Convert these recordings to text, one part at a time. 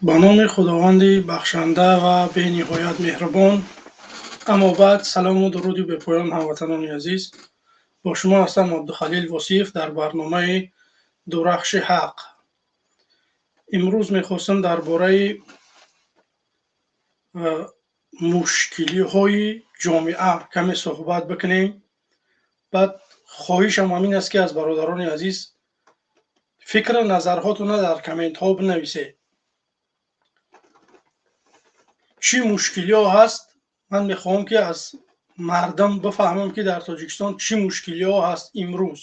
Ба номи Худованди бахшанда ва бениҳоят меҳрубон. Аммо баъд, салому дуруди бепоён, ҳамватанони азиз. Бо шумо ҳастам Абдухалил Восиев дар барномаи Дурахши ҳақ. Имрӯз мехостам дар бораи мушкилиҳои ҷомеа каме суҳбат бикунем. Баъд хоҳишам ҳамин аст, ки аз бародарони азиз фикру назарҳотонро дар комментҳо бинависед. Чӣ мушкилиҳо ҳаст? Ман мехоҳам, ки аз мардум бифаҳмам, ки дар Тоҷикистон чӣ мушкилиҳо ҳаст имрӯз.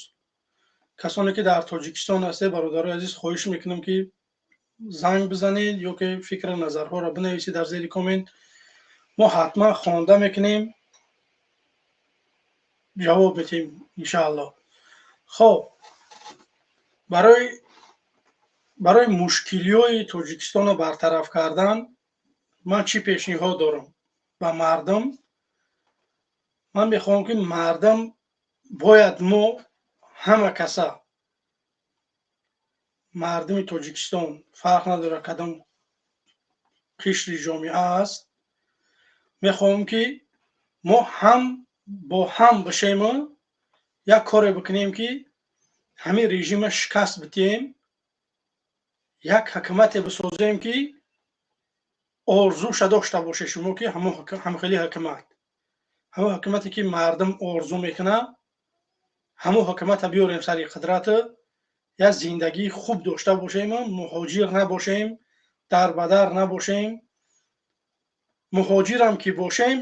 Касоне ки дар Тоҷикистон ҳастед, бародарои азиз, хоҳиш мекунам, ки занг бизанед ё ки фикру назарҳоро бинависед дар зери коммент. Мо ҳатман хонда мекунем, ҷавоб метиҳем, иншааллоҳ. Хоб, барои мушкилиҳои Тоҷикистонро бартараф кардан ман чӣ пешниҳод дорам ба мардум? Ман мехоҳам, ки мардум бояд, мо ҳама каса, мардуми Тоҷикистон, фарқ надорад кадом қишри ҷомеа аст, мехоҳам, ки мо ҳам бо ҳам бишему як коре бикунем, ки ҳамин режима шикаст битиҳем, як ҳукумате бисозем, ки орзуша дошта боше шумо, ки ҳамхели ҳукумат, ҳамон ҳукумате ки мардум орзу мекунад, ҳамон ҳукумата биёрем сари қудрат, як зиндагии хуб дошта бошем, муҳоҷир набошем, дарбадар набошем. Муҳоҷирам ки бошем,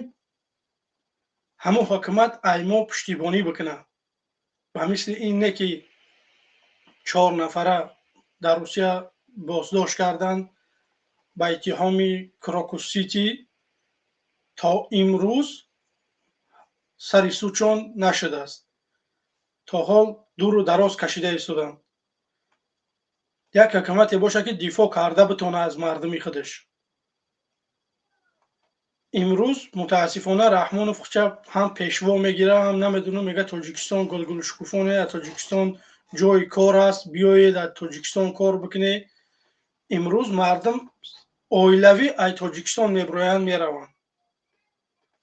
ҳамон ҳукумат ай мо пуштибонӣ бикунад. Ба мисли ин не, ки чор нафара дар Русия боздошт карданд ба иттиҳоми Крокус Сити, то имрӯз сари судшон нашудааст, то ҳол дуру дароз кашида истоданд. Як ҳукумате бошад, ки дифоъ карда битонад аз мардуми худаш. Имрӯз, мутаассифона, Раҳмонов худша ҳам пешво мегирад, ҳам намедонам, мега Тоҷикистон гулгулшукуфоне, Тоҷикистон ҷои кор аст, биёед, дар Тоҷикистон кор бикунед. Имрӯз мардум оилавӣ ай Тоҷикистон меброянд, мераванд.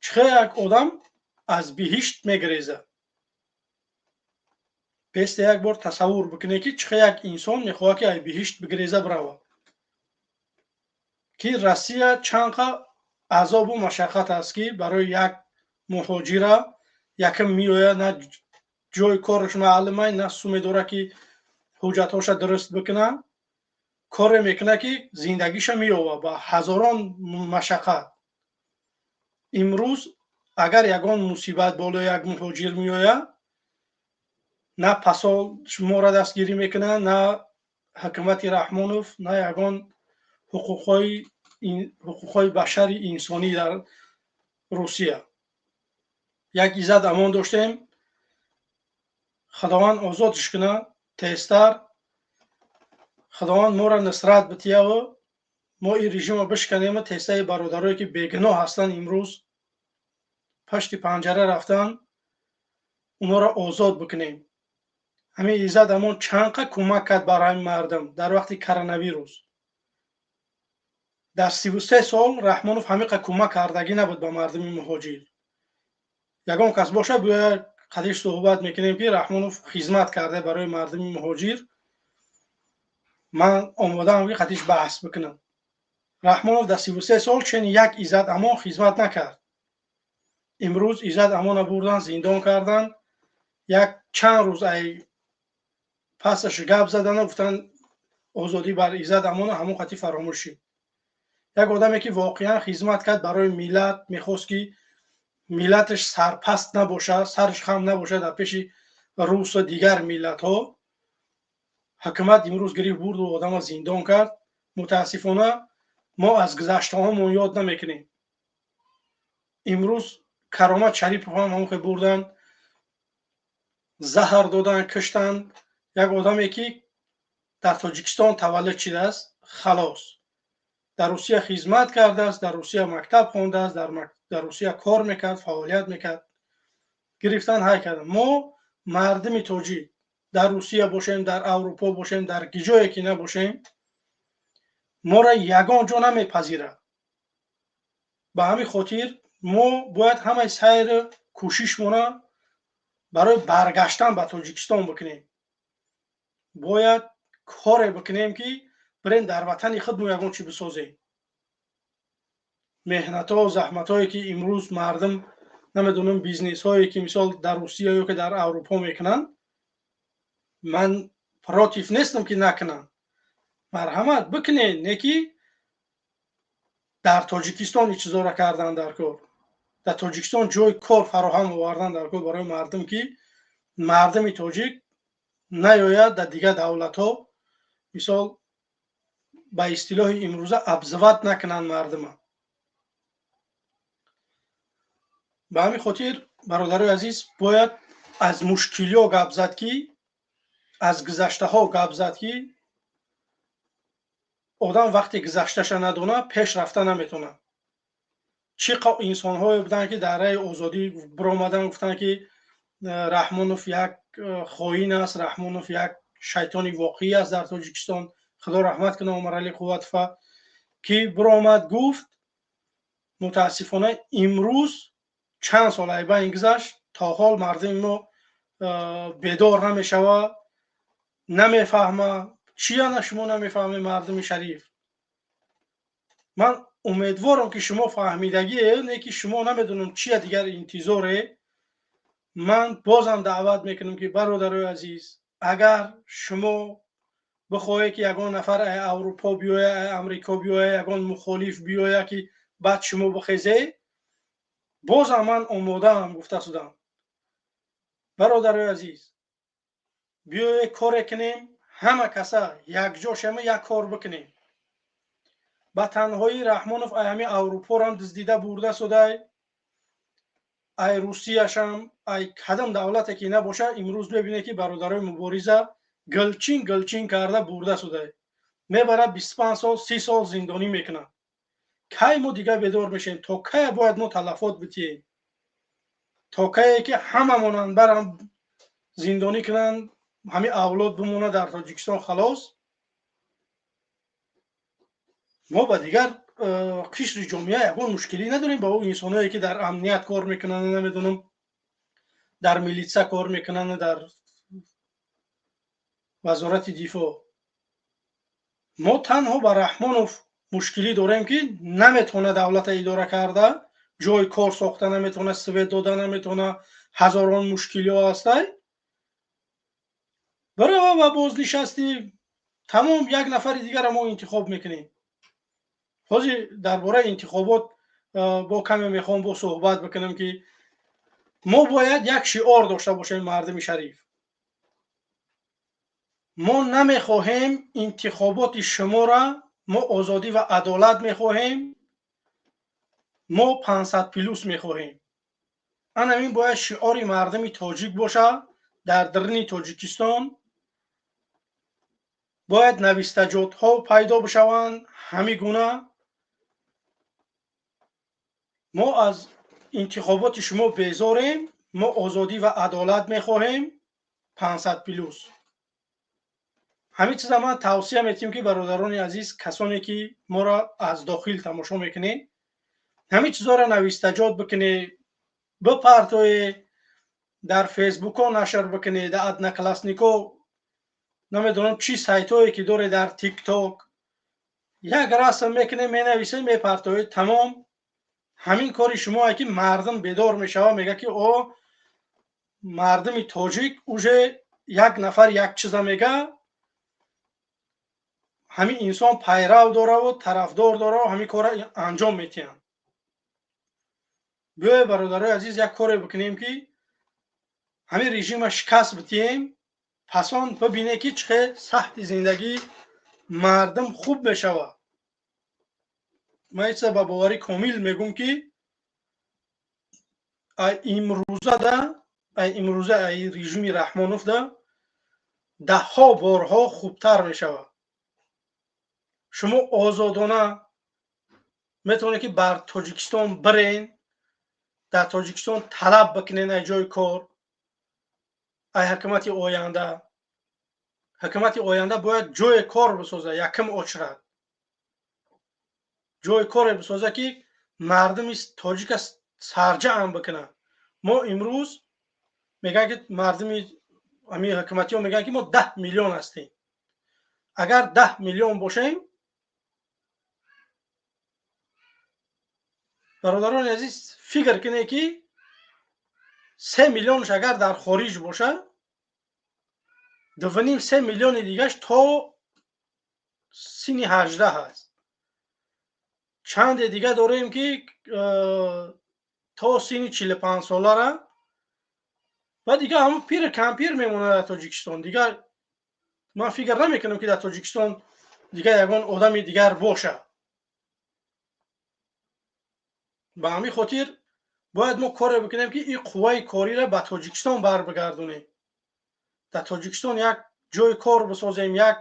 Чӣ хел як одам аз биҳишт мегирезад? Бесте як бор тасаввур бикунед, ки чӣ хел як инсон мехоҳад, ки ай биҳишт бигиреза, биравад, ки Россия чанд қа азобу машаққат аст, ки барои як муҳоҷира якм меояд, на ҷои кораш маълумай, на суме дорад, ки ҳуҷҷатҳоша дуруст бикунад, коре мекунад, ки зиндагиша меёбад ба ҳазорон машаққат. Имрӯз агар ягон мусибат болои як муҳоҷир меояд, на посол моро дастгирӣ мекунад, на ҳукумати Раҳмонов, на ягон ҳуқуқҳои башари инсонӣ дар Русия. Як Иззат Амон доштем, Худованд озодш кунад тезтар, Худованд моро нусрат битияву мо ин режима бишканему тезтаи бародарое ки бегуноҳ ҳастанд, имрӯз пашти панҷара рафтан, онҳоро озод бикунем. Ҳамин Иззат Амон чанд қа кӯмак кард барои мардум дар вақти коронавирус. Дар 33 сол Раҳмонов ҳамин қа кӯмак кардагӣ набуд ба мардуми муҳоҷир. Ягон кас бошад, биёяд, қадиш суҳбат мекунем, ки Раҳмонов хизмат карда барои мардуми муҳоҷир. Ман омодаам, ки қадиш баҳс бикунам. Раҳмонов дар 33 сол чен як Иззат Амон хизмат накард. Имрӯз Иззат Амона бурдан, зиндон кардан, як чанд рӯз ай пасаш гап задану гуфтан озодӣ бар Иззат Амона, ҳамон қати фаромӯш шид. Як одаме ки воқеан хизмат кард барои миллат, мехост, ки миллаташ сарпаст набошад, сараш хам набошад дар пеши русу дигар миллатҳо, ҳукумат имрӯз гирифт, бурду одама зиндон кард. Мутаассифона, мо аз гузаштаҳомон ёд намекунем. Имрӯз Каромат Шарипов ҳам ҳамон бурдан, заҳр додан, киштанд. Як одаме ки дар Тоҷикистон таваллуд шудааст, халос, дар Русия хизмат кардааст, дар Русия мактаб хондааст, дар Русия кор мекард, фаъолият мекард, гирифтан, ҳай кардан. Мо мардуми тоҷик дар Русия бошем, дар Аврупо бошем, дар ҷое ки набошем. Моро ягон ҷо намепазирад. Ба ҳамин хотир мо бояд ҳамаи сайру кӯшишмона барои баргаштан ба Тоҷикистон бикунем. Бояд коре бикунем, ки бирем дар ватани худ мо ягон чӣ бисозем. Меҳнатҳо, заҳматҳое, ки имрӯз мардум, намедонам, бизнесҳое, ки мисол дар Русия ё ки дар Аврупо мекунанд, ман против нестам, ки накунанд, марҳамат, бикунед, не ки дар Тоҷикистон ин чизоро кардан дар кор. Дар Тоҷикистон ҷои кор фароҳам овардан дар кор барои мардум, ки мардуми тоҷик наёяд дар дигар давлатҳо, мисол, ба истилоҳи имрӯза обзывать накунанд мардума. Ба ҳамин хотир, бародарои азиз, бояд аз мушкилиҳо гап зад, ки аз гузаштаҳо гап зад, ки одам вақте гузашташа надона, пеш рафта наметавонад. Чӣ инсонҳое буданд, ки дар раи озодӣ биромадан, гуфтанд, ки Раҳмонов як хоин аст, Раҳмонов як шайтони воқеӣ аст дар Тоҷикистон. Худо раҳмат кунад Умаралӣ Қувватова, ки биромад, гуфт. Мутаассифона, имрӯз чанд сол айбайн гузашт, то ҳол мардуми мо бедор намешава, намефаҳма. Чия шумо намефаҳме, мардуми шариф? Ман умедворам, ки шумо фаҳмидагие, не ки шумо намедонам чия дигар интизоре. Ман бозам даъват мекунам, ки бародарои азиз, агар шумо бихоҳед, ки ягон нафар ай Аврупо биёя, ай Амрико биёя, ягон мухолиф биёя, ки баъд шумо бихезе, бозам ман омодаам, гуфта шудам. Бародарои азиз, биёе коре кунем, ҳама каса якҷо шама, як кор бикунем. Ба танҳоӣ Раҳмонов ай ҳами Аврупорам дуздида бурда судай, ай Русияшам, ай кадом давлате ки набоша, имрӯз мебинед, ки бародарои мубориза гилчин гилчин карда бурда судай, мебарад, 25 сол, 30 сол зиндонӣ мекунад. Кай мо дигар бедор мешавем? То кая бояд мо талафот битиҳем? То кае ки ҳамамонанд барам зиндонӣ кунанд, ҳамин авлод бимонад дар Тоҷикистон, халос? Мо ба дигар қишри ҷомеа ягон мушкилӣ надорем, ба ӯ инсонҳое, ки дар амният кор мекунанд, намедонам, дар милитсия кор мекунанд, дар Вазорати дифоъ. Мо танҳо ба Раҳмонов мушкилӣ дорем, ки наметавона давлата идора карда, ҷои кор сохта наметавона, свет дода наметавона, ҳазорон мушкилиҳо ҳастай. Бирава ба бознишастӣ, тамом, як нафари дигарро мо интихоб мекунем. Ҳозир дар бораи интихобот бо каме мехоҳам бо суҳбат бикунам, ки мо бояд як шиор дошта бошем, мардуми шариф. Мо намехоҳем интихоботи шуморо, мо озодӣ ва адолат мехоҳем, мо 500 плюс мехоҳем. Анамин бояд шиори мардуми тоҷик бошад. Дар даруни Тоҷикистон бояд навистаҷотҳо пайдо бишаванд. Ҳамин гуна мо аз интихоботи шумо безорем, мо озодӣ ва адолат мехоҳем, 500 плюс. Ҳамин чиза ман тавсия метиҳем, ки бародарони азиз, касоне ки моро аз дохил тамошо мекунед, ҳамин чизҳоро навистаҷот бикунед, бипартое, дар Фейсбукҳо нашр бикунед, дар Одноклассникҳо, намедонам, чӣ сайтҳое ки доред, дар Тикток як расм мекунед, менависед, мепартоед, тамом. Ҳамин кори шумое, ки мардум бедор мешавад, мегӯяд, ки о, мардуми тоҷик уже як нафар як чиза мега, ҳамин инсон пайрав дораву тарафдор дораву ҳамин корро анҷом метиҳанд. Биёед, бародарои азиз, як коре бикунем, ки ҳамин режима шикаст битиҳем. Пас он бибинед, ки чӣ хел сатҳи зиндагии мардум хуб мешавад. Ман ин чиза ба боварӣ комил мегӯм, ки ай имрӯза да, ай имрӯза, ай режими Раҳмонов да даҳҳо борҳо хубтар мешавад. Шумо озодона метавонед, ки бар Тоҷикистон бирен, дар Тоҷикистон талаб бикунед ай ҷои кор, ай ҳукумати оянда. Ҳукумати оянда бояд ҷои кор бисозад якум очередь. Ҷои коре бисоза, ки мардуми тоҷика сарҷаъм бикунад. Мо имрӯз мегӯянд, ки мардуми ҳамин ҳукуматиҳо мегӯянд, ки мо 10 миллион ҳастем. Агар 10 миллион бошем, бародарони азиз, фикр кунед, ки 3 миллионш агар дар хориҷ бошад, дувним се миллиони дигаш то синни 18 аст. Чанде дига дорем, ки то синни 45-солара ва дига ҳамн пири кампир мемонад дар Тоҷикистон. Дигар ман фикр намекунам, ки дар Тоҷикистон дигар ягон одами дигар бошад. Ба ҳамин хотир бояд мо коре бикунем, ки ин қувваи кориро ба Тоҷикистон барбигардонем, дар Тоҷикистон як ҷои кор бисозем, як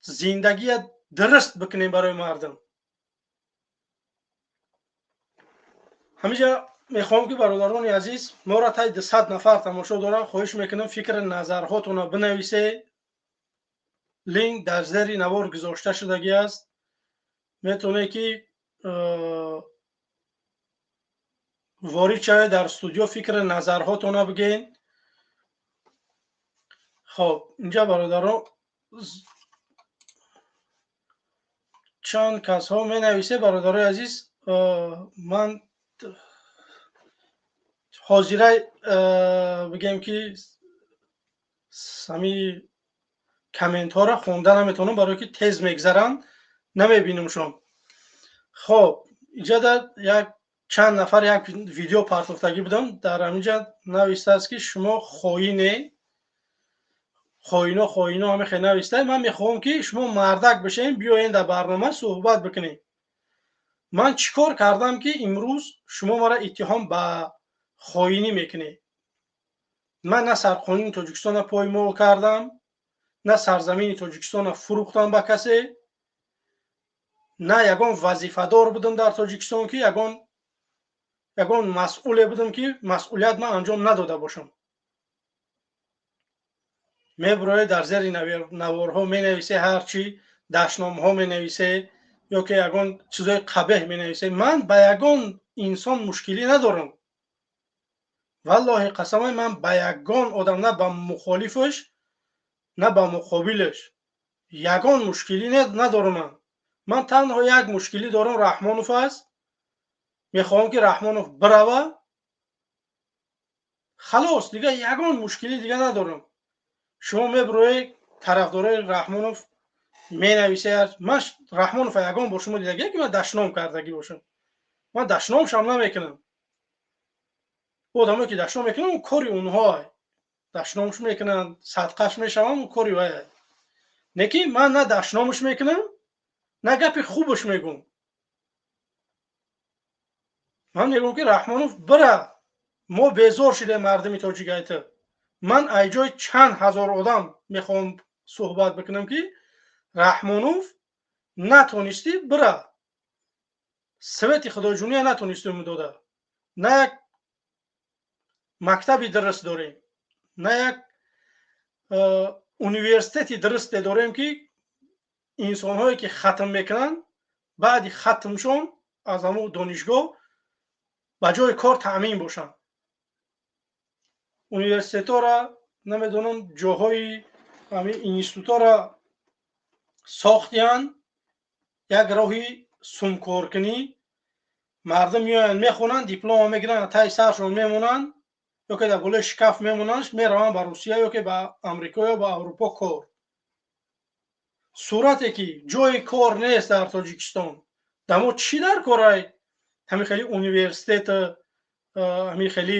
зиндагия дуруст бикунем барои мардум. Ҳаминҷа мехоҳам, ки бародарони азиз, моро таи 200 нафар тамошо дорам, хоҳиш мекунам, фикри назарҳотонро бинависе. Линк дар зери навор гузошта шудагӣ аст. Метавонед, ки ворид шавед дар студио, фикри назарҳотонро бигӯед. Хоб, инҷа, бародарон, чанд касҳо менависе. Бародарои азиз, ман ҳозира бигем, ки ҳами комментҳоро хонда наметавонам, барое ки тез мегзаранд, намебинамшон. Хоб, инҷа як чанд нафар як видео партофтагӣ будам. Дар ҳаминҷа навистааст, ки шумо хоине, хоино, хоино, ҳамин хел нависта. Ман мехоҳам, ки шумо мардак бишем, биёен дар барнома суҳбат бикунем. Ман чӣ кор кардам, ки имрӯз шумо маро иттиҳом ба хоинӣ мекунед? Ман на сарқонуни Тоҷикистонро поймол кардам, на сарзамини Тоҷикистонро фурӯхтам ба касе, на ягон вазифадор будам дар Тоҷикистон, ки ягон масъуле будам, ки масъулият ман анҷом надода бошам. Мебуроед, дар зери наворҳо менависе, ҳарчи дашномҳо менависе ё ки ягон чизои қабеҳ менависе. Ман ба ягон инсон мушкилӣ надорам. Валлоҳи қасамай, ман ба ягон одам, на ба мухолифаш, на ба муқобилаш, ягон мушкилӣ надорам. Ман танҳо як мушкилӣ дорам: Раҳмонов аст. Мехоҳам, ки Раҳмонов бирава, халос. Дигар ягон мушкилӣ дига надорам. Шумо мебуроед, тарафдорои Раҳмонов менависед. Ман Раҳмонова ягон бор шумо дидагие, ки ман дашном кардагӣ бошам? Ман дашномшам намекунам. Одамое, ки дашном мекунанд, кори онҳо, дашномш мекунанд, садқаш мешаванд, кори вай. Не ки ман на дашномш мекунам, на гапи хубаш мегӯм. Ман мегӯм, ки Раҳмонов бира, мо безор шудем, мардуми тоҷик, айта. Ман ай ҷои чанд ҳазор одам мехоҳам суҳбат бикунам, ки Раҳмонов натонистӣ, бира. Свети худоҷуния натонистем дода, на як мактаби дуруст дорем, на як университети дурусте дорем, ки инсонҳое, ки хатм мекунанд, баъди хатмшон аз ҳамун донишгоҳ ба ҷои кор таъмин бошанд. Университетҳоро намедонам, ҷоҳои ҳамин институтҳоро сохтиянд, як роҳи сумкоркунӣ. Мардум меоянд, мехонанд, диплома мегиранд, таи саршон мемонанд ё ки дар болои шкаф мемонанд, мераванд ба Русия ё ки ба Амрико ё ба Аврупо кор. Сурате ки ҷои кор нест дар Тоҷикистон, дамо чӣ дар корай ҳамин хели университет, ҳамин хели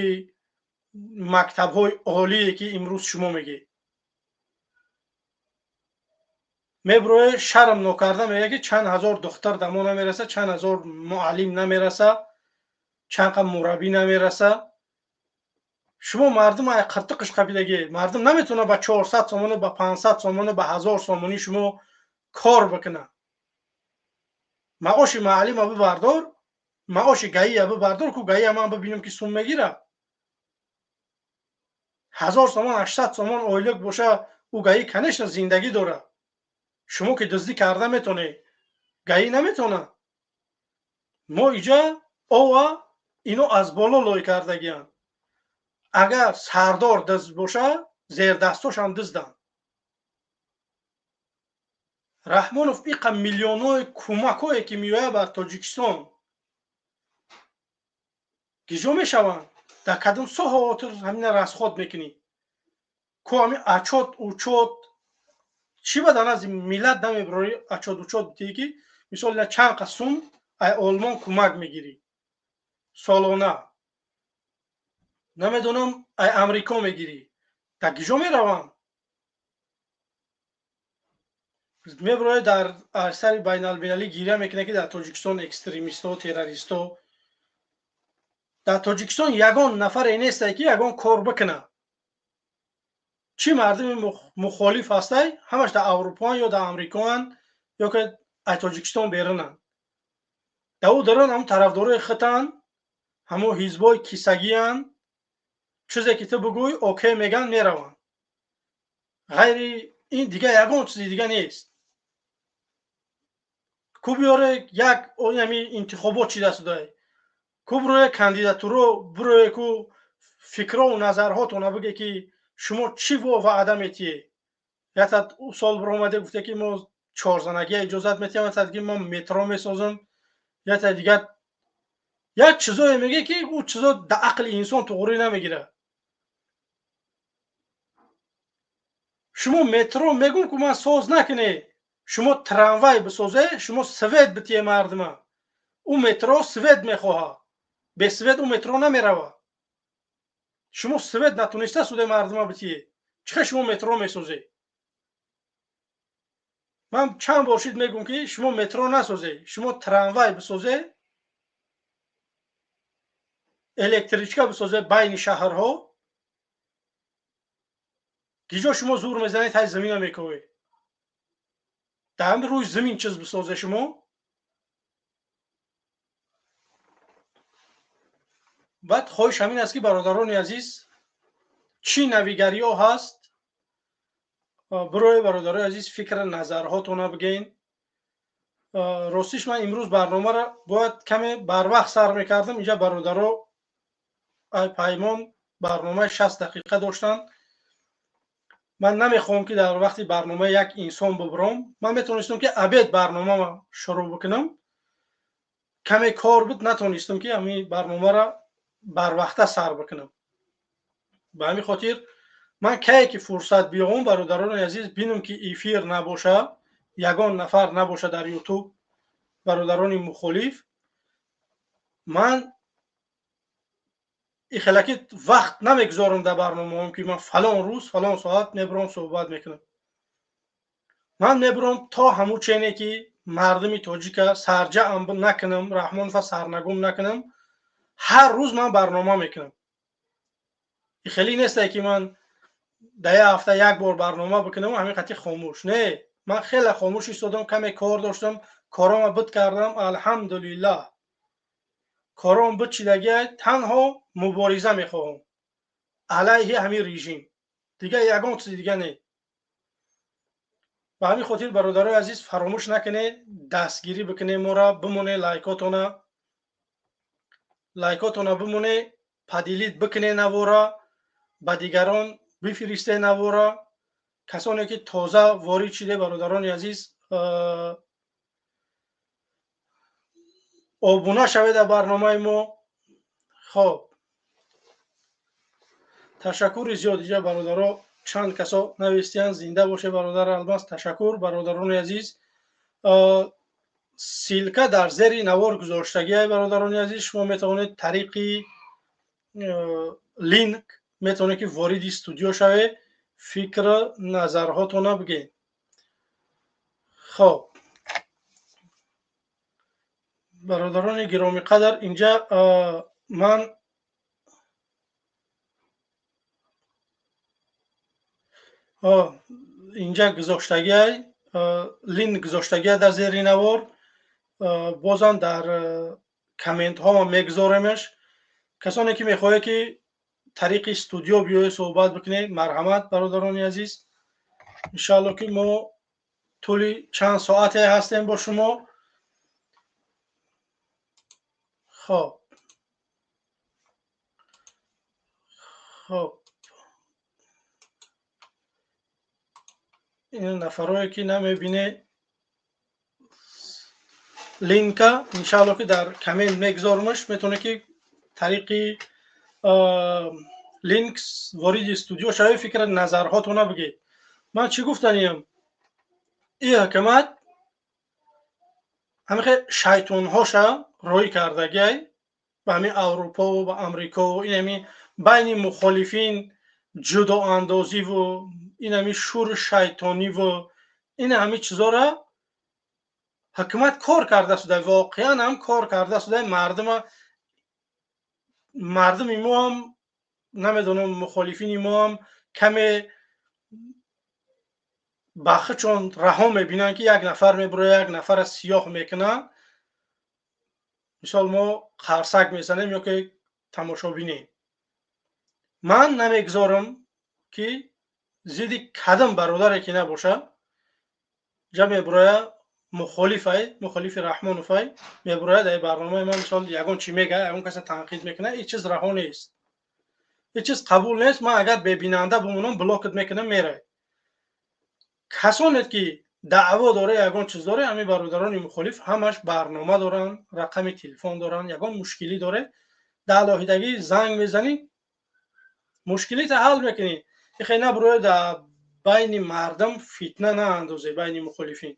мактабҳои олие, ки имрӯз шумо мегӯед? Мебурое, шарм нокарда мегӯяд, ки чанд ҳазор духтар дамо намераса, чанд ҳазор муаллим намераса, чанд қа мураббӣ намераса. Шумо мардум ай қиртиқиш қапидагӣ. Мардум наметавонад ба 400 сомонӣ, ба 500 сомонӣ, ба 1000 сомонӣ шумо кор бикунад. Маоши муаллима бибардор, маоши ГАИя бибардор ку. ГАИя ман бибинам, ки сум мегира 1000 сомон, 800 сомон ойлик боша, ӯ ГАИ, конечно, зиндагӣ дорад. Шумо ки дуздӣ карда метонед. ГАИ наметавонад. Мо иҷа ова ино аз боло лой кардагиянд. Агар сардор дизд боша, зердастошам дизданд. Раҳмонов иқа миллионҳои кӯмакҳое ки меояд бар Тоҷикистон гиҷо мешаванд? Дар кадом соҳаотр ҳамина расход мекунӣ? Ку ҳамин отчёт учёт чӣ ба дар назди миллат намебарорӣ? Отчёт учёт битӣ, ки мисол ина чанд қа сум ай Олмон кӯмак мегирӣ солона, намедонам, ай Амрико мегирӣ, дар гиҷо мераванд? Мебарояд дар арсари байналмилалӣ гиря мекунад, ки дар Тоҷикистон экстремистҳо, террористҳо. Дар Тоҷикистон ягон нафаре нестай, ки ягон кор бикунад. Чӣ мардуми мухолиф ҳастай, ҳамаш дар Аврупоан ё дар Амрикоанд, ё ки аз Тоҷикистон берунанд. Дар ӯ дарун ҳамун тарафдорои хитанд, ҳамун ҳизбҳои кисагианд. Чизе ки ту бигӯй, окей мегӯянд, мераванд. Ғайри ин дига ягон чизи дига нест. Ку биёре як ами интихобот чида судай, ку бирое кандидатуро бирое, ку фикрову назарҳотона биге, ки шумо чӣ ваъда метиҳед. Ята сол биромаде, гуфте, ки мо чорзанагия иҷозат метиҳам, ята ки мо метро месозам, ята дигар як чизое меге, ки ӯ чизо да ақли инсон туғрӣ намегирад. Шумо метро мегӯм, ку ман соз накунед, шумо трамвай бисозе, шумо свет битие мардума. Ӯ метро свет мехоҳад, бе свет ӯ метро намеравад. Шумо свет натониста суде мардума битие, чӣ хел шумо метро месозед? Ман чанд бор шид мегӯм, ки шумо метро насозе, шумо трамвай бисозе, электричка бисозе байни шаҳрҳо. Гиҷо шумо зур мезанед, ҳай замина мековед, дар ҳами рӯи замин чиз бисозе шумо. Баъд хоҳиш ҳамин аст, ки бародарони азиз, чӣ навигариҳо ҳаст, бирои бародарои азиз, фикр назарҳотона бигӯен. Ростиш, ман имрӯз барномаро бояд каме барвақт сар мекардам. Инҷа бародаро паймон барномаи 60 дақиқа доштанд. Ман намехоҳам, ки дар вақти барнома як инсон бубуром. Ман метавонистам, ки обед барнома шурӯъ бикунам. Каме кор буд, натонистам, ки ҳамин барномаро барвақта сар бикунам. Ба ҳамин хотир ман кае ки фурсат биёвам, бародарони азиз, бинам, ки эфир набоша, ягон нафар набоша дар Ютуб, бародарони мухолиф, ман ихелаки вақт намегузорам дар барномаом, ки ман фалон рӯз фалон соат мебурам, суҳбат мекунам. Ман мебурам то ҳамун чене, ки мардуми тоҷика сарҷаам накунам, Раҳмонова сарнагум накунам. Ҳар рӯз ман барнома мекунам. Хеле несте, ки ман дар як ҳафта як бор барнома бикунам, ҳамин қати хомӯш. Не, ман хеле хомӯш истодам, каме кор доштам, корома буд кардам, алҳамдулиллаҳ, кором буд чидагия. Танҳо мубориза мехоҳам алайҳи ҳамин режим, дигар ягон чизи дига не. Ба ҳамин хотир, бародарои азиз, фаромӯш накунед дастгирӣ бикунед моро, бимоне лайкотона, лайкотона бимоне, поделить бикуне навора, ба дигарон бифиристе навора. Касоне ки тоза ворид шиде, бародарони азиз, обуна шавед дар барномаи мо. Хоб, ташаккури зиёд. Иҷа бародаро чанд касо навистиянд: «Зинда боше, бародар Алмаз». Ташаккур, бародарони азиз. Ссылка дар зери навор гузоштагиай, бародарони азиз. Шумо метавонед тариқи линк метавонед, ки вориди студио шавед, фикр назарҳотона бигӯед. Хоб, бародарони гиромиқадр, инҷа ман инҷа гузоштагиай, линк гузоштагиай дар зери навор, бозам дар комментҳо мегузоремаш. Касоне ки мехоҳед, ки тариқи студио биёед, суҳбат бикунед, марҳамат, бародарони азиз. Иншоалло, ки мо тӯли чанд соате ҳастем бо шумо. Хоб, хоб, ин нафарое ки намебине линка, иншаалло ки дар коммент мегузормаш, метавонед ки тариқи линк вориди студио шавед, фикр назарҳотона бигед. Ман чӣ гуфтаниям? Ин ҳукумат ҳамихе шайтонҳоша роӣ кардагиай ба ҳамин Аврупову ба Амрикову ин ҳамин байни мухолифин ҷудоандозиву ин ҳамин шури шайтониву ин ҳамин чизора ҳукумат кор карда шуда, воқеан ҳам кор карда шуда. Мардуми мо ҳам намедонам, мухолифини мо ҳам каме ба худшон раҳо мебинанд, ки як нафар мебурояд, як нафара сиёҳ мекунад. Мисол, мо қарсак мезанем ё ки тамошобинем. Ман намегузорам, ки зидди кадом бародаре ки набошад ҷа мебурояд, мухолифай, мухолифи Раҳмоновай мебурояд, дар барномаи ман мисол ягон чӣ мегӯяд, ягон каса танқид мекунад, ҳеҷ чиз раҳо нест, ҳеҷ чиз қабул нест. Ман агар бебинанда бимонам, блокат мекунам, мерай. Касоне ки даъво доре, ягон чиз доре, ҳамин бародарони мухолиф ҳамаш барнома доранд, рақами телефон доранд, ягон мушкилӣ доре, дар алоҳидагӣ занг мезанӣ, мушкилита ҳал мекунӣ. Ихе набурояд, дар байни мардум фитна наандозе, байни мухолифин.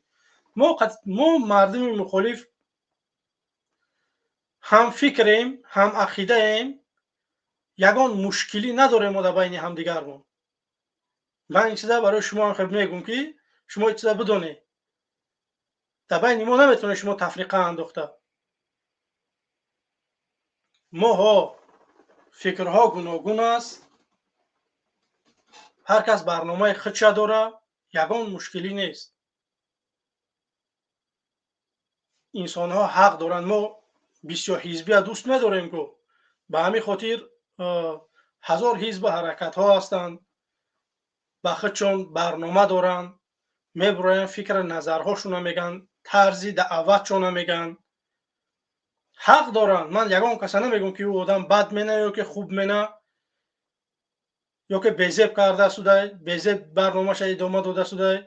Мо мардуми мухолиф ҳам фикрем, ҳам ақидаем, ягон мушкилӣ надорем мо дар байни ҳамдигармон. Ман ин чиза барои шумо ҳам хеб мегӯм, ки шумо ин чиза бидонед. Дар байни мо наметавонед шумо тафриқа андохта. Моҳо фикрҳо гуногун аст, ҳар кас барномаи худша дора, ягон мушкилӣ нест. Инсонҳо ҳақ доранд. Мо бисёрҳизбия дӯст медорем ку, ба ҳамин хотир ҳазор ҳизбу ҳаракатҳо ҳастанд, ба худшон барнома доранд, мебуроянд, фикру назарҳошона мегӯянд, тарзи даъватшона мегӯянд, ҳақ доранд. Ман ягон каса намегӯям, ки ӯ одам бад мена ё ки хуб мена, ё ки безеб карда судай, безеб барномаша идома дода судай.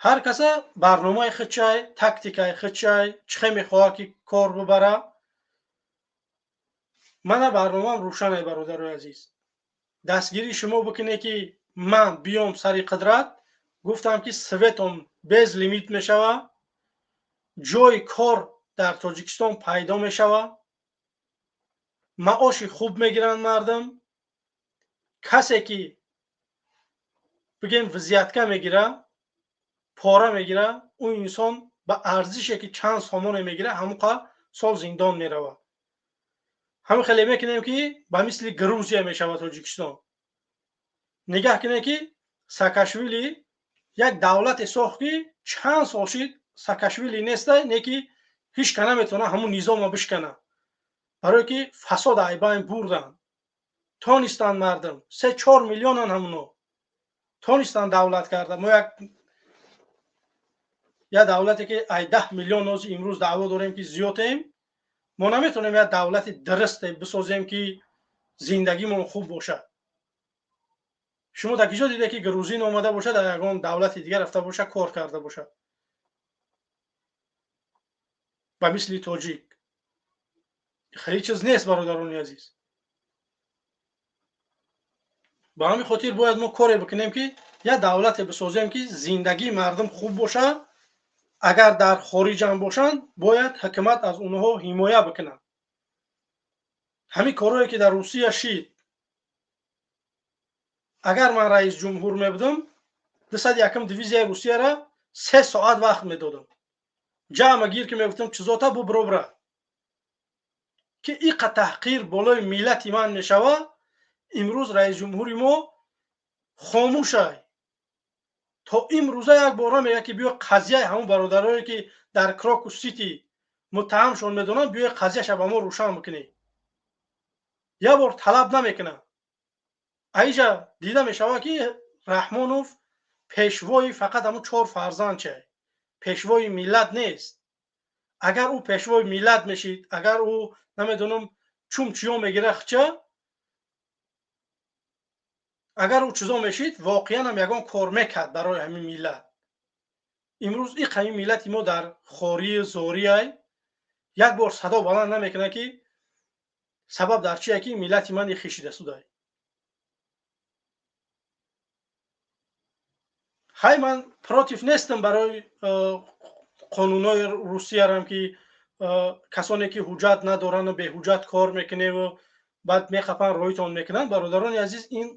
Ҳар каса барномаи худшай, тактикаи худшай, чӣ хел мехоҳад ки кор бибара. Мана барномаам рӯшанай, бародарои азиз. Дастгирии шумо бикунед, ки ман биём сари қудрат. Гуфтам, ки светом без лимит мешавад, ҷои кор дар Тоҷикистон пайдо мешавад, маоши хуб мегиранд мардум. Касе ки бигем взятка мегира, пора мегира, ӯ инсон ба арзише ки чанд сомоне мегира, ҳамон сол зиндон меравад. Ҳамин хеле мекунем, ки ба мисли Грузия мешавад Тоҷикистон. Нигаҳ кунед, ки Саакашвили як давлате сохт, ки чанд сол шид Саакашвили нестай, не ки ҳеҷ ка наметавонад ҳамун низома бишкана, барое ки фасод айбайн бурданд, тонистанд мардум 3-4 миллионан ҳамуно тонистанд давлат карда. Мо як давлате ки ай 10 миллион нози имрӯз даъво дорем, ки зиёдем, мо наметавонем як давлати дурусте бисозем, ки зиндагимон хуб бошад. Шумо дар киҷо диде, ки грузин омада бошад, дар ягон давлати дигар рафта бошад, кор карда бошад ба мисли тоҷик? Хеле чиз нест, бародарони азиз. Ба ҳамин хотир бояд мо коре бикунем, ки як давлате бисозем, ки зиндагии мардум хуб бошад. Агар дар хориҷам бошанд, бояд ҳукумат аз онҳо ҳимоя бикунад. Ҳамин корое ки дар Русия шид, агар ман раис ҷумҳур мебудам, 201-м дивизияи Русияра 3 соат вақт медодам, ҷамъа гир ки мегуфтам, чизота бу биробра, ки иқа таҳқир болои миллати ман мешавад. Имрӯз раис ҷумҳури мо хомӯшай, то имрӯза як бора мегӯяд, ки биё қазияи ҳамон бародарое ки дар Крокус Сити муттаҳамшон медонанд, биё қазияша ба мо рӯшан бикунед. Як бор талаб намекунад. Аиҷа дида мешавад, ки Раҳмонов пешвои фақат ҳамон чор фарзандча, пешвои миллат нест. Агар ӯ пешвои миллат мешид, агар ӯ намедонам чум чиё мегира хча, агар ӯ чизо мешид, воқеан ҳам ягон кор мекард барои ҳамин миллат. Имрӯз и ҳамин миллати мо дар хорию зориай як бор садо баланд намекунад, ки сабаб дар чие, ки миллати ман и хишида судай. Ҳай, ман против нестам барои қонунҳои Русиярам, ки касоне ки ҳуҷҷат надорану беҳуҷҷат кор мекуневу баъд мехапанд, роҳитон мекунанд. Бародарони азиз, ин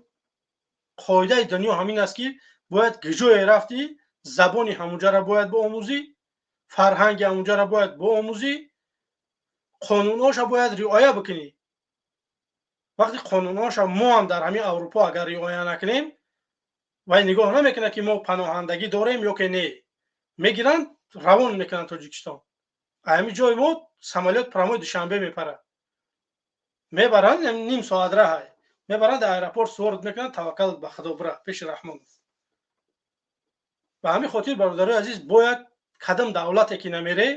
қоидаи дунё ҳамин аст, ки бояд гиҷое рафтӣ, забони ҳамунҷара бояд биомӯзӣ, фарҳанги ҳамунҷара бояд биомӯзӣ, қонунҳоша бояд риоя бикунӣ. Вақти қонунҳоша мо ҳам дар ҳамин Аврупо агар риоя накунем, вай нигоҳ намекунад, ки мо паноҳандагӣ дорем ё ки не, мегиранд, равон мекунанд Тоҷикистон. Ҳамин ҷои мо самолёт прямой Душанбе мепарад, мебаранд, ним соат раҳай мебаранд, дар аэропорт суворд мекунанд, таваккал ба Худо, бира пеши Раҳмонов. Ба ҳамин хотир, бародарои азиз, бояд кадом давлате ки намере,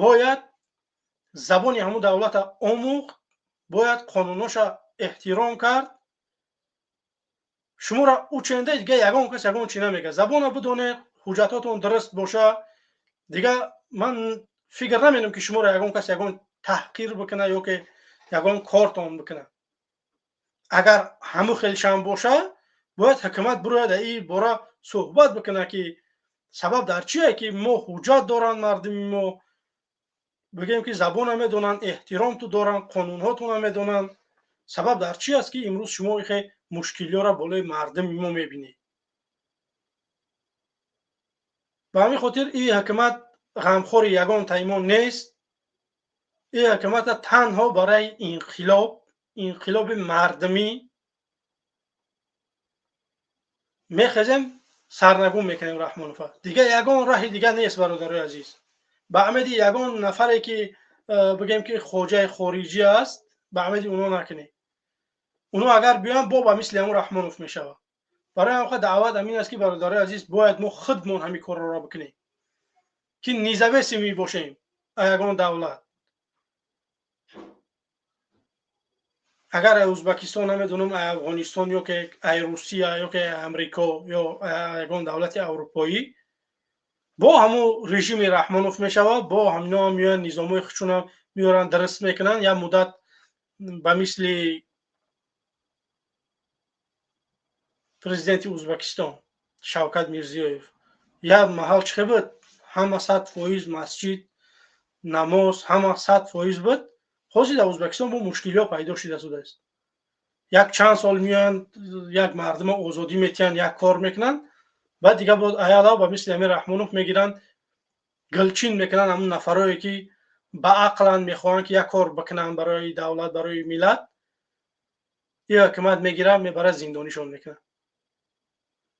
бояд забони ҳамун давлата омӯхт, бояд қонунҳоша эҳтиром кард. Шуморо ученда дига ягон кас ягон чи намегӯяд. Забона бидонед, ҳуҷҷатотон дуруст боша, дига ман фикр наменам, ки шуморо ягон кас ягон таҳқир бикунад ё ки ягон кортон бикунад. Агар ҳамун хелшам боша, бояд ҳукумат бирояд, ин бора суҳбат бикунад, ки сабаб дар чие, ки мо ҳуҷҷат доранд мардуми мо, бигӯем, ки забона медонанд, эҳтиромту доранд, қонунҳотона медонанд. Сабаб дар чи аст, ки имрӯз шумо ихе мушкилиёро болои мардуми мо мебинед? Ба ҳамин хотир ин ҳукумат ғамхори ягон таймон нест. Ин ҳукумата танҳо барои инқилоб, инқилоби мардумӣ мехезем, сарнагун мекунем Раҳмонова. Дига ягон раҳи дига нест, бародарои азиз. Ба амеди ягон нафаре, ки бигем, ки хоҷаи хориҷӣ аст, ба амеди уно накунем. Уно агар биёянд, бо ба мисли ҳамун Раҳмонов мешавад. Барои ҳамин даъват ҳамин аст, ки бародарои азиз, бояд мо худмон ҳамин корро бикунем, ки независимый бошем ягон давлат. Агар ай Ӯзбекистон, намедонам, ай Афғонистон ё ки ай Русия ё ки Амрико ё ягон давлати аврупоӣ, бо ҳамун режими Раҳмонов мешавад, бо ҳамино меоянд, низомҳои худшона меоранд, дуруст мекунанд, як муддат ба мисли президенти Ӯзбекистон Шавкат Мирзиёев як маҳал чӣ буд, ҳама 100% масҷид, намоз, ҳама 100% буд. Ҳозир дар Ӯзбекистон бо мушкилиҳо пайдо шуда шудааст. Як чанд сол меоянд, як мардума озодӣ метиҳанд, як кор мекунанд, баъд дига боз аялав ба мисли ҳамин Раҳмонов мегиранд, гулчин мекунанд ҳамун нафарое, ки ба ақланд, мехоҳанд, ки як кор бикунанд барои давлат, барои миллат. Ин ҳукумат мегирад, мебарад, зиндонишон мекунад.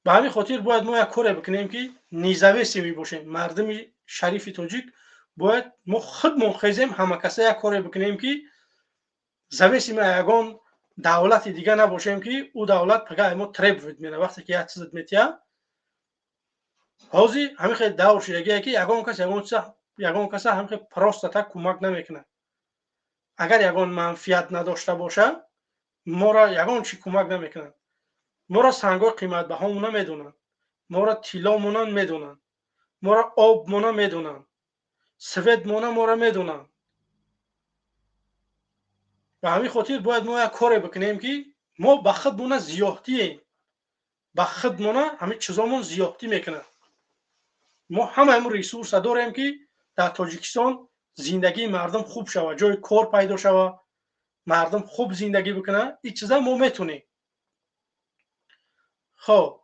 Ба ҳамин хотир бояд мо як коре бикунем, ки независимый бошем. Мардуми шарифи тоҷик, бояд мо худмон хезем, ҳамакаса як коре бикунем, ки зависимый ягон давлати дига набошем, ки ӯ давлат пага мо требовать мена вақте ки як чизат метиҳад. Ҳозир ҳамин хел давр шудагие, ки ягон кас ягон чиза, ягон каса ҳамин хел просто так кӯмак намекунад. Агар ягон манфиат надошта боша, моро ягон чи кӯмак намекунад. Моро сангҳои қиматбаҳомона медонанд, моро тилломона медонанд, моро обмона медонанд, светмона моро медонанд. Ба ҳамин хотир бояд мо як коре бикунем, ки мо ба худмона зиёдтием, ба худмона ҳамин чизомон зиёдтӣ мекунад. Мо ҳама ҳамин ресурса дорем, ки дар Тоҷикистон зиндагии мардум хуб шавад, ҷои кор пайдо шавад, мардум хуб зиндагӣ бикунад. Ин чиза мо метонем. Хоб,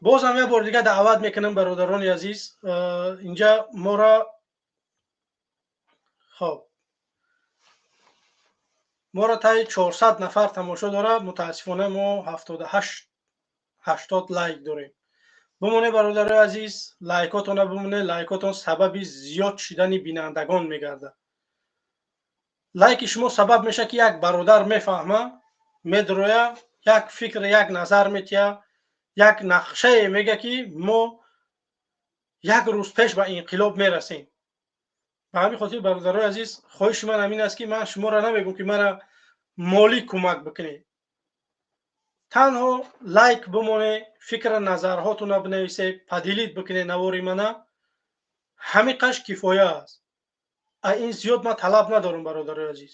бозам як бори дига даъват мекунам, бародарони азиз, инҷа моро, хоб, моро таи 400 нафар тамошо дорад. Мутаассифона, мо 78 80 лайк дорем. Бимоне, бародарои азиз, лайкотона бимоне. Лайкотон сабаби зиёд шидани бинандагон мегардад. Лайки шумо сабаб мешавад, ки як бародар мефаҳма, медроя, як фикр, як назар метиҳа, як нақшае мега, ки мо як рӯз пеш ба инқилоб мерасем. Ба ҳамин хотир, бародарои азиз, хоҳиши ман ҳамин аст, ки ман шуморо намегӯм, ки мара молӣ кӯмак бикунед. Танҳо лайк бимоне, фикра назарҳотонро бинависед, поделить бикунед навори мана, ҳамин қаш кифоя аст. А ин зиёд ман талаб надорам, бародарои азиз.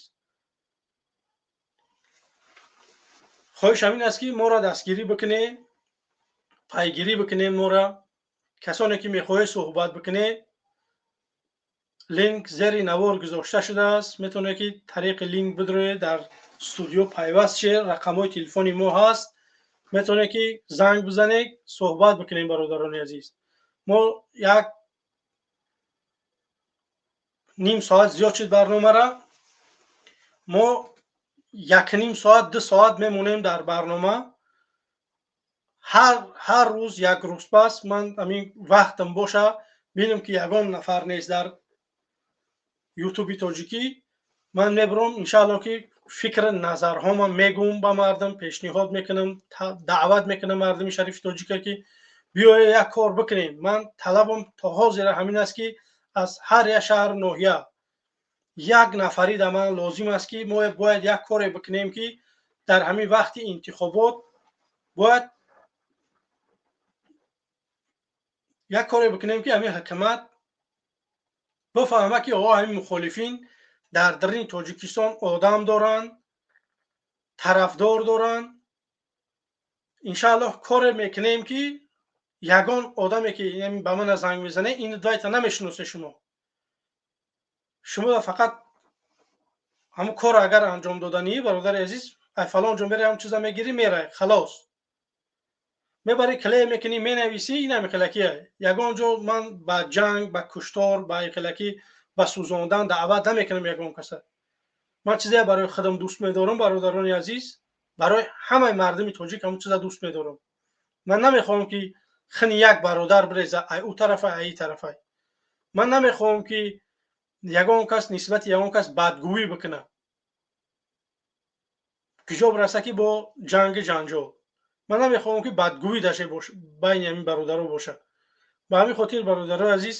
Хоҳиш ҳамин аст, ки моро дастгирӣ бикунед, пайгирӣ бикунед моро. Касоне ки мехоҳед суҳбат бикунед, линк зери навор гузошта шудааст, метавонед, ки тариқи линк бидроед, дар студио пайваст шед, рақамҳои телефони мо ҳаст, метавонед, ки занг бизанед, суҳбат бикунем. Бародарони азиз, мо як ним соат зиёд шуд барномара, мо якним соат, 2 соат мемонем дар барнома. Ҳар рӯз як рӯз пас ман ҳамин вақтам боша, бинам, ки ягон нафар нест дар Ютуби тоҷикӣ, ман мебурам, иншаалло, ки фикри назарҳома мегӯм, ба мардум пешниҳод мекунам, даъват мекунам мардуми шарифи тоҷика, ки биёе як кор бикунем. Ман талабам то ҳозира ҳамин аст, ки аз ҳар як шаҳру ноҳия як нафари да ман лозим аст, ки мо бояд як коре бикунем, ки дар ҳамин вақти интихобот бояд як коре бикунем, ки ҳамин ҳукумат бифаҳма, ки оҳо, ҳамин мухолифин дар дарини Тоҷикистон одам доранд, тарафдор доранд. Иншааллоҳ, коре мекунем, ки ягон одаме, ки ба мана занг мезане, ин дайта намешиносе. Шумо фақат ҳамун корро агар анҷом доданӣ, бародари азиз, ай фалон ҷо мерай, ҳамун чиза мегирӣ, мерай, халос. Мебарӣ, клей мекунӣ, менависӣ, ин ҳами хелакия. Ягон ҷо ман ба ҷанг, ба куштор, ба хелакӣ, ба сӯзондан даъват намекунам ягон каса. Ман чизе барои худам дӯст медорам, бародарони азиз, барои ҳамаи мардуми тоҷик ҳамун чиза дӯст медорам. Ман намехоҳам, ки хини як бародар биреза, ай ӯ тарафай, ай ин тарафай. Ман намехоҳам, ки ягон кас нисбати ягон кас бадгӯӣ бикунад, киҷо бираса, ки бо ҷанги ҷанҷол. Ман намехоҳам, ки бадгӯӣ даше байни ҳамин бародаро бошад. Ба ҳамин хотир, бародарои азиз,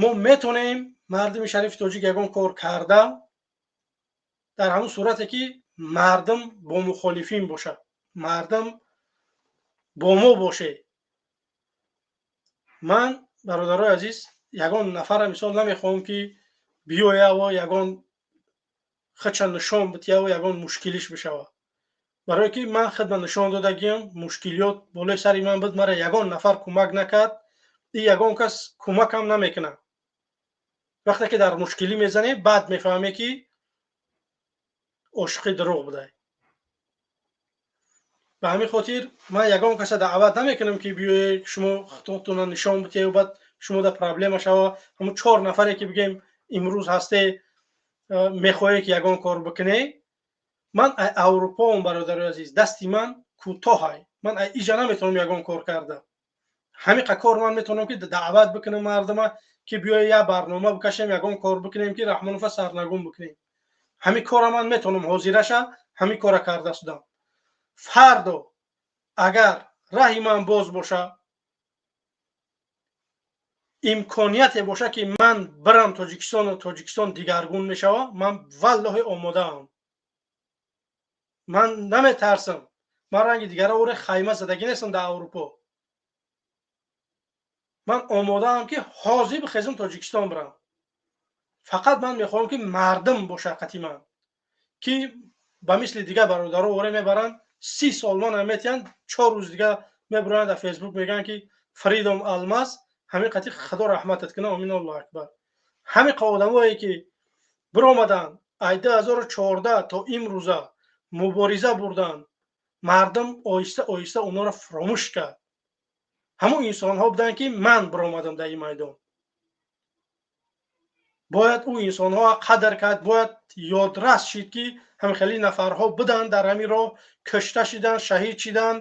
мо метонем, мардуми шарифи тоҷик, ягон кор карда дар ҳамун сурате, ки мардум бо мухолифин бошад, мардум бо мо боше. Ман, бародарои азиз, ягон нафара мисол намехоҳам, ки биёяво ягон худша нишон битияву ягон мушкилиш бишавад, барое ки ман худма нишон додагиам, мушкилиёт болои сари ман буд, мара ягон нафар кӯмак накард и ягон кас кӯмакам намекунад. Вақте ки дар мушкилӣ мезанӣ, баъд мефаҳмӣ, ки ошиқи дурӯғ будай. Ба ҳамин хотир ман ягон каса даъват намекунам, ки биёед, шумо худтона нишон битиҳед, баъд шумо да проблема шава. Ҳамун чор нафаре, ки бигем, имрӯз ҳасте, мехоҳед, ки ягон кор бикунед, ман Аврупоам, бародарои азиз, дасти ман кӯтоҳай, ман иҷа наметавонам ягон кор карда. Ҳамиқа кор ман метавонам, ки даъват бикунам мардума, ки биёед, як барнома бикашем, ягон кор бикунем, ки Раҳмонова сарнагун бикунем. Ҳамин кора ман метавонам ҳозираша, ҳамин кора карда шудам. Фардо агар раҳи ман боз боша, имконияте боша, ки ман бирам Тоҷикистону Тоҷикистон дигаргун мешава, ман валлоҳи омодаам, ман наметарсам. Ман ранги дигара оре хайма задагӣ нестам дар Аврупо. Ман омодаам, ки ҳозир бихезам, Тоҷикистон бирам. Фақат ман мехоҳам, ки мардум боша қати ман, ки ба мисли дигар бародаро оре мебаранд, 30 сол ман метиҳанд, 4 рӯз дига мебуранд, дар Фейсбук мегӯянд, ки Фридом Алмаз. Ҳамин қати Худо раҳматат кунад, омин, Аллоҳу акбар. Ҳамин одамое, ки биромаданд, ай 2014 то имрӯза мубориза бурданд, мардум оҳиста оҳиста онҳоро фаромӯш кард. Ҳамон инсонҳо буданд, ки ман биромадам дар ин майдон. Бояд ӯ инсонҳо қадр кард, бояд ёдрас шид, ки ҳамин хели нафарҳо буданд, дар ҳамин роҳ кушта шиданд, шаҳид шиданд,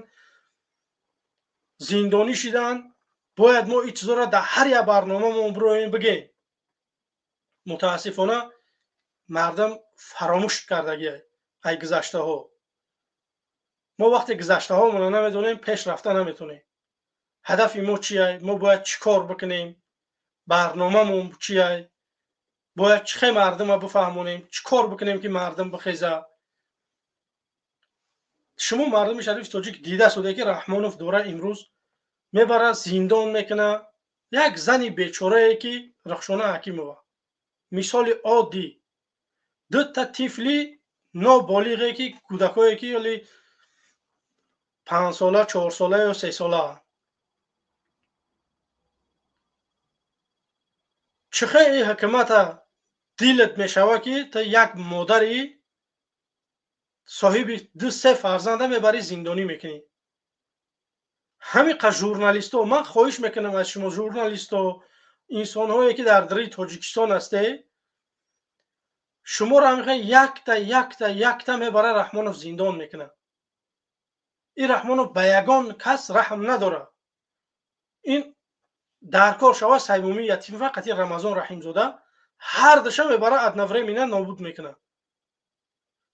зиндонӣ шиданд. Бояд мо ин чизоро дар ҳар як барномамон бироем, бигем. Мутаассифона, мардум фаромӯш кардагия ай гузаштаҳо. Мо вақте гузаштаҳомонро намедонем, пеш рафта наметонем. Ҳадафи мо чия, мо бояд чӣ кор бикунем, барномамон чия? Бояд чӣ хел мардума бифаҳмонем, чӣ кор бикунем ки мардум бихеза. Шумо мардуми шарифи тоҷик дида шуда ки Раҳмонов дора имрӯз мебара зиндон мекуна як зани бечорае ки Рахшона Ҳакимова, мисоли оддӣ, дута тифли ноболиғе ки кӯдакое ки ҳоли 5 сола, 4 сола ё 3 сола. Чӣ хел ин ҳукумата дилат мешава ки ту як модари соҳиби ду се фарзанда мебарӣ, зиндонӣ мекунӣ? Ҳамин журналисто, ман хоҳиш мекунам аз шумо, журналисто, инсонҳое ки дар дари Тоҷикистон ҳастед, шуморо ҳамин якта якта якта мебара Раҳмонов, зиндон мекунад. Ин Раҳмонов ба ягон кас раҳм надорад. Ин дар кор шава Саймумин Ятимова қати Рамазон Раҳимзода ҳар душа мебара, одновременно нобуд мекунад.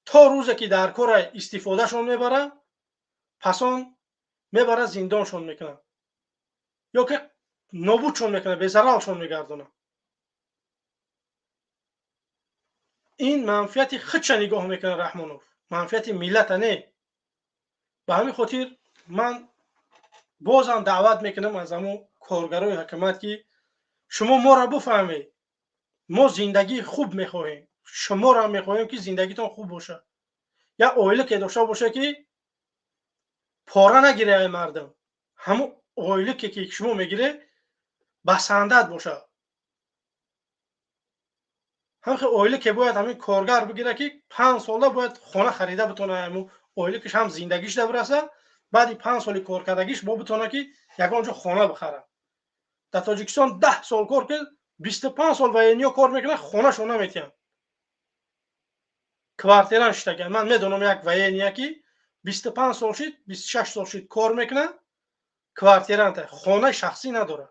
То рӯзе ки дар кора истифодашон мебара, пасон мебара зиндоншон мекунад ё ки нобудшон мекунад, безаралшон мегардонад. Ин манфиати худша нигоҳ мекунад Раҳмонов, манфиати миллата не. Ба ҳамин хотир ман бозам даъват мекунам аз ҳамон коргарои ҳукумат ки шумо моро бифаҳмед. Мо зиндагии хуб мехоҳем, шуморо мехоҳем ки зиндагитон хуб бошад, як оила ке дошта боша ки пора нагире ай мардум, ҳамон оилаке ки шумо мегире, басандат бошад. Ҳамин оила ке бояд ҳамин коргар бигира ки 5 сола бояд хона харида битона, ҳамун оилакиш ҳам зиндагиш да бираса, баъди 5 соли коркардагиш бо битона ки ягон ҷо хона бихара. Дар Тоҷикистон 10 сол кор кард, 25 сол военный ё кор мекунад, хонашон наметиҳанд, квартира шиштаган. Ман медонам як военный я ки 25 сол шид, 26 сол шид кор мекунад, квартиранта, хонаи шахсӣ надорад.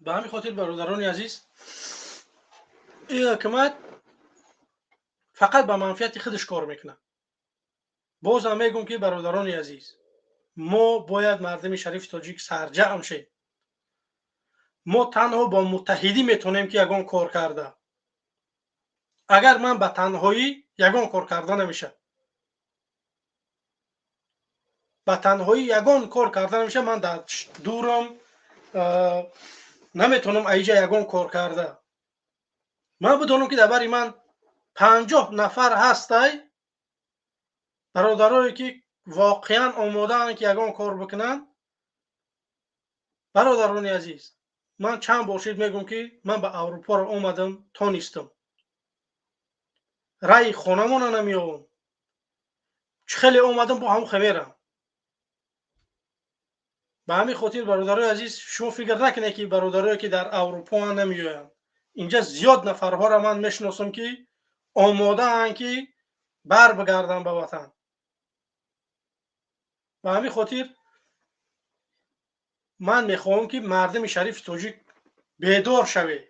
Ба ҳамин хотир, бародарони азиз, ин ҳукумат фақат ба манфиати худаш кор мекунад. Бозам мегӯм ки, бародарони азиз, мо бояд мардуми шарифи тоҷик сарҷамъ шем. Мо танҳо бо муттаҳидӣ метавонем ки ягон кор карда. Агар ман ба танҳоӣ ягон кор карда намешавад, ба танҳоӣ ягон кор карда намешавад. Ман дар дурам, наметавонам аиҷа ягон кор карда. Ман бидонам ки дар бари ман 50 нафар ҳастай, бародарое ки воқеан омодаанд ки ягон кор бикунанд. Бародарони азиз, ман чанд бор шид мегӯм ки ман ба Аврупоро омадам, тонистам раи хонамона намеёвам. Чӣ хеле омадам, бо ҳамон хемерам. Ба ҳамин хотир, бародарои азиз, шумо фикр накунед ки бародарое ки дар Аврупо намеоянд. Инҷа зиёд нафарҳоро ман мешиносам ки омодаанд ки бар бигарданд ба ватан. Ба ҳамин хотир ман мехоҳам ки мардуми шарифи тоҷик бедор шавед.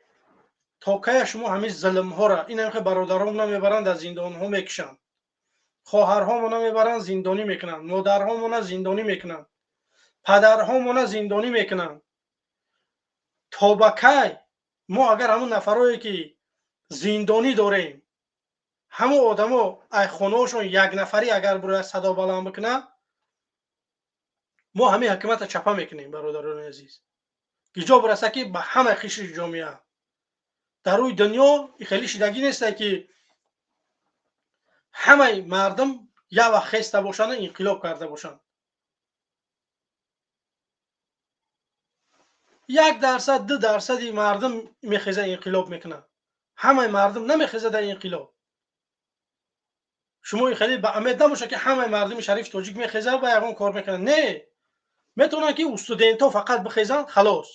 То кая шумо ҳамин зулмҳоро, ин ҳамин бародаронро мебаранд, дар зиндонҳо мекушанд, хоҳарҳомона мебаранд, зиндонӣ мекунанд, модарҳомона зиндонӣ мекунанд, падарҳомона зиндонӣ мекунанд? То ба кай мо агар ҳамун нафарое ки зиндонӣ дорем, ҳамон одамо ай хонаҳошон як нафарӣ агар бирояд садо баланд бикунад, мо ҳамин ҳукуматро чапа мекунем? Бародарони азиз, гиҷо бираса ки ба ҳама қишри ҷомеа дар рӯи дунё хеле шидагӣ несте ки ҳамаи мардум як вақт хеста бошанд, инқилоб карда бошанд. 1%, 2 дарсади мардум мехеза, инқилоб мекунад, ҳамаи мардум намехеза дар инқилоб. Шумо хеле ба умед набошад ки ҳамаи мардуми шарифи тоҷик мехеза ва ягон кор мекунад. Не, метавонанд ки студентҳо фақат бихезанд, халос,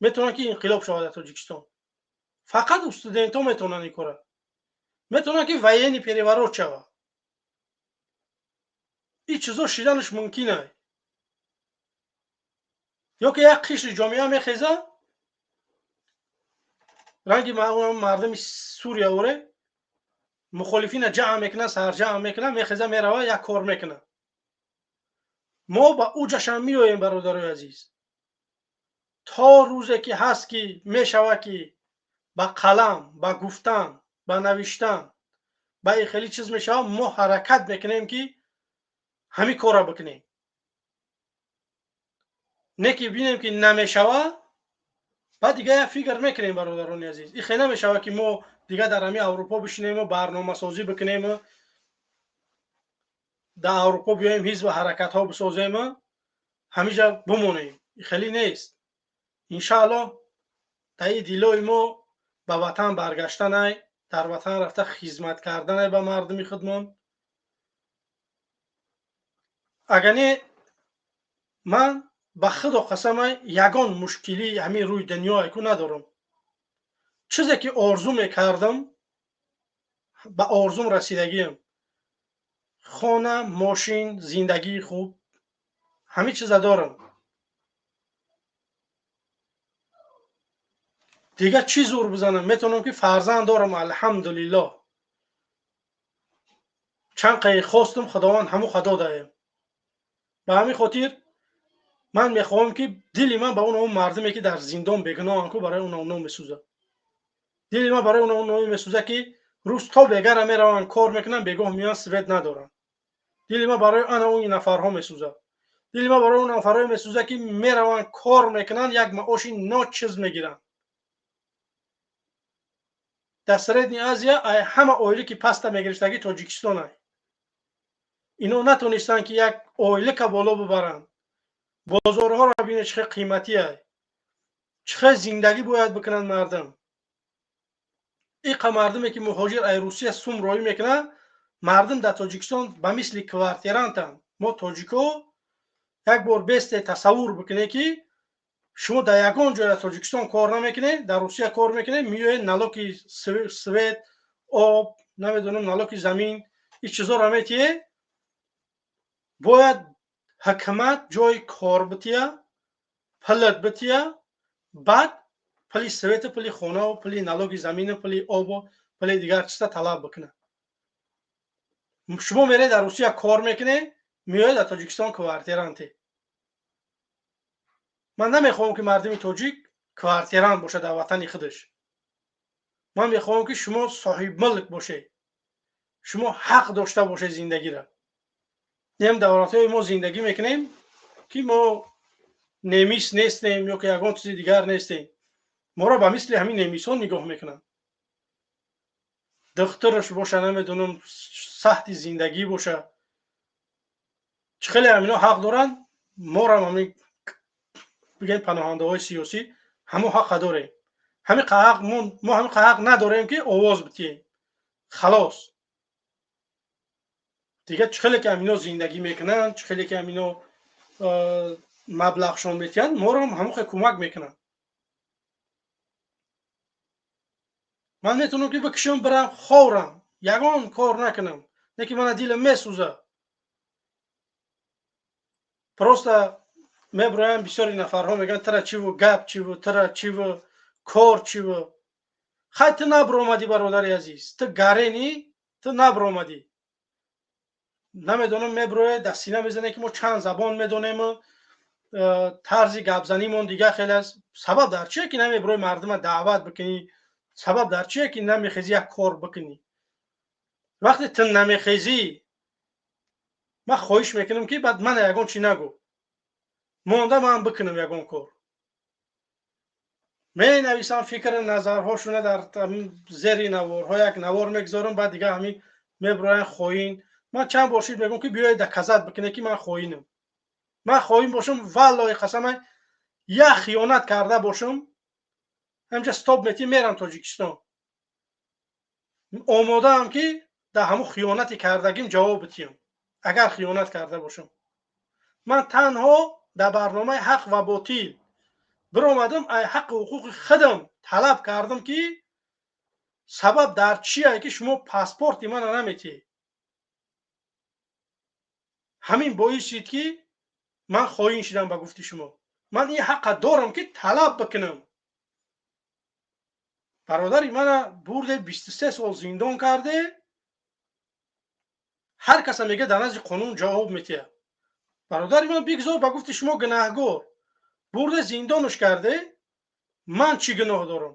метавонанд ки инқилоб шавад дар Тоҷикистон. Фақат студентҳо метавонанд ин кора, метавонанд ки военный переворот шавад. Ин чизо шиданаш мумкин ай ё ки як қишри ҷомеа мехеза, ранги мардуми Сурия оре, мухолифина ҷамъ мекунад, сарҷамъ мекунад, мехеза, мерава, як кор мекунад. Мо ба уҷашам меоем, бародарои азиз. То рӯзе ки ҳаст, ки мешавад, ки ба қалам, ба гуфтан, ба навиштан, ба ин хеле чиз мешавад, мо ҳаракат мекунем, ки ҳамин корро бикунем. Не ки бинем, ки намешавад, баъд дига як фикр мекунем, бародарони азиз. Ин хеле намешавад, ки мо дига дар ҳамин Аврупо бишинему барномасозӣ бикунему, дар Аврупо биёем, ҳизбу ҳаракатҳо бисозему, ҳамиҷа бимонем. Ин хеле нест. Иншааллоҳ, таи дилои мо ба ватан баргаштанай, дар ватан рафта хизмат карданай ба мардуми худмон. Агар не, ман ба худо қасамай, ягон мушкилӣ ҳамин рӯи дунё айку надорам. Чизе ки орзу мекардам, ба орзум расидагиам: хона, мошин, зиндагии хуб, ҳамин чиза дорам. Дигар чӣ зур бизанам? Метавонам, ки фарзанд дорам, алҳамдулиллоҳ. Чанд қай хостум, Худованд ҳамун додаем. Ба ҳамин хотир ман мехоҳам, ки дили ман ба он мардуме, ки дар зиндон бегуноҳанд ку, барои оно месӯзад. Дили ман барои оно месӯзад, ки рӯз то бегара мераванд, кор мекунанд, бегоҳ меоянд, свет надоранд. Дили ман барои ана он нафарҳо месӯзад. Дили ман барои он нафарҳое месӯзад, ки мераванд, кор мекунанд, як маоши ночиз мегиранд. Дар Средний Азия ай ҳама оиле ки паста мегирифтагӣ Тоҷикистон ай. Ино натонистанд, ки як оилика боло бибаранд. Бозорҳоро бинед, чӣ хел қиматӣ ай, чӣ хел зиндагӣ бояд бикунанд мардум. Иқа мардуме ки муҳоҷир ай Русия сум роӣ мекунад, мардум дар Тоҷикистон ба мисли квартирантанд. Мо тоҷико як бор бесте тасаввур бикунед, ки шумо дар ягон ҷой дар Тоҷикистон кор намекунед, дар Русия кор мекунед, меоед, налоги свет, об, намедонам, налоги замин, ин чизоро метиҳед. Бояд ҳукумат ҷои кор бития, пулат бития, баъд пули свету, пули хонаву, пули налоги замину, пули обу, пули дигар чиза талаб бикунад. Шумо меред, дар Русия кор мекунед, меоед, дар Тоҷикистон квартиранте. Ман намехоҳам, ки мардуми тоҷик квартирант бошад дар ватани худаш. Ман мехоҳам, ки шумо соҳибмулк бошед, шумо ҳақ дошта бошед зиндагиро. Ем давлатҳои мо зиндагӣ мекунем, ки мо немис нестем ё ки ягон чизи дигар нестем. Моро ба мисли ҳамин немисҳо нигоҳ мекунанд. Духтураш боша, намедонам, саҳти зиндагӣ боша, чӣ хеле ҳамино ҳақ доранд, морам ҳамин бигем паноҳандаҳои сиёсӣ ҳамон ҳақа дорем. Ҳамин ҳақ мо ҳамин ҳақ надорем, ки овоз битиҳем, халос. Дигар чӣ хеле ки ҳамино зиндагӣ мекунанд, чӣ хеле ки ҳамино маблағшон метиҳанд, моро ҳамон хел кӯмак мекунанд. Ман метавонам, ки бикушам, бирам, ховрам, ягон кор накунам, не ки мана дилам месӯзад. Просто меброям, бисёри нафарҳо мегӯянд: «Тара чиву гап чиву, тара чиву кор чиву?» Хай, ту набиромадӣ, бародари азиз, ту гарени, ту набиромадӣ, намедонам. Меброяд, дар сина мезане, ки мо чанд забон медонему, тарзи гапзанимон дигар хеле аст. Сабаб дар чие, ки намеброи мардума даъват бикунӣ? Сабаб дар чие, ки намехезӣ, як кор бикунӣ? Вақте ту намехезӣ, ман хоҳиш мекунам, ки баъд мана ягон чӣ нагӯ. Монда ман бикунам ягон кор. Менависам фикри назарҳошуна дар зери наворҳо, як навор мегузорам, баъд дигар ҳамин меброянд: «Хоин». Ман чанд бор шид мегӯям, ки биёед, доказать бикунед, ки ман хоинам. Ман хоин бошам, валлоҳи қасама, як хиёнат карда бошам, ҳамҷа стоп метӣ, мерам Тоҷикистон. Омодаам, ки дар ҳамун хиёнати кардагим ҷавоб битиҳам, агар хиёнат карда бошам. Ман танҳо дар барномаи «Ҳақ ва ботил» биромадам, ай ҳаққу ҳуқуқи худам талаб кардам, ки сабаб дар чие, ки шумо паспорти мана наметиҳед. Ҳамин боис шид, ки ман хоин шидам ба гуфти шумо. Ман ин ҳаққа дорам, ки талаб бикунам. Бародари мана бурде, 23 сол зиндон карде. Ҳар каса мега, дар назди қонун ҷавоб метиҳад. Бародари ман бигзор ба гуфти шумо гунаҳгор бурда зиндонаш карде, ман чӣ гуноҳ дорам?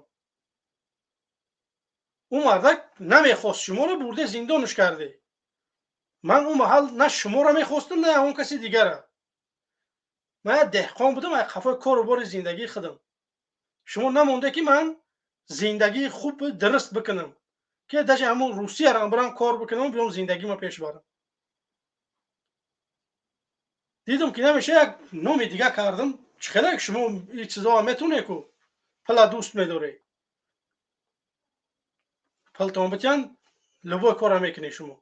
Ӯ мардак намехост шуморо, бурда зиндонаш карде. Ман он маҳал на шуморо мехостам, на он каси дигара. Ман як деҳқон будам, як қафои кору бори зиндагии худам. Шумо намонде ки ман зиндагии хуб дуруст бикунам, ки даже ҳамон Русияро бирам кор бикунам, биём зиндагима пеш барам. Дидам ки намеша, як номи дига кардам. Чӣ хеле шумо ин чизоа метонед ку пула дӯст медоред, пултон битян любой кора мекунед шумо.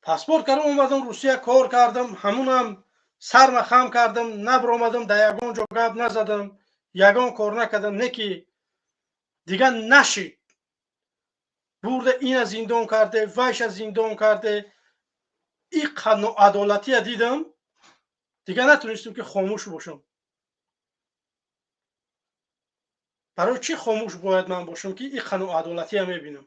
Паспорт кардам, омадам Русия, кор кардам, ҳамунам сарма хам кардам, набаромадам, дар ягон ҷо гап назадам, ягон кор накардам, не ки дигар нашид. Бурда ина зиндон карде, вайша зиндон карде, ин ноадолатия дидам, дигар натонистам ки хомӯш бошам. Барои чӣ хомӯш бояд ман бошам ки ин ноадолатия мебинам?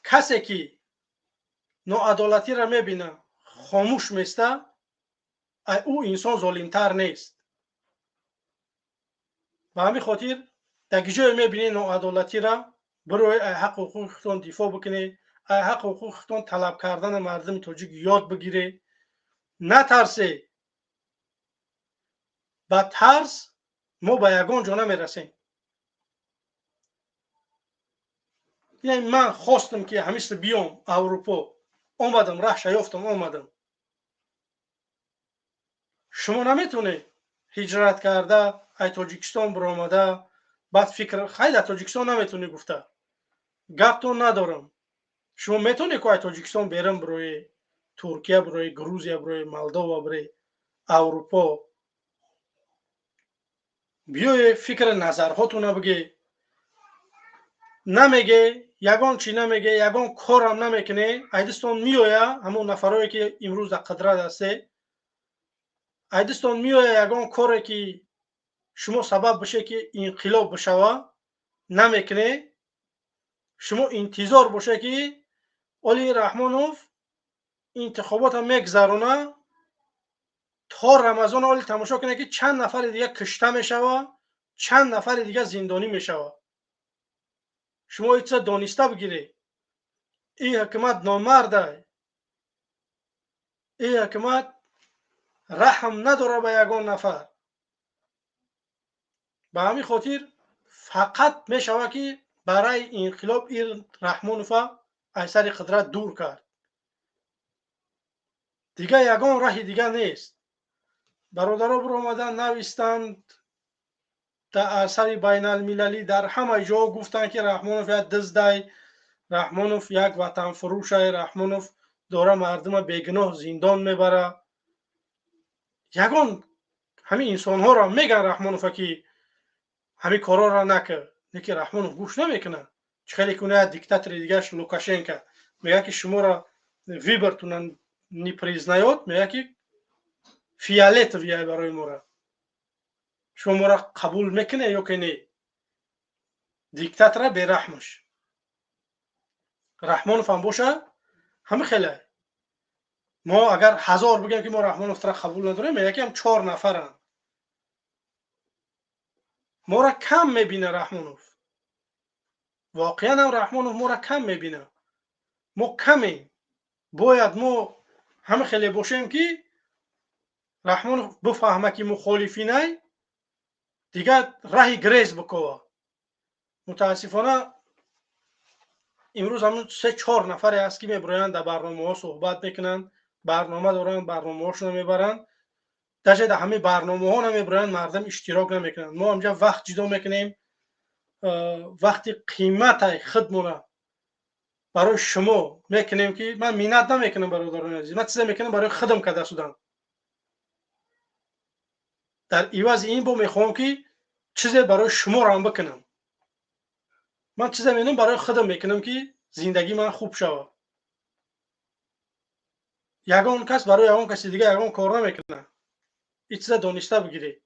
Касе ки ноадолатиро мебина, хомӯш места, ай ӯ инсон золимтар нест. Ба ҳамин хотир дар ҷое мебинед ноадолатиро, бирои ай ҳаққу ҳуқуқи худтон дифоъ бикунед, ай ҳаққу ҳуқуқи худтон талаб кардани мардуми тоҷик ёд бигиред. Натарсе, ба тарс мо ба ягон ҷо намерасем. Яъне ман хостам ки ҳамиса биём Аврупо, омадам, раҳша ёфтам, омадам. Шумо наметонед ҳиҷрат карда ай Тоҷикистон биромада, баъд фикр хай дар Тоҷикистон наметонӣ гуфта, гаптон надорам. Шумо метонед ку ай Тоҷикистон берун бирои Туркия, бирои Грузия, бирои Молдова, бирои Аврупо, биёе фикри назарҳотона бигӣ. Намеге, ягон чӣ намеге, ягон корам намекунӣ, айдистон меоя ҳамон нафарое ки имрӯз дар қудрат ҳасте, айдистон меоя ягон коре ки шумо сабаб бише ки инқилоб бишава, намекунӣ. Шумо интизор боше ки Оли Раҳмонов интихобота мегзарона, то Рамазон оли тамошо кунед ки чанд нафари дига кушта мешава, чанд нафари дига зиндонӣ мешава. Шумо ин чиза дониста бигиред. Ин ҳукумат номарда, ин ҳукумат раҳм надора ба ягон нафар. Ба ҳамин хотир фақат мешавад ки барои инқилоб ин Раҳмонова аз сари қудрат дур кард. Дигар ягон раҳи дига нест. Бародаро биромадан навистанд дар асари байналмилалӣ, дар ҳама ҷо гуфтанд ки Раҳмонов як диздай, Раҳмонов як ватанфурӯшай, Раҳмонов дора мардума бегуноҳ зиндон мебара. Ягон ҳамин инсонҳоро меган Раҳмонова ки ҳамин корҳоро накард, лекин Раҳмонов гӯш намекунад. Чӣ хеле куна диктатори дигараш Лукашенко мегӯяд ки шуморо выбортона не признаёт, мегӯяд ки фиолетовый барои мора, шумо моро қабул мекунед ё ки не? Диктатора бераҳмаш. Раҳмонов ҳам боша ҳама хеле. Мо агар 1000 бигем ки мо Раҳмоновро қабул надорем, мегӯяд ки ҳам 4 нафаранд. Моро кам мебина Раҳмонов. Воқеан ҳам Раҳмонов моро кам мебина. Мо камем. Бояд мо ҳама хеле бошем ки Раҳмонов бифаҳма ки мухолифинай, дигар раҳи грез бикова. Мутаассифона имрӯз ҳамун 3-4 нафаре ҳаст ки мебироянд дар барномаҳо суҳбат мекунанд, барнома доранд, барномаҳошонро мебаранд. Даже дар ҳамаи барномаҳо намебироянд, мардум иштирок намекунанд. Мо ҳамҷа вақт ҷудо мекунем, вақти қиматай худмона барои шумо мекунем ки ман миннат намекунам, бародарони азиз, ман чизе мекунам барои худам карда шудам. Дар ивази ин бо мехоҳам ки чизе барои шуморо ҳам бикунам. Ман чизе менам барои худам мекунам ки зиндагии ман хуб шавад. Ягон кас барои ягон каси дига ягон кор намекунад. Ин чиза дониста бигиред.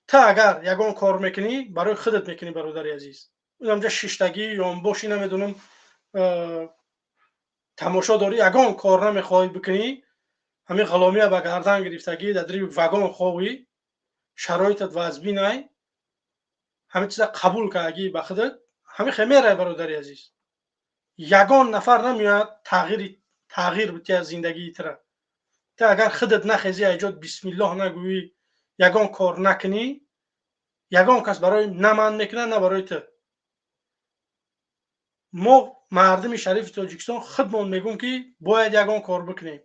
Та агар ягон кор мекунӣ, барои худат мекунӣ, бародари азиз. Унамҷа шиштагӣ ё бошӣ намедонам, Тамошо дорӣ, ягон кор намехоҳӣ бикунӣ, ҳамин ғуломия ба гардан гирифтагӣ, дар дари вагон ховӣ, шароитат вазбинай, ҳамин чиза қабул кардагӣ ба худат, ҳамин хел мерай, бародари азиз. Ягон нафар намеояд тағйир бития зиндагии тура. Ту агар худат нахезӣ, айҷод бисмиллоҳ нагӯӣ, ягон кор накунӣ, ягон кас барои на ман мекунад, на барои ту. Мо мардуми шарифи Тоҷикистон худмон мегӯм, ки бояд ягон кор бикунем.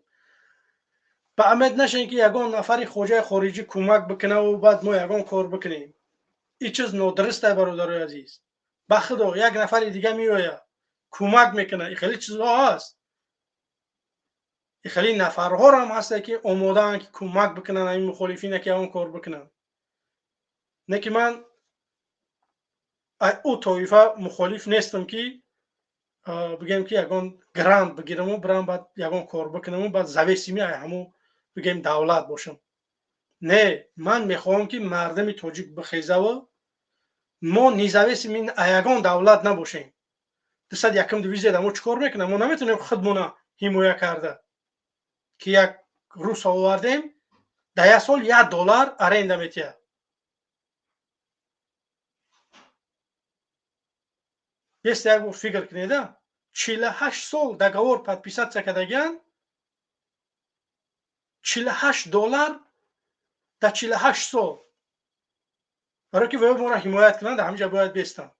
Ба умед нашем, ки ягон нафари хоҷаи хориҷӣ кӯмак бикунаву баъд мо ягон кор бикунем. Ин чиз нодуруст, бародарои азиз. Ба худо, як нафари дига меояд, кӯмак мекунад. И хеле чизҳо ҳаст, и хеле нафарҳоро ҳам ҳастанд, ки омодаанд, ки кӯмак бикунанд ҳамин мухолифина, ки ягон кор бикунанд. Не ки ман ӯ тоифа мухолиф нестам, ки бигем, ки ягон грант бигираму бирам, баъд ягон кор бикунаму баъд зависимый ай ҳамун, бигем, давлат бошам. Не, ман мехоҳам, ки мардуми тоҷик бихезаву мо независимый ягон давлат набошем. 201-м дивизия мо чӣ кор мекунам? Мо наметавонем худмона ҳимоя карда, ки як рус овардем, дар як сол $1 аренда метиҳад. Беста як бор фикр кунеда, 48 сол договор подписаться кардагиан, $48 дар 48 сол, барое ки воё моро ҳимоят кунанд, дар ҳаминҷа бояд бестанд.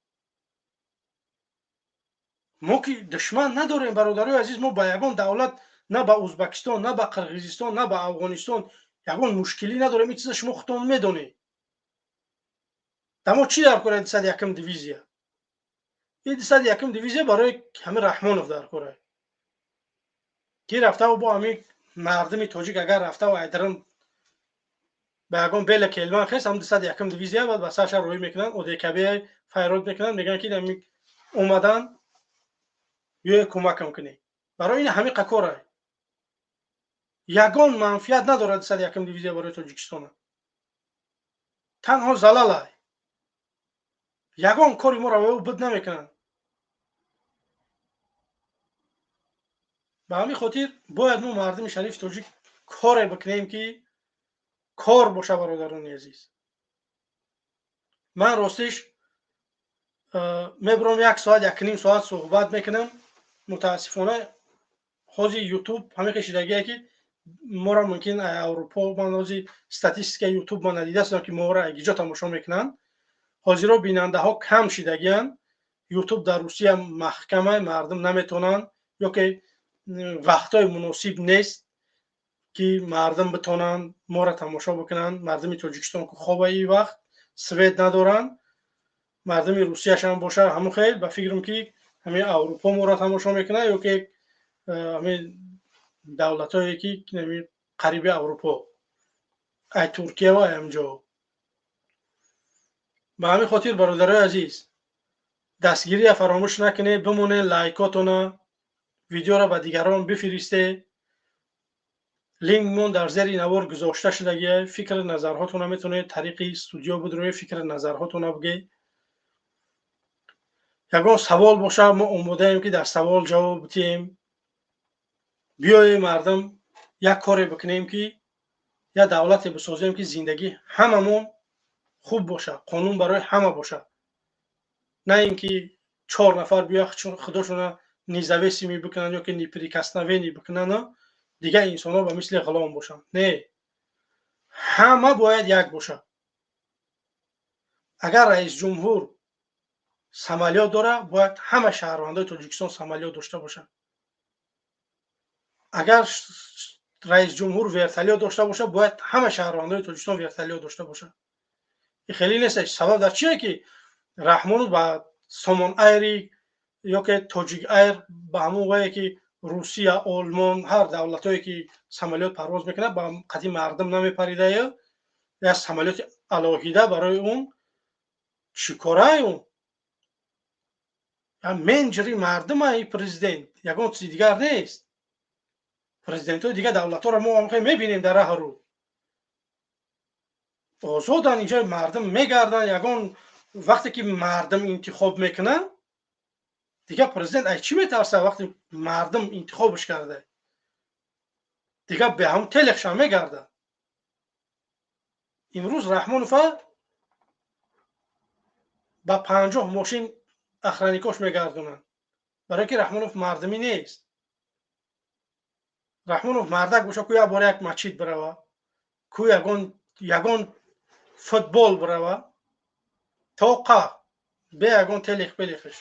Мо ки душман надорем, бародарои азиз, мо ба ягон давлат, на ба Узбакистон, на ба Қирғизистон, на ба Афғонистон ягон мушкилӣ надорем. Ин чиза шумо худтон медонед. Дар мо чӣ дар кора 201-м дивизия? Ин 201-м дивизия барои ҳамин Раҳмонов дар кора, ки рафтаву бо ҳамин мардуми тоҷик агар рафтаву айдаран ба ягон бела келман хес, ҳам 201-м дивизия баъд ба сарша рӯӣ мекунанд, ОДКБ файрод мекунанд, мегӯянд, ки омадан, биёе кӯмакам кунед. Барои ин ҳамин қакора ягон манфиат надорад 201-м дивизия барои Тоҷикистона, танҳо залалай. Ягон кори моро буд намекунанд. Ба ҳамин хотир бояд мо, мардуми шарифи тоҷик, коре бикунем, ки кор боша. Бародарони азиз, ман ростиш мебурам, як соат, якним соат суҳбат мекунам. Мутаассифона, ҳозир Ютуб ҳамин кашидагие, ки моро мумкин Аврупо, ман ҳозир статистикаи Ютуб ман надидастам, ки моро гиҷо тамошо мекунанд. Ҳозиро бинандаҳо кам шидагиянд. Ютуб дар Русия маҳкама, мардум наметавонанд ё ки вақтҳои муносиб нест, ки мардум битонанд моро тамошо бикунанд. Мардуми Тоҷикистон ку хоба, и вақт свет надоранд. Мардуми Русияшам боша, ҳамун хел. Ба фикрам, ки ҳамин Аврупо моро тамошо мекунад ё ки ҳамин давлатҳое, ки қариби Аврупо, ай Туркия ва ай ҳамҷо. Ба ҳамин хотир, бародарои азиз, дастгирия фаромӯш накунед, бимонед, лайкотона, видеоро ба дигарон бифиристед. Линкмон дар зери навор гузошта шудагия. Фикри назарҳотона метавонед тариқи студио бидроед, фикри назарҳотона бигӯед. Ягон савол боша, мо омодаем, ки дар савол ҷавоб бидиҳем. Биёем, мардум, як коре бикунем, ки як давлате бисозем, ки зиндагӣ ҳамамон хуб бошад, қонун барои ҳама бошад, на ин ки чор нафар биё худошона независимый бикунанд ё ки неприкосновенный бикунанд, дигар инсонҳо ба мисли ғулом бошанд. Не, ҳама бояд як бошад. Агар раисҷумҳур самолёт дорад, бояд ҳама шаҳрвандои Тоҷикистон самолёт дошта бошанд. Агар раисҷумҳур вертолёт дошта бошад, бояд ҳама шаҳрвандои Тоҷикистон вертолёт дошта бошанд. И хеле нест. Сабаб дар чие, ки Раҳмонов ба Сомон Айри ё ки Тоҷик Айр, ба ҳамон вае, ки Русия, Олмон, ҳар давлатҳое, ки самолёт парвоз мекунад, ба қади мардум намепаридаю як самолёти алоҳида барои он чӣ корае? Он менеҷери мардума и президент, ягон чизи дигар нест. Президентҳои дигар давлатҳоро мо мебинем, дар раҳ рӯ озоданд, инҷо мардум мегарданд. Ягон вақте ки мардум интихоб мекунанд. Дигар президент ай чӣ метарсад, вақте мардум интихобш карда? Дигар бе ҳамун телехшам мегардад. Имрӯз Раҳмонова ба 50 мошин охранникош мегардонанд, барое ки Раҳмонов мардумӣ нест. Раҳмонов мардак боша, ку як бор як масҷид бирава, ку ягон футбол бирава, тоқа бе ягон телех пелехш.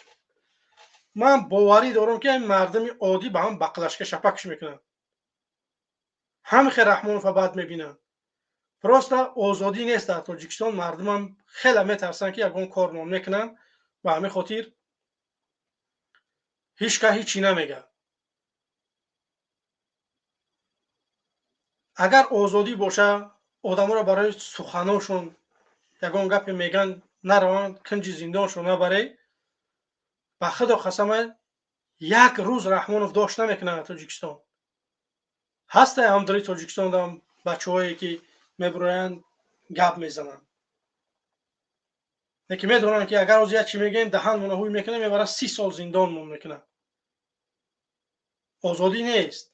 Ман боварӣ дорам, ки мардуми оддӣ ба ҳам бақлашка шапакш мекунанд, ҳамихе Раҳмонова бад мебинанд. Просто озодӣ нест дар Тоҷикистон, мардумам хеле метарсанд, ки ягон кор мекунанд. Ба ҳамин хотир ҳеҷ кас ҳечи намегӯяд. Агар озодӣ боша, одаморо барои суханошон ягон гапе мегӯянд, нараванд кунҷи зиндоншон набаре. Ба худо қасама, як рӯз Раҳмонов дошт намекунад дар Тоҷикистон. Ҳастае ҳамдири Тоҷикистон бачаҳое, ки мебироянд, гап мезананд, лекин медонанд, ки агар ҳозир як чи мегӯем, даҳанмона ҳуй мекунем, мебарад 30 сол зиндонмон мекунад. Озодӣ нест.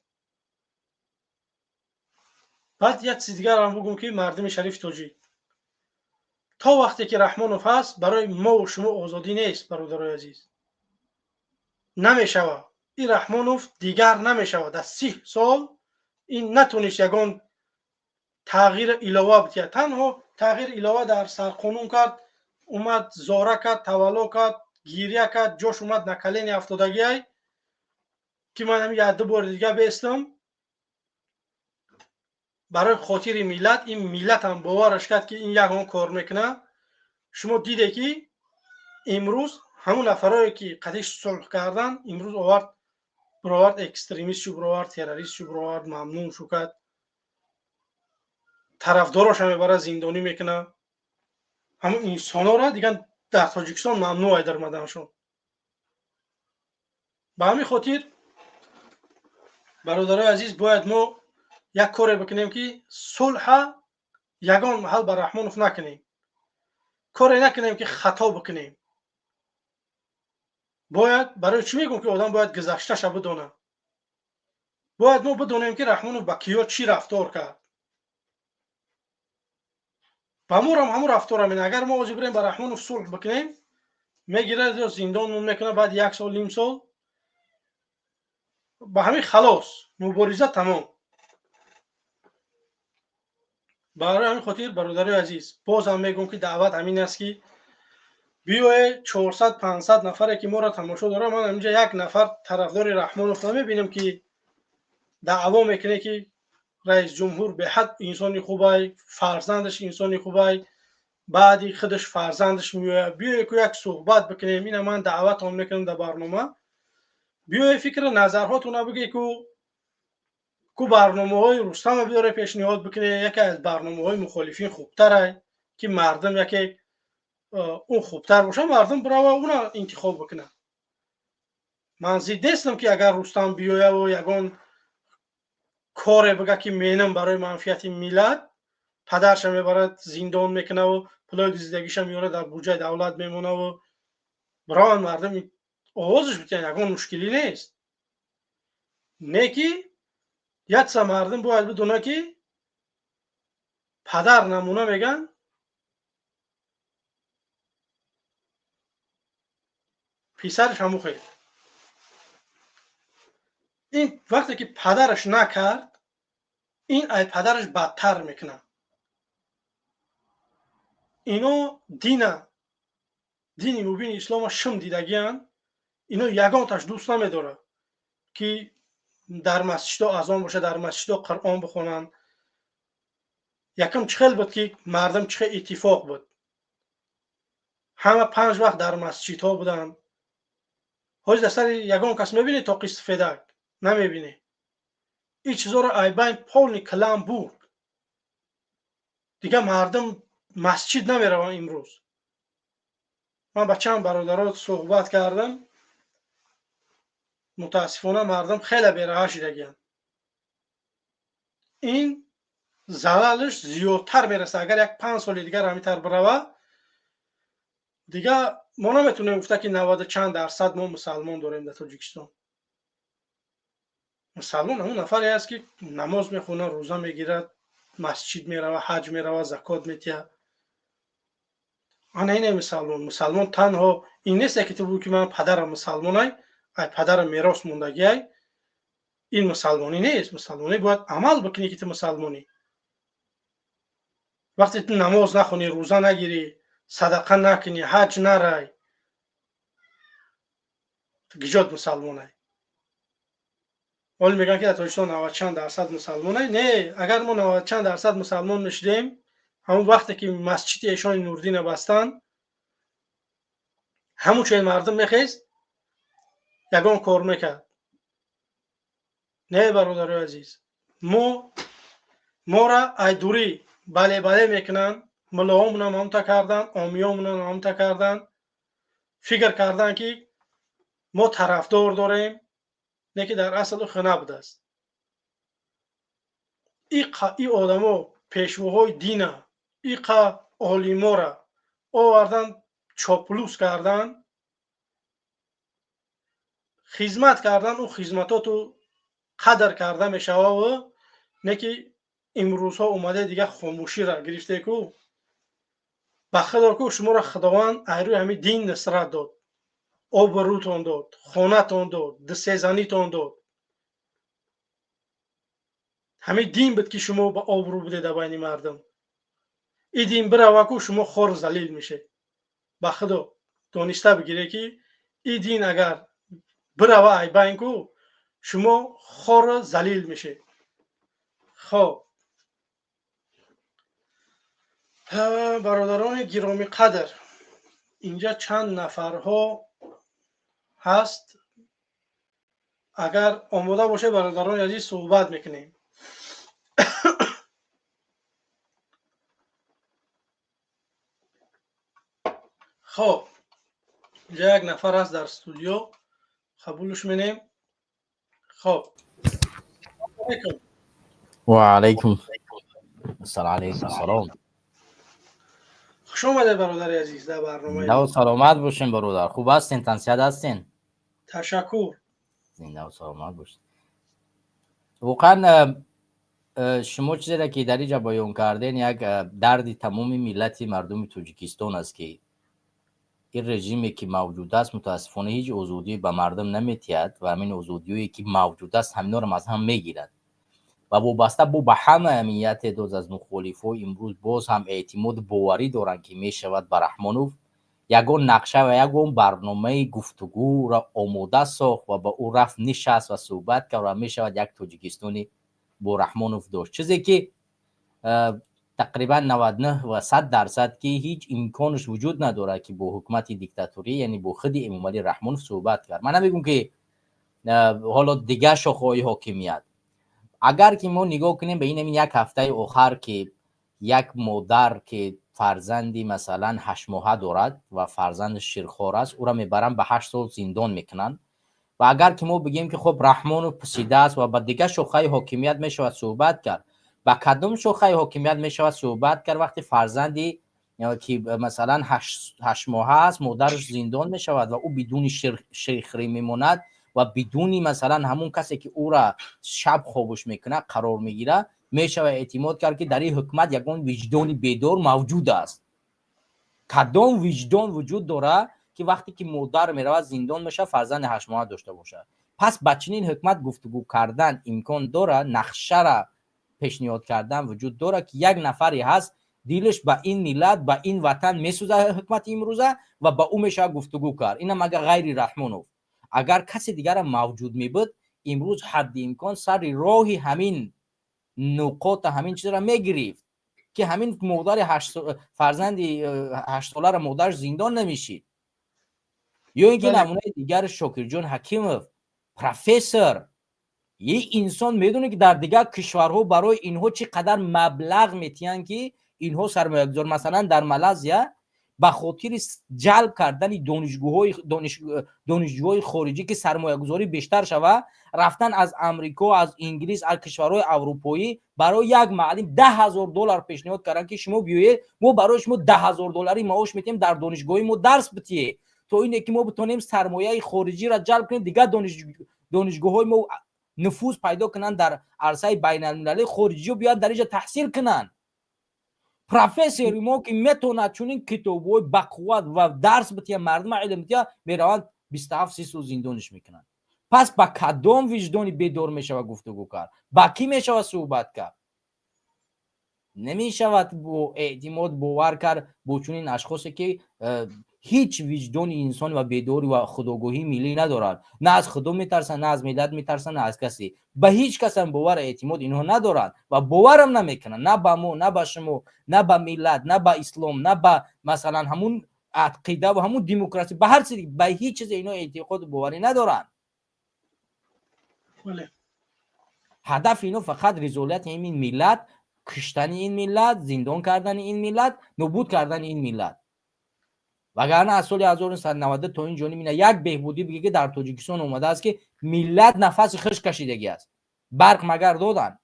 Баъд як чизи дигарам бугум, ки мардуми шарифи тоҷик, то вақте ки Раҳмонов ҳаст, барои мову шумо озодӣ нест. Бародарои азиз, намешавад. Ин Раҳмонов дигар намешавад. Дар 30 сол ин натонист ягон тағйир илова бидиҳад. Танҳо тағйир илова дар сарқонун кард, омад, зора кард, тавалло кард, гиря кард, ҷош омад на колени афтодагиай, ки ман ҳамин як ду бори дига бестам барои хотири миллат. Ин миллатам бовараш кард, ки ин ягон кор мекунад. Шумо диде, ки имрӯз ҳамун нафарое, ки қадиш сулҳ кардан, имрӯз овард, бировард, экстремист шу бировард, террорист шу бировард, мамнун шу кард, тарафдороша мебарад, зиндонӣ мекунад. Ҳамун инсонора дигар дар Тоҷикистон мамнӯъ ай даромаданшон. Ба ҳамин хотир, бародарои азиз, бояд мо як коре бикунем, ки сулҳа ягон маҳал ба Раҳмонов накунем, коре накунем, ки хато бикунем. Бояд, барои чӣ мегӯм, ки одам бояд гузашташа бидонад. Бояд мо бидонем, ки Раҳмонов ба киё чӣ рафтор кард. Ба морам ҳамун рафтора мена. Агар мо ҳозир бирем, ба Раҳмонов сулҳ бикунем, мегирад ё зиндонмон мекунад. Баъд як сол, ним сол ба ҳамин халос, мубориза тамом. Барои ҳамин хотир, бародарои азиз, бозам мегӯм, ки даъват ҳамин аст, ки биёе 400, 500 нафаре, ки моро тамошо дорад. Ман ҳаминҷа як нафар тарафдори Раҳмонов намебинам, ки даъво мекуне, ки раисҷумҳур беҳад инсони хубай, фарзандаш инсони хубай, баъди худаш фарзандаш меояд. Биёе ку як суҳбат бикунем. Ина ман даъватон мекунам дар барнома. Биёе, фикру назарҳотона бигӯе, ку барномаҳои Рустама биёре, пешниҳод бикуне. Яке аз барномаҳои мухолифин хубтарай, ки мардум яке он хубтар боша, мардум бирава, уна интихоб бикунад. Ман зид нестам, ки агар Рустам биёяву ягон коре бига, ки менам барои манфиати миллат. Падарша мебарад, зиндон мекунаву пулои зиндагиша меёрад, дар буҷаи давлат мемонаву бираванд, мардум овозаш битиҳанд, ягон мушкилӣ нест. Не ки якса мардум бояд бидонад, ки падар намуна мегӯянд, писараш ҳамун хел. Ин вақте ки падараш накард, ин ай падараш бадтар мекунад. Ино дина, дини мубини ислома шум дидагианд. Ино ягонташ дӯст намедорад, ки дар масҷидҳо азон боша, дар масҷидҳо Қуръон бихонанд. Якум чӣ хел буд, ки мардум чӣ хел иттифоқ буд, ҳама панҷ вақт дар масҷидҳо буданд. Ҳозир дар сари ягон кас мебинед тоқи сафедак? Намебинед. Ин чизоро айбайн полный калам бурд. Дигар мардум масҷид намераванд. Имрӯз ман ба чанд бародаро суҳбат кардам, мутаассифона, мардум хеле бераҳа шидагиянд. Ин залалаш зиёдтар мерасад, агар як 5 соли дигар ҳамин тавр бирава. Дига мо наметавонем гуфта, ки наваду чанд дарсад мо мусалмон дорем дар Тоҷикистон. Мусалмон ҳамон нафаре аст, ки намоз мехонад, рӯза мегирад, масҷид мерава, ҳаҷ мерава, закот метиҳад. Ана ине мусалмон. Мусалмон танҳо ин несте, ки ту бугӯ, ки ман падарам мусалмонай, ай падарам мерос мондагиай. Ин мусалмонӣ нест. Мусалмонӣ бояд амал бикунӣ, ки ту мусалмонӣ. Вақте ту намоз нахонӣ, рӯза нагирӣ, садақа накунӣ, ҳаҷ нарай, гиҷот мусалмонай? Ҳоле мегӯянд, ки дар Тоҷикистон навад чанд дарсад мусалмонай. Не, агар мо навад чанд дарсад мусалмон мешудем, ҳамон вақте ки масҷиди Эшони Нурдина бастанд, ҳамун чунин мардум мехест, ягон кор мекард. Не, бародарои азиз, мо мора айдурӣ бале бале мекунанд. Муллоҳомонам ҳамта карданд, омиёмонам ҳамта карданд, фикр карданд, ки мо тарафдор дорем, не ки дар асл ӯ хина будааст. И одамо пешвоҳои дина, иқа олимора овардан, чоплус кардан, хизмат кардан. Ӯ хизматоту қадр карда мешававу не ки имрӯзҳо омаде, дига хомӯшира гирифте ку. Ба худо ку, шуморо Худованд айрӯи ҳамин дин нусрат дод, обрӯтон дод, хонатон дод, дусезанитон дод. Ҳамин дин буд, ки шумо ба обрӯ будед дар байни мардум. И дин бираваку, шумо хор залил мешед. Ба худо, дониста бигире, ки и дин агар бирава ай байн ку, шумо хору залил мешед. Хоб, бародарони гиромиқадр, инҷа чанд нафарҳо ҳаст. Агар омода бошед, бародарони азиз, суҳбат мекунем. Хоб, инҷа як нафар аст дар студиё, қабулш менем. Хоб. Ва алайкум алайкум салом. Хуш омадед, бародари азиз, дар барномаи. Зиндаву саломат бошем, бародар. Хуб ҳастен, тансиҳат ҳастен? Ташаккур. Зиндаву саломат бошед. Воқеан, шумо чизере ки дар инҷа баён карден, як дарди тамоми миллати мардуми Тоҷикистон аст, ки ин режиме ки мавҷуд аст, мутаассифона, ҳеҷ озодӣ ба мардум наметиҳад ва ҳамин озодиҳое ки мавҷуд аст, ҳаминорам аз ҳам мегирад. Ва вобаста бо ба ҳама амияте доз аз мухолифҳо имрӯз боз ҳам эътимоду боварӣ доранд, ки мешавад ба Раҳмонов ягон нақша ва ягон барномаи гуфтугӯро омода сохт ва ба ӯ рафт, нишаст ва суҳбат кард ва мешавад як Тоҷикистони бо Раҳмонов дошт, чизе ки тақрибан 99 ва 100% ки ҳеҷ имконаш вуҷуд надорад, ки бо ҳукумати диктаторӣ, яъне бо худи Эмомалӣ Раҳмонов суҳбат кард. Ман намегӯм, ки ҳоло дигар шохаҳои ҳокимият. Агар ки мо нигоҳ кунем ба ин ҳамин як ҳафтаи охар, ки як модар, ки фарзанди масалан 8 моҳа дорад ва фарзанди ширхор аст, ӯро мебаранд, ба 8 сол зиндон мекунанд. Ва агар ки мо бигӯем, ки хоб, Раҳмонов пусида аст ва ба дигар шохаи ҳокимият мешавад суҳбат кард, ба кадом шохаи ҳокимият мешавад суҳбат кард, вақте фарзанди ки масалан 8 моҳа аст, модараш зиндон мешавад ва ӯ бидуни ширхӯрӣ мемонад ва бидуни масалан ҳамун касе ки ӯра шаб хобуш мекунад қарор мегирад? Мешавад эътимод кард, ки дар ин ҳукумат ягон виҷдони бедор мавҷуд аст? Кадом виҷдон вуҷуд дорад, ки вақте ки модар меравад, зиндон мешавад, фарзанди 8 моҳа дошта бошад? Пас ба чунин ҳукумат гуфтугӯ кардан имкон дорад? Нақшара пешниҳод кардан вуҷуд дорад, ки як нафаре ҳаст, дилаш ба ин миллат, ба ин ватан месӯзад, ҳукумати имрӯза, ва ба ӯ мешавад гуфтугӯ кард? Инам агар ғайри Раҳмонов, агар касе дигарам мавҷуд мебуд, имрӯз ҳадди имкон сари роҳи ҳамин нуқота, ҳамин чизро мегирифт, ки ҳамин модари фарзанди 8 соларо модараш зиндон намешид. Ё ин ки намунаи дигар, Шокирҷон Ҳакимов, профессор. Е инсон медонад, ки дар дигар кишварҳо барои инҳо чӣ қадар маблағ метиҳанд, ки инҳо сармоягузор, масалан, дар Малайзия Ба хотири ҷалб кардани донишҷӯҳои хориҷӣ, ки сармоягузорӣ бештар шава, рафтан аз Амрико, аз Инглис, аз кишварҳои аврупоӣ барои як муаллим 10 000 доллар пешниҳод карданд, ки шумо биёед, мо барои шумо 10 000 долларӣ маош метиҳем, дар донишгоҳи мо дарс битиҳед, то ине ки мо битонем сармояи хориҷиро ҷалб кунем, дигар донишгоҳҳои мо нуфуз пайдо кунанд дар арсаи байналмилалӣ, хориҷиҳо биёянд, дар инҷа таҳсил кунанд. Профессори мо, ки метавонад чунин китобҳои бақувват ва дарс бития, мардума илм бития, мераванд, 27-30 сол зиндониш мекунанд. Пас ба кадом виҷдони бедор мешавад гуфтугӯ кард? Ба кӣ мешавад суҳбат кард? Намешавад бо эътимод бовар кард бо чунин ашхосе, ки ҳеҷ виҷдони инсон ва бедорӣ ва худогоҳии миллӣ надорад. На аз Худо метарсанд, на аз миллат метарсанд, на аз касе. Ба ҳеҷ касам бовар, эътимод инҳо надоранд ва боварам намекунанд, на ба мо, на ба шумо, на ба миллат, на ба ислом, на ба, масалан, ҳамун ақида ва ҳамун демократия, ба ҳар чиз, ба ҳеҷ чизе инҳо эътиқоду боварӣ надоранд. Ҳадафи инҳо фақат ризолияти ин миллат, куштани ин миллат, зиндон кардани ин миллат, нобуд кардани ин миллат. Вагарна аз соли 1990 то ин ҷониб ина як беҳбудӣ биге, ки дар Тоҷикистон омадааст, ки миллат нафаси хиш кашидагӣ аст? Барқ магар доданд?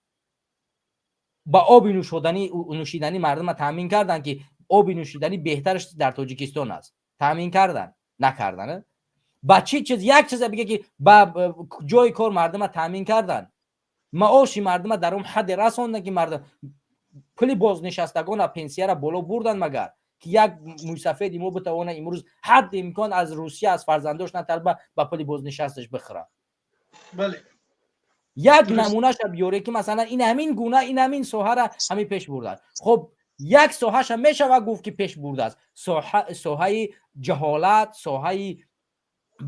Ба оби нӯшиданӣ мардума таъмин карданд, ки оби нӯшиданӣ беҳтараш дар Тоҷикистон аст? Таъмин карданд? Накарданд. Ба чӣ чиз, як чизе биге, ки ба ҷои кор мардума таъмин карданд, маоши мардума дар он ҳадде расонданд, ки мардум пули бознишастагона, пенсияра боло бурданд магар, ки як мӯйсафеди мо битавонад имрӯз ҳадди имкон аз Русия, аз фарзандош наталба, ба пули бознишасташ бихӯрад? Як намунаша биёре, ки масалан ин ҳамин гуна, ин ҳамин соҳара ҳамин пеш бурдааст. Хуб, як соҳаша мешавад гуфт, ки пеш бурдааст: соҳаи ҷаҳолат, соҳаи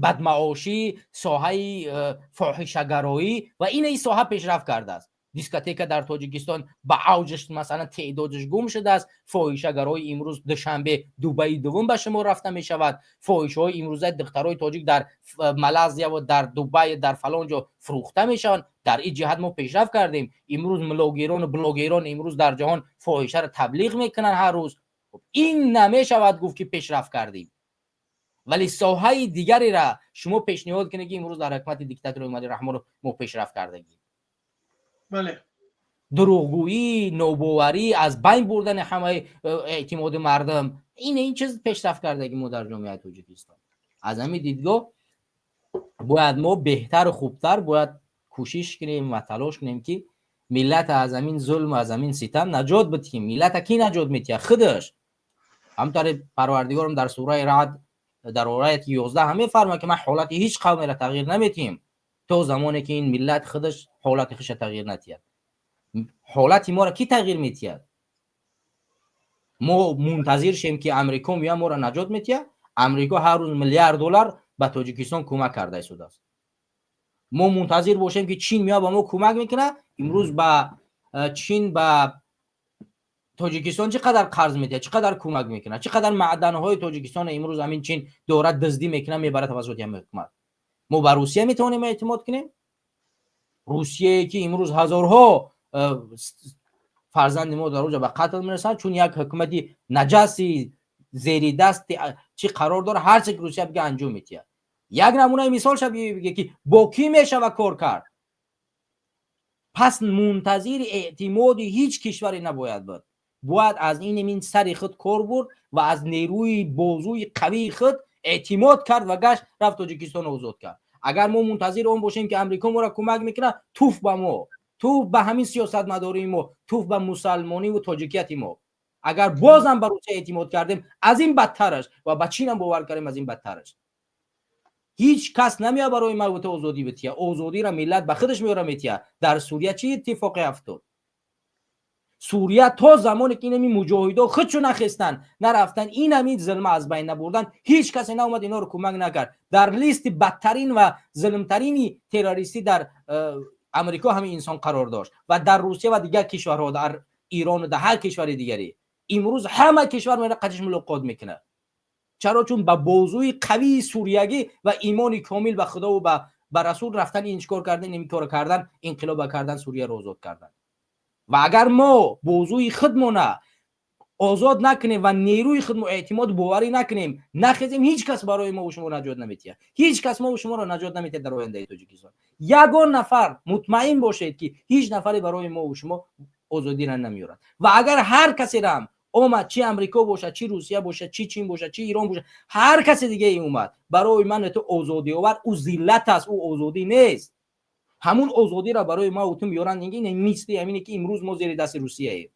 бадмаошӣ, соҳаи фоҳишагароӣ ва ин соҳа пешрафт кардааст. Дискотека дар Тоҷикистон ба авҷаш, масалан, теъдодаш гум шудааст. Фоҳишагарои имрӯз Душанбе, Дубаи дуввум ба шумо рафта мешавад. Фоҳишаҳои имрӯзаи духтарои тоҷик дар Малайзия ва дар Дубай, дар фалон ҷо фурӯхта мешаванд. Дар ин ҷиҳат мо пешрафт кардем. Имрӯз блогерону блогерон имрӯз дар ҷаҳон фоҳишаро таблиғ мекунанд ҳар рӯз. Ин намешавад гуфт, ки пешрафт кардем, вале соҳаи дигарера шумо пешниҳод кунед, ки имрӯз дар ҳукумати диктатори Эмомалӣ Раҳмонов мо пешрафт кардагем. Дурӯғгӯӣ, нобоварӣ, аз байн бурдани ҳамаи эътимоди мардум, ин чиз пешрафт кардаги мо дар ҷомеаи Тоҷикистон. Аз ҳамин дидгоҳ бояд мо беҳтару хубтар бояд кӯшиш кунем ва талош кунем, ки миллата аз ҳамин зулм, аз ҳамин ситам наҷот бидиҳем. Миллата кӣ наҷот метиҳад? Худаш. Ҳамтаре Парвардигорам дар сураи Раъд, дар ояти 11 ҳам мефармояд, ки ман ҳолати ҳеҷ қавмеро тағйир наметиҳем, то замоне ки ин миллат худаш ҳолати худша тағйир натиҳад. Ҳолати моро кӣ тағйир метиҳад? Мо мунтазир шем, ки Амрико меояд, моро наҷот метиҳад? Амрико ҳар рӯз миллиард доллар ба Тоҷикистон кӯмак карда истодааст. Мо мунтазир бошем, ки Чин меояд, ба мо кӯмак мекунад? Имрӯз ба Чин ба Тоҷикистон чӣ қадар қарз медиҳад, чӣ қадар кӯмак мекунад, чӣ қадар маъданҳои Тоҷикистон имрӯз ҳамин Чин дорад, дуздӣ мекунад, мебарад тавассути ҳамин ҳукумат. Мо ба Русия метавонем эътимод кунем? Русияе, ки имрӯз ҳазорҳо фарзанди мо дар оҷа ба қатл мерасанд, чун як ҳукумати наҷаси зери дасти чӣ қарор дорад, ҳар че ки Русия бига, анҷом метиҳад. Як намунаи мисолша биге, ки бо кӣ мешава кор кард? Пас мунтазири эътимоди ҳеҷ кишваре набояд буд. Бояд аз ин сари худ кор бурд ва аз нерӯи бозӯи қавии худ эътимод кард ва гашт, рафт, Тоҷикистонро озод кард. Агар мо мунтазири он бошем, ки Амрико моро кӯмак мекунад, туф ба мо, туф ба ҳамин сиёсатмадории мо, туф ба мусалмониву тоҷикияти мо. Агар бозам ба Русия эътимод кардем, аз ин бадтараш, ва ба Чинам бовар кардем, аз ин бадтараш. Ҳеҷ кас намеяд барои ма ту озодӣ бития. Озодиро миллат ба худаш меора, метия. Дар Сурия чӣ иттифоқе афтод? Сурия то замоне ки инами муҷоҳидо худшо нахестанд, нарафтанд, инами зулма аз байн набурданд, ҳеҷ касе наомад, инҳоро кӯмак накард. Дар листи бадтарин ва зулмтарини террористӣ дар Амрико ҳамин инсон қарор дошт ва дар Русия ва дигар кишварҳо, дар Ирону дар ҳар кишвари дигаре. Имрӯз ҳама кишвар мера, қадиш мулоқот мекунад. Чаро? Чун ба бозӯи қавии суриягӣ ва имони комил ба Худову ба расул рафтан, ин чикор кардан, ин кор кардан, инқилоба кардан, Сурияро озод кардан. Ва агар мо бозӯи худмона озод накунем ва нерӯи худмо эътимоду боварӣ накунем, нахезем, ҳеҷ кас барои мо шумо наҷот наметиҳад. Ҳеҷ кас мо шуморо наҷот наметиҳад дар ояндаи Тоҷикистон. Ягон нафар, мутмаин бошед, ки ҳеҷ нафаре барои мо шумо озодиро намеорад. Ва агар ҳар касеро ҳам омад, чи Амрико бошад, чи Русия бошад, чи Чин бошад, чи Ирон бошад, ҳар касе дигаи омад барои ман ту озодӣ овард, ӯ зиллат аст, ӯ озодӣ нест. Ҳамун озодиро барои ма ту меоранд, мисли ҳамине ки имрӯз мо зери дасти Русияем.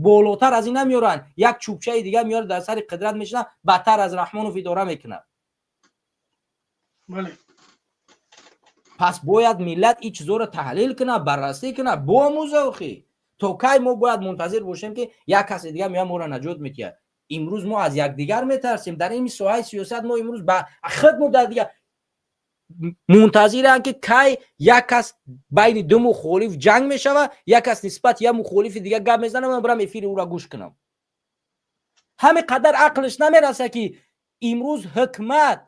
Болотар аз ин намеоранд, як чӯбчаи дигар меорад, дар сари қудрат мешинад, бадтар аз Раҳмонов идора мекунад. Пас бояд миллат ин чизоро таҳлил кунад, баррасӣ кунад, биомӯза. Охи, то кай мо бояд мунтазир бошем, ки як касе дигар меояд, моро наҷот метиҳад? Имрӯз мо аз якдигар метарсем дар ин соҳаи сиёсат. Мо имрӯз ба худ мо дар дигар мунтазиранд, ки кай як кас байни ду мухолиф ҷанг мешавад, як кас нисбат як мухолифи дигар гап мезанам, ман бирам эфири ӯро гӯш кунам. Ҳамин қадар ақлиш намераса, ки имрӯз ҳукмат,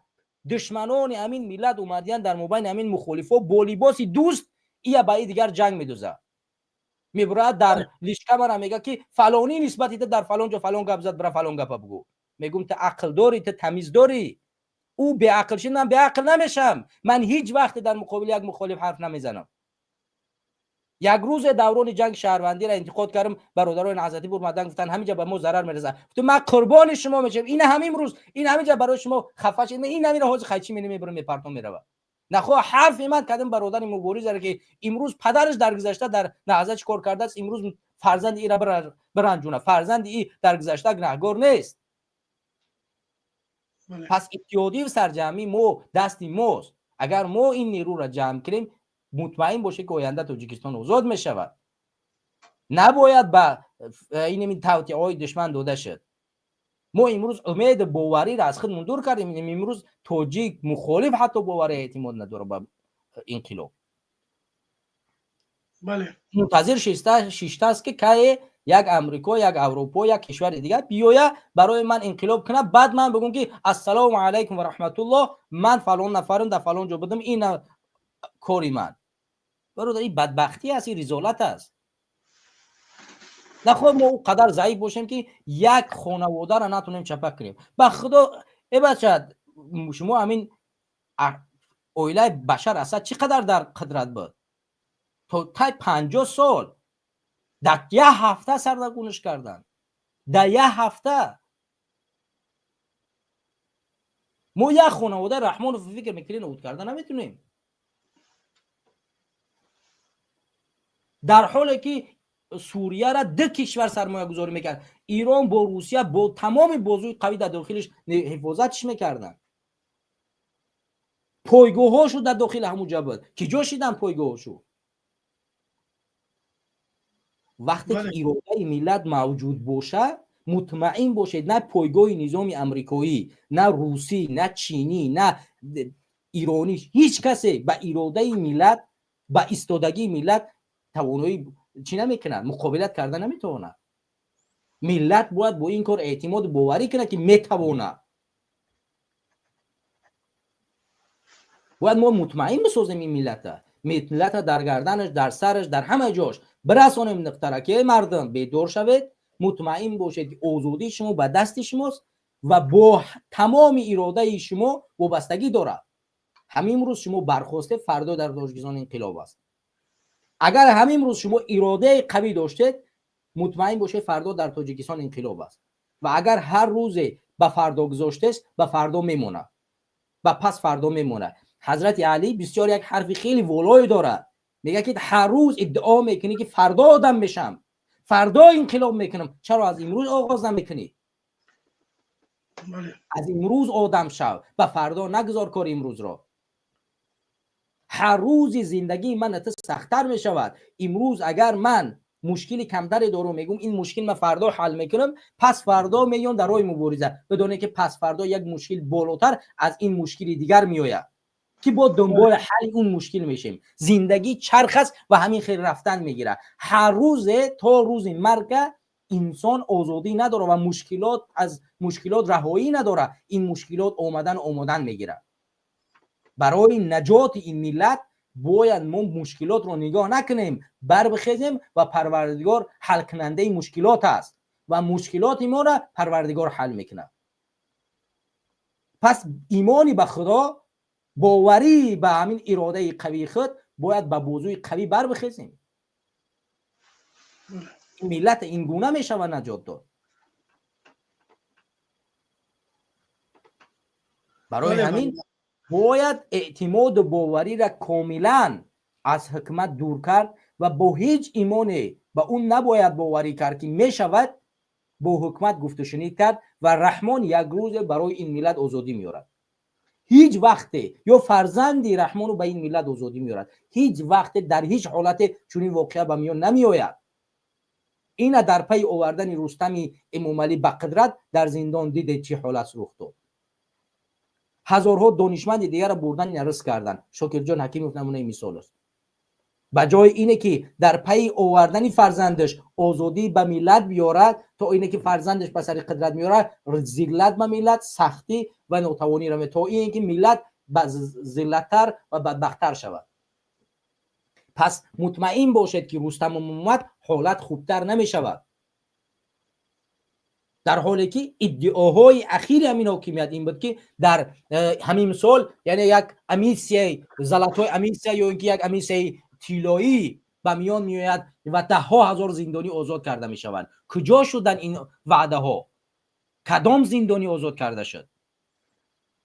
душманони ҳамин миллат омадиян, дар мобайни ҳамин мухолифҳо бо либоси дӯст ия ба и дигар ҷанг медозад. Мебурад дар личка мара, мега, ки фалонӣ нисбати ту дар фалон ҷо фалон гап зад, бира фалон гапа бугӯ. Мегӯм: ту ақл дорӣ? Ту тамиз дорӣ? Ӯ беақл шид, ман беақл намешам. Ман ҳеҷ вақте дар муқобили як мухолиф ҳарф намезанам. Як рӯзе даврони ҷанги шаҳрвандиро интиқод кардам, бародарони наҳзатӣ бурмадан, гуфтанд, ҳаминҷа ба мо зарар мерасад. Гуфтам: ман қурбони шумо мешавам. Ина ҳамин рӯз, ин ҳаминҷа барои шумо хафа шид, ин ҳаминро ҳозир хайчи мене мебурам, мепартом, меравад. Нахоҳ ҳарфи ман кадом бародари муборизаре, ки имрӯз падараш дар гузашта дар наҳзат чӣ кор кардааст, имрӯз фарзанди ира биранҷуна. Фарзанди и дар гузашта гунаҳгор нест. Пас иттиҳодию сарҷамъӣ мо дасти мост. Агар мо ин нерӯро ҷамъ кунем, мутмаин бошед, ки оянда Тоҷикистон озод мешавад. Набояд ба инами тавтиаҳои душман дода шуд. Мо имрӯз умеду бовариро аз худмон дур кардем. Имрӯз тоҷик мухолиф ҳатто бовари эътимод надорад ба инқилоб. Мунтазир шиштааст, ки кае як Амрико, як Аврупо, як кишвари дигар биёя, барои ман инқилоб кунад, баъд ман бигӯм, ки ассалому алайкум ва раҳматуллоҳ, ман фалон нафарам, дар фалон ҷо будам, ина кори ман. Бародар, ин бадбахтӣ аст, ин ризолат аст. Нахоҳ мо ӯ қадар заиф бошем, ки як хонаводаро натонем чапа кунем. Ба худо, э бача, шумо ҳамин оилаи Башар Асад чӣ қадар дар қудрат буд? То тай 50 сол дар як ҳафта сарнагунаш карданд, дар як ҳафта. Мо як хонаводаи Раҳмонов, фикр мекунем, нобуд карда наметунем, дар ҳоле ки Сурияра ду кишвар сармоягузорӣ мекард. Ирон бо Русия бо тамоми бозуи қавӣ дар дохилиш ҳифозатш мекарданд. Пойгоҳҳошу дар дохили ҳамун ҷа буд. Ки ҷо шидан пойгоҳошу? Вақте ки иродаи миллат мавҷуд боша, мутмаин бошед, на пойгоҳи низоми амрикоӣ, на русӣ, на чинӣ, на иронӣ, ҳеҷ касе ба иродаи миллат, ба истодагии миллат тавоноӣ чӣ намекунад, муқобилат карда наметавонад. Миллат бояд бо ин кор эътимоду боварӣ кунад, ки метавонад. Бояд мо мутмаин бисозем ин миллата, миллата дар гарданаш, дар сараш, дар ҳама ҷош бирасонем нуқтара, ки эй мардум, бедор шавед, мутмаин бошед, ки озодии шумо ба дасти шумост ва бо тамоми иродаи шумо вобастагӣ дорад. Ҳамин рӯз шумо бархостед, фардо дар Тоҷикистон инқилоб аст. Агар ҳамин рӯз шумо иродаи қавӣ доштед, мутмаин бошед, фардо дар Тоҷикистон инқилоб аст. Ва агар ҳар рӯзе ба фардо гузоштест, ба фардо мемонад, ба пас фардо мемонад. Ҳазрати Алӣ бисёр як ҳарфи хеле волое дорад, мегӯяд, ки ҳар рӯз иддао мекунӣ, ки фардо одам мешам, фардо инқилоб мекунам, чаро аз имрӯз оғоз намекунӣ? Аз имрӯз одам шав, ба фардо нагузор кори имрӯзро. Ҳар рӯзи зиндагии ман ту сахттар мешавад. Имрӯз агар ман мушкили камтаре дорам, мегӯм, ин мушкил ман фардо ҳал мекунам, пас фардо меём дар роҳи мубориза. Бидонед, ки пас фардо як мушкил болотар аз ин мушкили дигар меояд, ки бо дунболи ҳалли он мушкил мешем. Зиндагӣ чарх аст ва ҳамин хел рафтан мегирад. Ҳар рӯзе то рӯзи марга инсон озодӣ надорад ва мушкилот аз мушкилот раҳоӣ надорад. Ин мушкилот омадан омодан мегирад. Барои наҷоти ин миллат бояд мо мушкилотро нигоҳ накунем, барбихезем ва Парвардигор ҳалкунандаи мушкилот аст. ва мушкилоти моро Парвардигор ҳал мекунад. Пас имони ба Худо, боварӣ ба ҳамин иродаи қавии худ, бояд ба бозуи қавӣ барбихезем. Миллат ин гуна мешавад наҷот дод. Барои ҳамин бояд эътимоду бовариро комилан аз ҳукумат дур кард ва бо ҳеҷ имоне ба ӯ набояд боварӣ кард, ки мешавад бо ҳукумат гуфтушунид кард ва Раҳмон як рӯзе барои ин миллат озодӣ меорад. Ҳеҷ вақте ё фарзанди Раҳмону ба ин миллат озодӣ меорад, ҳеҷ вақте, дар ҳеҷ ҳолате чунин воқеа ба миён намеояд. Ина дар пайи овардани Рустами Эмомалӣ ба қудрат дар зиндон дидед, чӣ ҳолат рух дод. Ҳазорҳо донишманди дигарро бурдан, рис карданд. Шокирҷон Ҳакимов намунаи мисол аст. Ба ҷои ине ки дар пайи овардани фарзандаш озодӣ ба миллат биёрад, то ине ки фарзандаш ба сари қудрат меорад, зиллат ба миллат, сахтӣ ва нотавониро, то ине ки миллат зиллаттар ва бадбахттар шавад. Пас мутмаин бошед, ки Рустам омад, ҳолат хубтар намешавад, дар ҳоле ки иддаоҳои ахири ҳамин ҳокимият ин буд, ки дар ҳамин сол, яъне як амнистияи золотой амнистия ё ин ки як амнистияи тиллоӣ ба миён меояд ва даҳҳо ҳазор зиндонӣ озод карда мешаванд. Куҷо шуданд ин ваъдаҳо? Кадом зиндонӣ озод карда шуд,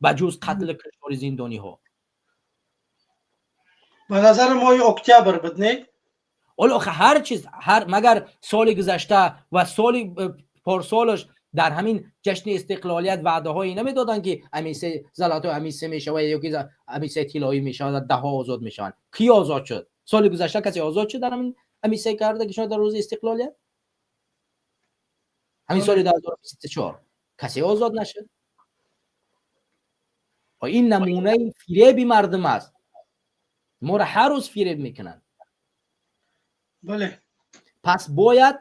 ба ҷуз қатли куштори зиндониҳо? Ба назари моҳи октябр буд, не? Ҳоло ҳар чиз ҳар, магар соли гузашта ва соли порсолаш дар ҳамин ҷашни истиқлолият ваъдаҳое намедоданд, ки амнистия, золотой амнистия мешавад ё ки амнистияи тиллоӣ мешавад, даҳҳо озод мешаванд? Кӣ озод шуд? Соли гузашта касе озод шуд дар ҳамин амнистия карда, ки шумо дар рӯзи истиқлолият, ҳамин соли 2024 касе озод нашуд. Ин намунаи фиреби мардум аст. Моро ҳар рӯз фиреб мекунанд. Бале. Пас бояд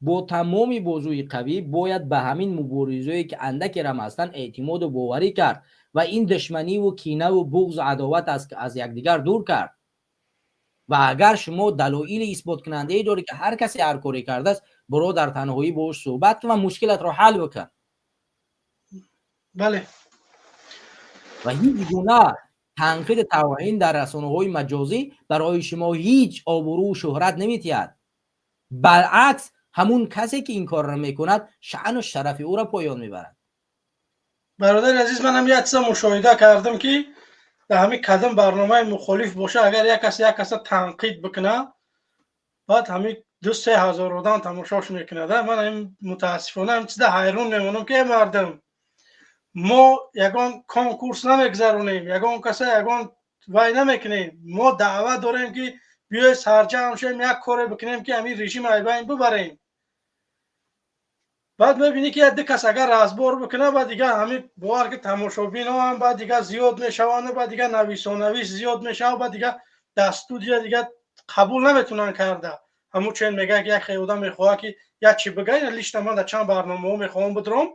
бо тамоми бозуи қавӣ, бояд ба ҳамин муборизое, ки андакерам ҳастанд, эътимоду боварӣ кард ва ин душманиву кинаву буғзу адоват аз якдигар дур кард. Ва агар шумо далоили исботкунандае доред, ки ҳар касе ҳар коре кардааст, биро, дар танҳоӣ бо ӯ суҳбат кун ва мушкилатро ҳал бикун. Бале. Ва ҳеҷ гуна танқиди тавҳин дар расонаҳои маҷозӣ барои шумо ҳеҷ обрӯу шӯҳрат наметиҳад. Баръакс, ҳамун касе ки ин корро мекунад, шаъну шарафи ӯро поён мебарад. Бародари азиз, манам як чиза мушоҳида кардам, ки дар ҳамин кадом барномаи мухолиф боша, агар як кас як каса танқид бикунад, баъд ҳамин 2-3 ҳазор одам тамошош мекунад. Ман мутаассифона ҳамин чиза ҳайрон мемонам, ки э мардум, мо ягон конкурс намегзаронем, ягон каса ягон вай намекунем. Мо даъват дорем, ки биёед, сарҷамъ шавем, як коре бикунем, ки ҳамин режим айбайн бибарем. Баъд мебинӣ, ки як ду кас агар разбор бикунад, баъд дигар ҳамин бовар ки тамошобиноам баъд дигар зиёд мешаванд, баъд дигар нависонавис зиёд мешавад, баъд дигар дар студия дигар қабул наметунанд карда. Ҳамун чен мегӯяд, ки як хел одам мехоҳад, ки як чи бигӯяд. Лично ман дар чанд барномаҳо мехоҳам бидром,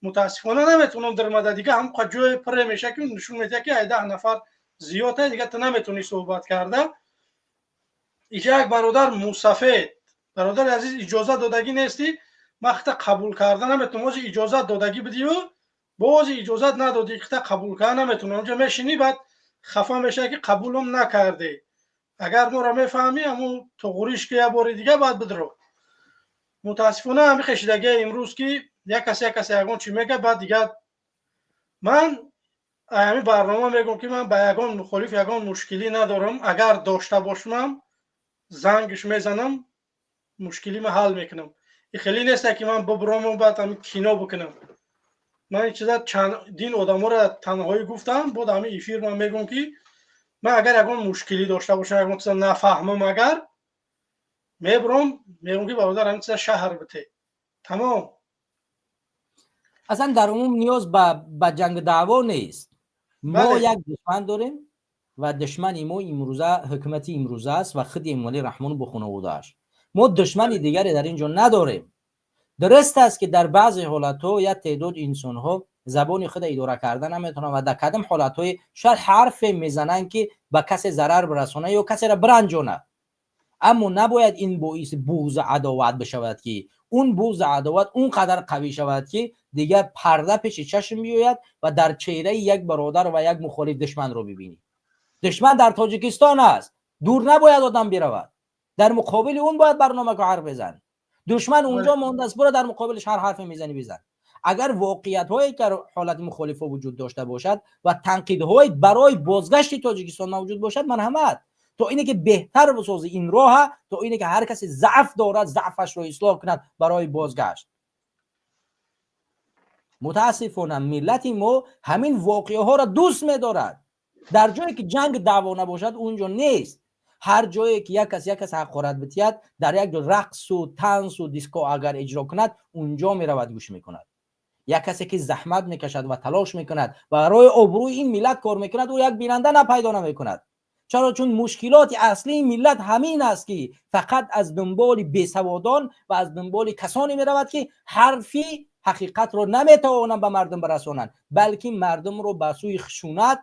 мутаассифона наметавонам даромада. Дигар ҳамқа ҷое пурре мешавад, ки нишон медиҳад, ки ай 10 нафар зиёд, дигар ту наметавонӣ суҳбат карда. Иҷа як бародар мусафед. Бародари азиз, иҷозат додагӣ нестӣ, ман хита қабул карда наметавонам. Ози иҷозат додагӣ бидию, бози иҷозат надодӣ, хита қабул карда наметавонам. Онҷа мешинӣ, баъд хафа мешавад, ки қабулам накардӣ. Агар моро мефаҳмӣ, ҳамун туғуриш ки як бори дига баъд бидро. Мутаассифона, ҳамин хешидагия имрӯз, ки як касе як касе ягон чӣ мегӯяд, баъд дигар ман ҳамин барнома мегӯм, ки ман ба ягон мухолиф ягон мушкилӣ надорам. Агар дошта бошмам, зангш мезанам, мушкилима ҳал мекунам. И хеле несте, ки ман бубурому баъд ҳамин кино бикунам. Ман ин чиза чандин одаморо танҳоӣ гуфтам, бод ҳамин эфир ман мегӯм, ки ман агар ягон мушкилӣ дошта бошам, ягон чиза нафаҳмам, агар мебуром, мегӯм, ки бародар, ҳамин чиза шаҳр бите, тамом. Аслан дар умум ниёз ба ҷанг даъво нест. Мо як душман дорем ва душмани мо имрӯза ҳукумати имрӯза аст ва худи Эмомалӣ Раҳмон бо хонаводааш. Мо душмани дигаре дар ин ҷо надорем. Дуруст аст, ки дар баъзе ҳолатҳо як теъдод инсонҳо забони худа идора карда наметавонанд ва дар кадом ҳолатҳое шояд ҳарфе мезананд, ки ба касе зарар бирасонад ё касеро биранҷонад, аммо набояд ин боиси буғзу адоват бишавад, ки Он буғзи адоват он қадар қавӣ шавад, ки дигар парда пеши чашм биёяд ва дар чеҳраи як бародар ва як мухолиф душманро бибинӣ. Душман дар Тоҷикистон аст, дур набояд одам биравад, дар муқобили он бояд барнома ҳарф бизан. Душман унҷо мондааст, бура дар муқобилиш ҳар ҳарфе мезанӣ, бизан. Агар воқеиятҳое ки ҳолати мухолифо вуҷуд дошта бошад ва танқидҳои барои бозгашти Тоҷикистон мавҷуд бошад, марҳамат, то ине ки беҳтар бисозӣ ин роҳа, то ине ки ҳар касе заъф дорад, заъфашро ислоҳ кунад барои бозгашт. Мутаассифона, миллати мо ҳамин воқеаҳоро дӯст медорад. Дар ҷое ки ҷанг, даъво набошад, унҷо нест. Ҳар ҷое ки як кас ҳақорат битиҳад, дар як ҷо рақсу тансу диско агар иҷро кунад, унҷо меравад, гӯш мекунад. Як касе ки заҳмат мекашад ва талош мекунад, барои обрӯи ин миллат кор мекунад, ӯ як бинанда напайдо намекунад. Чаро? Чун мушкилоти аслии миллат ҳамин аст, ки фақат аз дунболи бесаводон ва аз дунболи касоне меравад, ки ҳарфи ҳақиқатро наметавонанд ба мардум барасонанд, балки мардумро ба сӯи хушунат,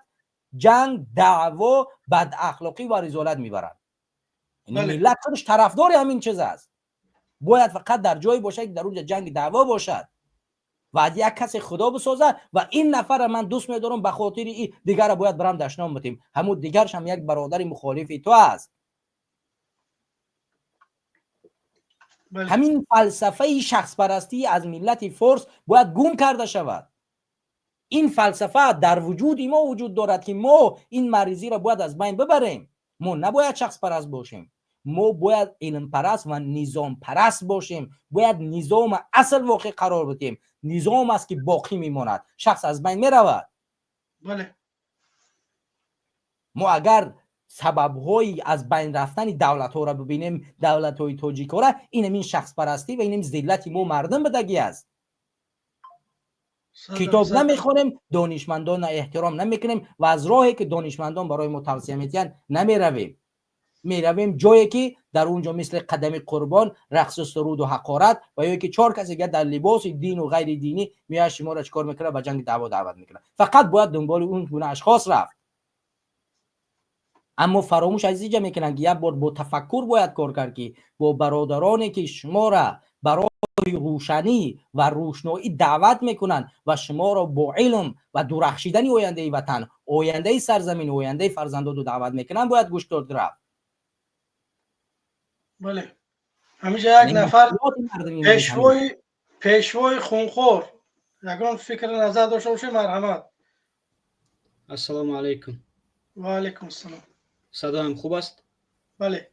ҷанг, даъво, бадахлоқӣ ва ризолат мебаранд. Миллат худаш тарафдори ҳамин чиз аст. Бояд фақат дар ҷое бошад, ки дар онҷа ҷанги, даъво бошад ва аз як касе худо бисозад ва ин нафарра ман дӯст медорам, ба хотири и дигара бояд барам дашном битем. Ҳамун дигарш ҳам як бародари мухолифи ту аст. Ҳамин фалсафаи шахспарастӣ аз миллати форс бояд гум карда шавад. Ин фалсафа дар вуҷуди мо вуҷуд дорад, ки мо ин маризиро бояд аз байн бибарем. Мо набояд шахспараст бошем, мо бояд илмпараст ва низомпараст бошем. Бояд низома асл воқеъ қарор бидиҳем. Низом аст, ки боқӣ мемонад, шахс аз байн меравад. Мо агар сабабҳои аз байн рафтани давлатҳоро бибинем, давлатҳои тоҷикҳора, инамин шахспарастӣ ва инам зиллати мо мардум будагӣ аст. Китоб намехонем, донишмандонро эҳтиром намекунем ва аз роҳе ки донишмандон барои мо тавсия медиҳанд, намеравем. Меравем ҷое ки дар он ҷо мисли қадами қурбон, рақсу суруду ҳақорат ва ё ки чор касе га дар либоси дину ғайри динӣ меояд, шуморо чӣ кор мекунад? Ба ҷанги, даъво даъват мекунад. Фақат бояд дунболи он гуна ашхос рафт. Аммо фаромӯш аз иҷа мекунанд, ки як бор бо тафаккур бояд кор кард, ки бо бародароне ки шуморо барои рӯшанӣ ва рӯшноӣ даъват мекунанд ва шуморо бо илм ва дурахшидани ояндаи ватан, ояндаи сарзамин, ояндаи фарзандоду даъват мекунанд, бояд гӯш дод рафт. Бале, ҳамиҷа як нафар, пешвои хунхор, ягон фикри назар дошта бошед, марҳамат. Ассалому алайкум. Ва алайкум ассалом. Садоям хуб аст? Бале.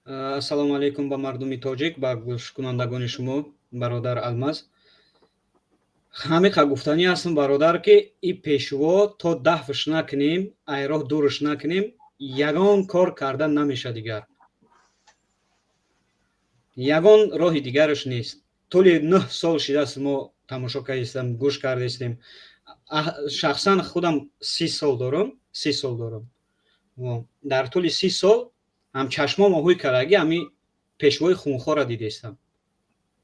Ассалому алайкум ба мардуми тоҷик, ба гӯшкунандагони шумо, бародар Алмаз. Ҳамиқа гуфтанӣ ҳастам, бародар, ки и пешво то дафш накунем, айроҳ дурш накунем, ягон кор карда намеша. Дигар ягон роҳи дигараш нест. Тӯли 9 сол шидааст, мо тамошо кардистем, гӯш кардистем. Шахсан худам 30 сол дорам, 30 сол дорам. Дар тӯли 30 сол ҳам чашмом оҳуй кардаги ҳами пешвои хунхорро дидестам.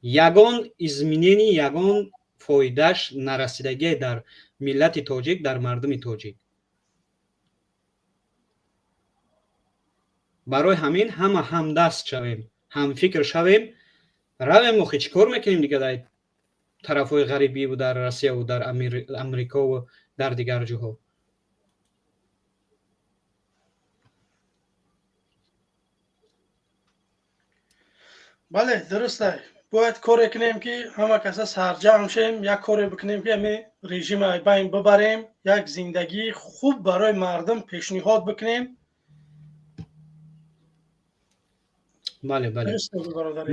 Ягон изменение, ягон фоидааш нарасидагие дар миллати тоҷик, дар мардуми тоҷик. Барои ҳамин ҳама ҳамдаст шавем, ҳамфикр шавем, равем. Охи чӣ кор мекунем дига дар тарафҳои ғарибиву дар Россияву дар Амрикову дар дигар ҷоҳо? Бале, дуруст. Бояд коре кунем, ки ҳама каса сарҷамъ шем, як коре бикунем, ки ҳами режима байн бибарем, як зиндагии хуб барои мардум пешниҳод бикунем. Бале,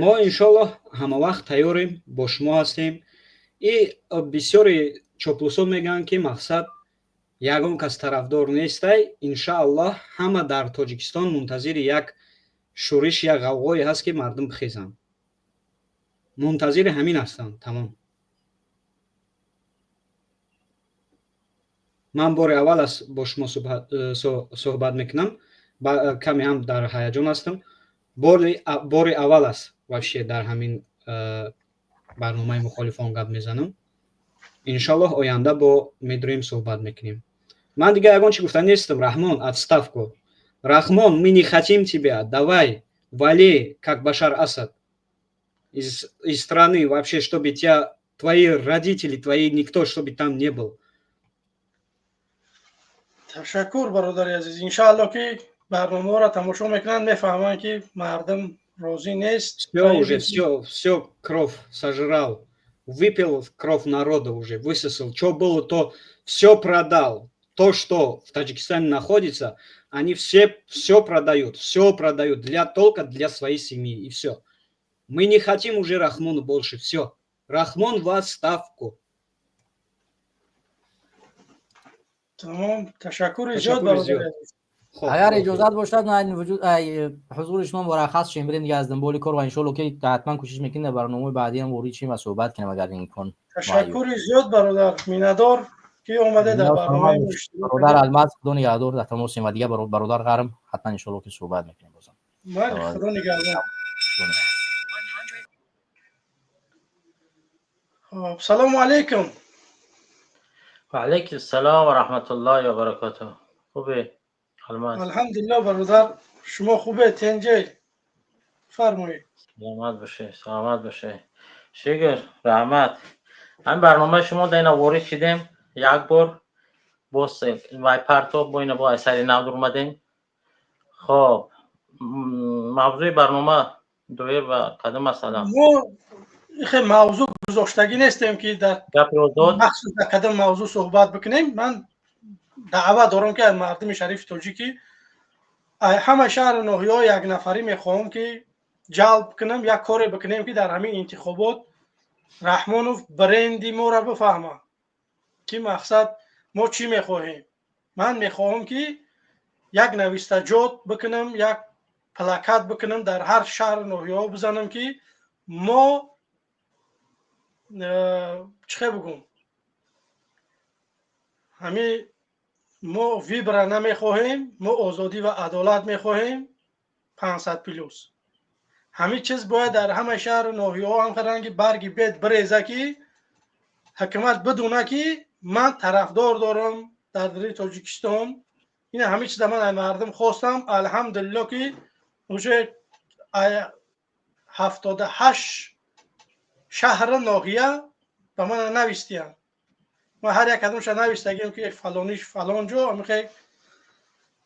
мо иншоаллоҳ ҳамавақт тайёрем, бо шумо ҳастем. И бисёри чоплусо мегӯянд, ки мақсад ягон кас тарафдор нестай. Иншааллоҳ, ҳама дар Тоҷикистон мунтазири як шӯриш, як ғавғое ҳаст, ки мардум бихезанд. Мунтазири ҳамин ҳастанд, тамом. Ман бори аввал аст бо шумо суҳбат мекунам, каме ҳам дар ҳаяҷон ҳастам. Бори аввал аст вообще дар ҳамин барномаи мухолифон гап мезанам. Иншаллоҳ, оянда бо медурем, суҳбат мекунем. Ман дигар ягон чӣ гуфта нестам. Раҳмон, отставку! Раҳмон, мы не хотим тебя, давай вали, как Башар Асад. из страны вообще, чтобы тебя, твои родители, твои никто, чтобы там не был. Ташаккур, бародари азиз. Иншаалло, ки барномаро тамошо мекунанд, мефаҳманд, ки мардум розӣ нест. Все уже, все, все, кровь сожрал. Выпил кровь народа уже, высосал. Что было, то все продал. То, что в Таджикистане находится, они все все продают для только для своей семьи, и все. Мы не хотим уже Рахмону больше, все. Рахмон в отставку. Тамом, ташаккури зиёд, бародари азиз. Агар иҷозат бошад, ман ҳузури шумо мураххас шем, бирем дига аз дунболи кор ва иншоалло, ки ҳатман кӯшиш мекунем, дар барномаи баъдӣ ҳам ворид шем ва суҳбат кунем, агар имкон. Ташаккури зиёд, бародар, миннатдор, ки омада дар барномаи. Бародар Алмаз, худо нигаҳдор, дар тамосем ва дига бародар Ғарм ҳатман иншоалло, ки суҳбат мекунем бозам. Майли, худо нигаҳдор. Хоб, салому алайкум. Ва алайкум салом ва раҳматуллоҳи ва баракотуҳ. Хубе, Алмаз? Алҳамдулилло, бародар, шумо хубе, тенҷе? Фармоед. Саломат бошед, саломат бошед. Шукр, раҳмат. Ҳамин барномаи шумо дар ина ворид шидем як бор, боз вай партоб бо ина бо аз сари нав омадем. Хоб, мавзӯи барнома доир ба кадом масъала? Мо хе мавзӯъ гузоштагӣ нестем, ки дар гапи озод махсус дар кадом мавзӯъ суҳбат бикунем. Ман даъват дорам, ки аз мардуми шарифи тоҷикӣ ҳама шаҳру ноҳияҳо як нафарӣ мехоҳам, ки ҷалб кунам, як коре бикунем, ки дар ҳамин интихобот Раҳмонов бренди моро бифаҳмад, ки мақсад мо чӣ мехоҳем. Ман мехоҳам, ки як навистаҷот бикунам, як плакат бикунам, дар ҳар шаҳру ноҳияҳо бизанам, ки мо чӣ хел бигӯм, ҳамин мо выбора намехоҳем, мо озодӣ ва адолат мехоҳем, 500 плюс. Ҳамин чиз бояд дар ҳама шаҳру ноҳияҳо ҳам ранги барги бед биреза, ки ҳукумат бидуна, ки ман тарафдор дорам дар дари Тоҷикистон. Ина ҳамин чиза ман аз мардум хостам. Алҳамдулилло, ки уже 78 шаҳру ноҳия ба ман навистиянд. Ман ҳар як кадомша навистагиам, ки фалониш фалон ҷо. Амихе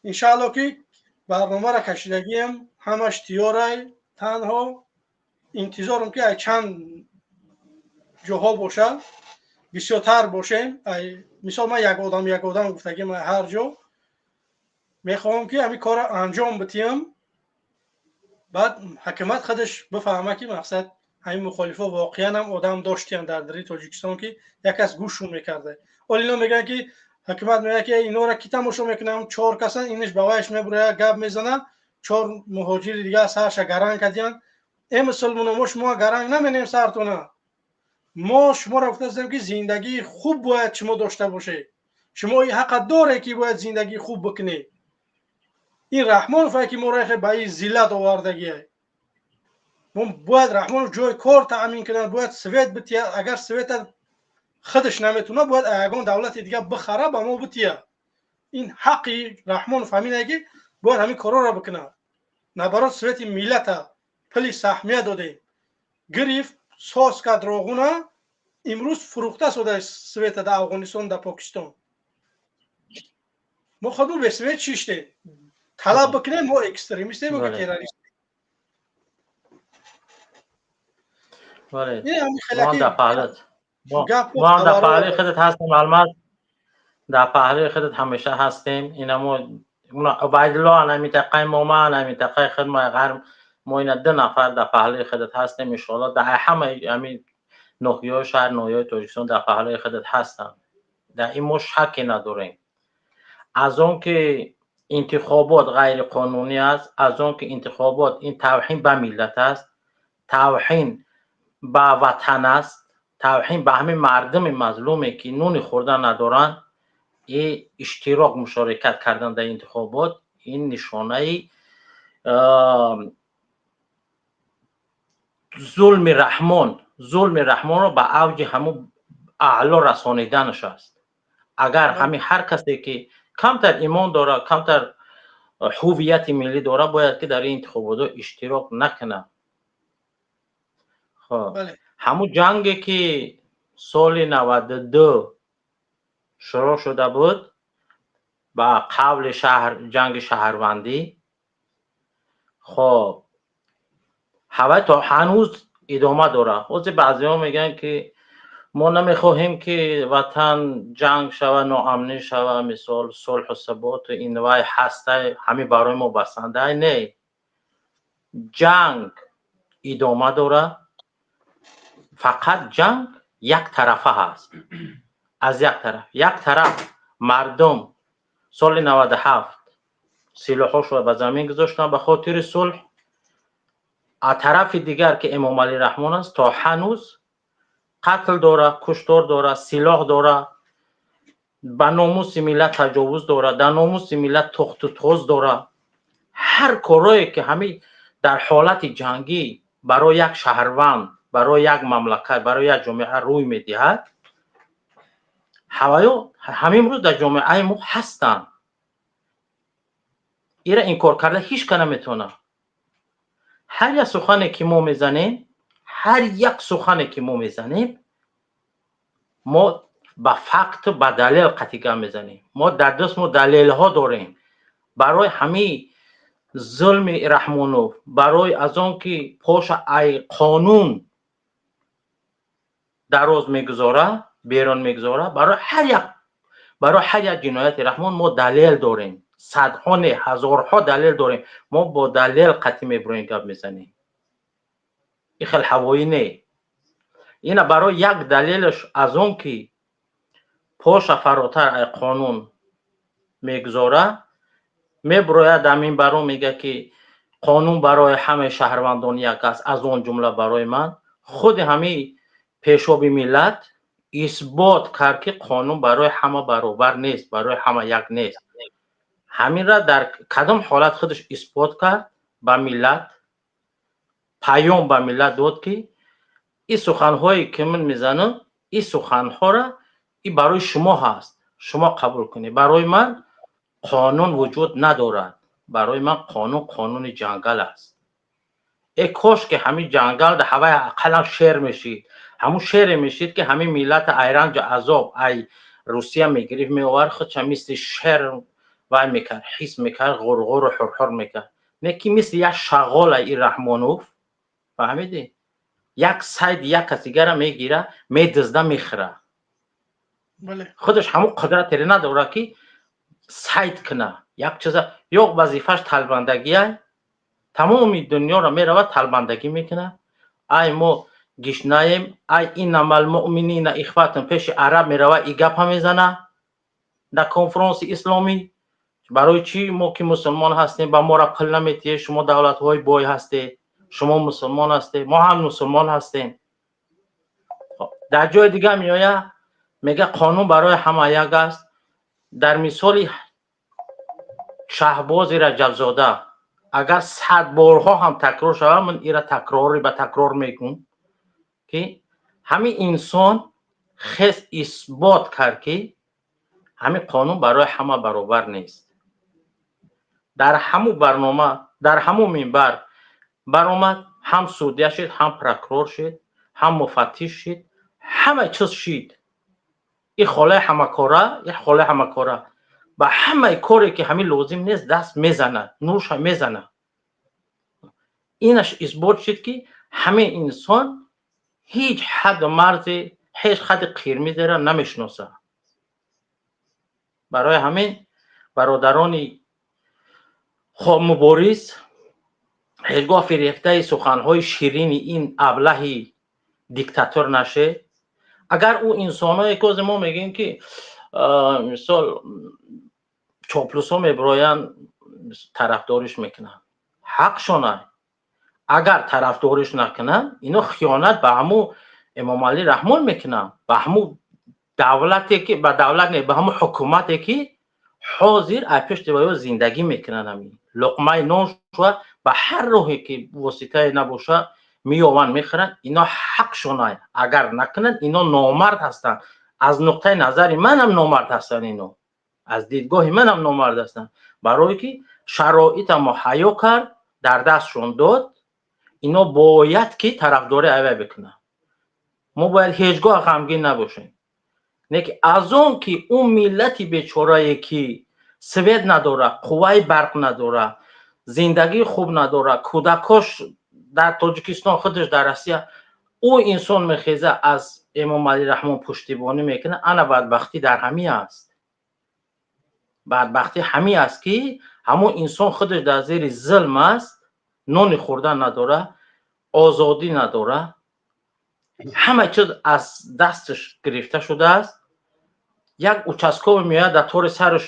иншаалло, ки барномаро кашидагиам, ҳамаш тиёрай, танҳо интизорам, ки ай чанд ҷоҳо бошад, бисёртар бошем. Мисол, ман як одам, як одам гуфтагиам, ҳар ҷо мехоҳам, ки ҳамин корро анҷом битиҳам, баъд ҳукумат худаш бифаҳма, ки мақсад ҳамин мухолифо воқеан ҳам одам доштиянд дар дари Тоҷикистон, ки як кас гӯшшон мекарда. Ҳол ино мегӯянд, ки ҳукумат мегӯяд, ки инора ки тамошо мекунам, чор касан, инаш ба вайш мебурояд, гап мезанад, чор муҳоҷири дига сарша гаранг кардиянд. Э мусулмоно, мо шумо гаранг наменем сартона. Мо шуморо гуфтастем, ки зиндагии хуб бояд шумо дошта бошед. Шумо ин ҳаққа доре, ки бояд зиндагии хуб бикунед. Ин Раҳмонов, ки моро ба ин зиллат овардагия. Мо бояд Раҳмонов ҷои кор таъмин кунад, бояд свет битиҳад. Агар света худаш наметавонад, бояд ягон давлати дига бихара, ба мо битиҳад. Ин ҳаққи Раҳмонов ҳамине, ки бояд ҳамин корҳоро бикунад. Наоборот, свети миллата пули саҳмия додем, гирифт, соз кард роғуна, имрӯз фурӯхта сода света дар Афғонистон, дар Покистон. Мо худмон бесвет шиштем. Талаб бикунем, мо экстремистем, мо террористем. Мо ҳам дар паҳлӯи худат ҳастем, Алмаз, дар паҳлӯи худат ҳамеша ҳастем. Инамо Убайдулло ана минтақаи мо, ман ана минтақаи худ, мо ғарм, мо ина ду нафар дар паҳлӯи худат ҳастем. Иншоалло, дар ҳамаи ҳамин ноҳияҳо, шаҳр ноҳияҳои Тоҷикистон дар паҳлӯи худат ҳастанд. Дар ин мо шакке надорем. Аз он ки интихобот ғайриқонунӣ аст, аз он ки интихобот ин тавҳин ба миллат аст, тавҳин ба ватан аст, тавҳин ба ҳамин мардуми мазлуме, ки нуни хӯрдан надоранд, и иштирок, мушорикат кардан дар интихобот ин нишонаи зулми Раҳмон, зулми Раҳмонро ба авҷи ҳамун аъло расониданаш аст. Агар ҳамин ҳар касе, ки камтар имон дорад, камтар ҳувияти миллӣ дорад, бояд ки дар ин интихоботҳо иштирок накунад. Хоб, ҳамун ҷанге, ки соли 92 шурӯъ шуда буд, ба қавли шаҳр ҷанги шаҳрвандӣ, хоб, ҳавай то ҳанӯз идома дорад. Ҳозир баъзеҳо мегӯянд, ки мо намехоҳем, ки ватан ҷанг шава, ноамнӣ шава, мисол, сулҳу суботу ин вай ҳастай, ҳамин барои мо басанда. Не, ҷанг идома дорад, фақат ҷанг яктарафа ҳаст. Аз як тараф, як тараф мардум соли 97 силоҳҳошро ба замин гузоштанд ба хотири сулҳ, а тарафи дигар, ки Эмомалӣ Раҳмон аст, то ҳанӯз қатл дора, куштор дора, силоҳ дора, ба номуси миллат таҷовуз дора, дар номуси миллат тохту тоз дора. Ҳар корое, ки ҳамин дар ҳолати ҷангӣ барои як шаҳрванд, барои як мамлакат, барои як ҷомеа рӯй медиҳад, ҳаваё ҳамин рӯз дар ҷомеаи мо ҳастанд. Ира инкор карда ҳеҷ ка наметавонад. Ҳар як сухане, ки мо мезанем, ҳар як сухане, ки мо мезанем, мо ба факту ба далел қатъи гап мезанем. Мо дар даст мо далелҳо дорем барои ҳамин зулми Раҳмонов, барои аз он ки поша ай қонун дароз мегузора, берун мегузора. Барои ҳар як ҷинояти Раҳмон мо далел дорем, садҳо не, ҳазорҳо далел дорем. Мо бо далел қатъӣ мебуроем, гап мезанем, ин хел ҳавоӣ не. Ина барои як далелаш аз он ки поша фаротар ай қонун мегузора, мебурояд дар минбаро, мега, ки қонун барои ҳамаи шаҳрвандон як аст, аз он ҷумла барои ман. Худи ҳамин пешоби миллат исбот кард, ки қонун барои ҳама баробар нест, барои ҳама як нест. Ҳаминра дар кадом ҳолат худаш исбот кард, ба миллат паём ба миллат дод, ки ин суханҳое, ки ман мезанам, ин суханҳоро и барои шумо ҳаст, шумо қабул кунед. Барои ман қонун вуҷуд надорад, барои ман қонун қонуни ҷангал аст. Э кош ки ҳамин ҷангал дар ҳаваи ақаллан шер мешид, ҳамун шере мешид, ки ҳамин миллата ай ранҷу азоб ай Русия мегирифт, меовард, худша мисли шер вай мекард, ҳис мекард, ғурғуру ҳурҳур мекард. Не ки мисли як шағола и Раҳмонов, фаҳмидӣ, як сайд як кас дигара мегира, медизда, мехӯра. Худаш ҳамун қудратере надорад, ки сайд куна як чиза. Ё вазифааш талбандагия, тамоми дунёро меравад, талбандагӣ мекунад. Ай мо гишнаем, ай иннамал муъминина ихватун, пеши араб мерава, и гапа мезана дар конфронси исломӣ: барои чӣ мо, ки мусулмон ҳастем, ба мора пул наметиҳед, шумо давлатҳои бой ҳастед, шумо мусулмон ҳастед, мо ҳам мусулмон ҳастем. Дар ҷои дигар меояд, мега, қонун барои ҳама як аст. Дар мисоли Шаҳбози Раҷабзода, агар сад борҳо ҳам такрор шавад, ман ира такрори ба такрор мегӯм, ки ҳамин инсон хес исбот кард, ки ҳамин қонун барои ҳама баробар нест. Дар ҳамун барнома, дар ҳамун минбар баромад, ҳам судья шид, ҳам прокурор шид, ҳам муфаттиш шид, ҳама чиз шид. И холаи ҳамакора, и холаи ҳамакора ба ҳамаи коре, ки ҳамин лозим нест, даст мезанад, нурша мезанад. Инаш исбот шид, ки ҳамин инсон ҳеҷ ҳадду марзе, ҳеҷ хатти қирмизеро намешиносад. Барои ҳамин, бародарони мубориз, ҳеҷгоҳ фирефтаи суханҳои ширини ин аблаҳи диктатор нашед. Агар ӯ инсоное, ки ҳозир мо мегӯем, ки мисол чоплусҳо мебироянд, тарафдориш мекунанд, ҳақшона. Агар тарафдориш накунанд, ино хиёнат ба ҳамун Эмомалӣ Раҳмон мекунанд, ба ҳамун давлате, ки ба давлат не, ба ҳамун ҳукумате, ки ҳозир ай пешти ва ё зиндагӣ мекунанд, ҳамин луқмаи нон шува ба ҳар роҳе ки воситае набоша меёванд, мехӯранд. Ино ҳақшона. Агар накунанд, ино номард ҳастанд. Аз нуқтаи назари манам номард ҳастанд, ино аз дидгоҳи манам номард ҳастанд, барое ки шароита муҳайё кард, дар дастшон дод. Ино бояд ки тарафдорӣ авай бикунанд. Мо бояд ҳеҷ гоҳ ғамгин набошем. Не ки аз он ки ӯ миллати бечорае, ки свет надора, қувваи барқ надора, зиндагии хуб надора, кӯдакош дар Тоҷикистон, худаш дар Россия, ӯ инсон мехеза, аз Эмомалӣ Раҳмон пуштибонӣ мекунад. Ана бадбахтӣ дар ҳамин аст. Бадбахтӣ ҳамин аст, ки ҳамон инсон худаш дар зери зулм аст, нони хӯрдан надора, озодӣ надора, ҳама чиз аз дасташ гирифта шудааст. Як участковый меояд, дар тори сараш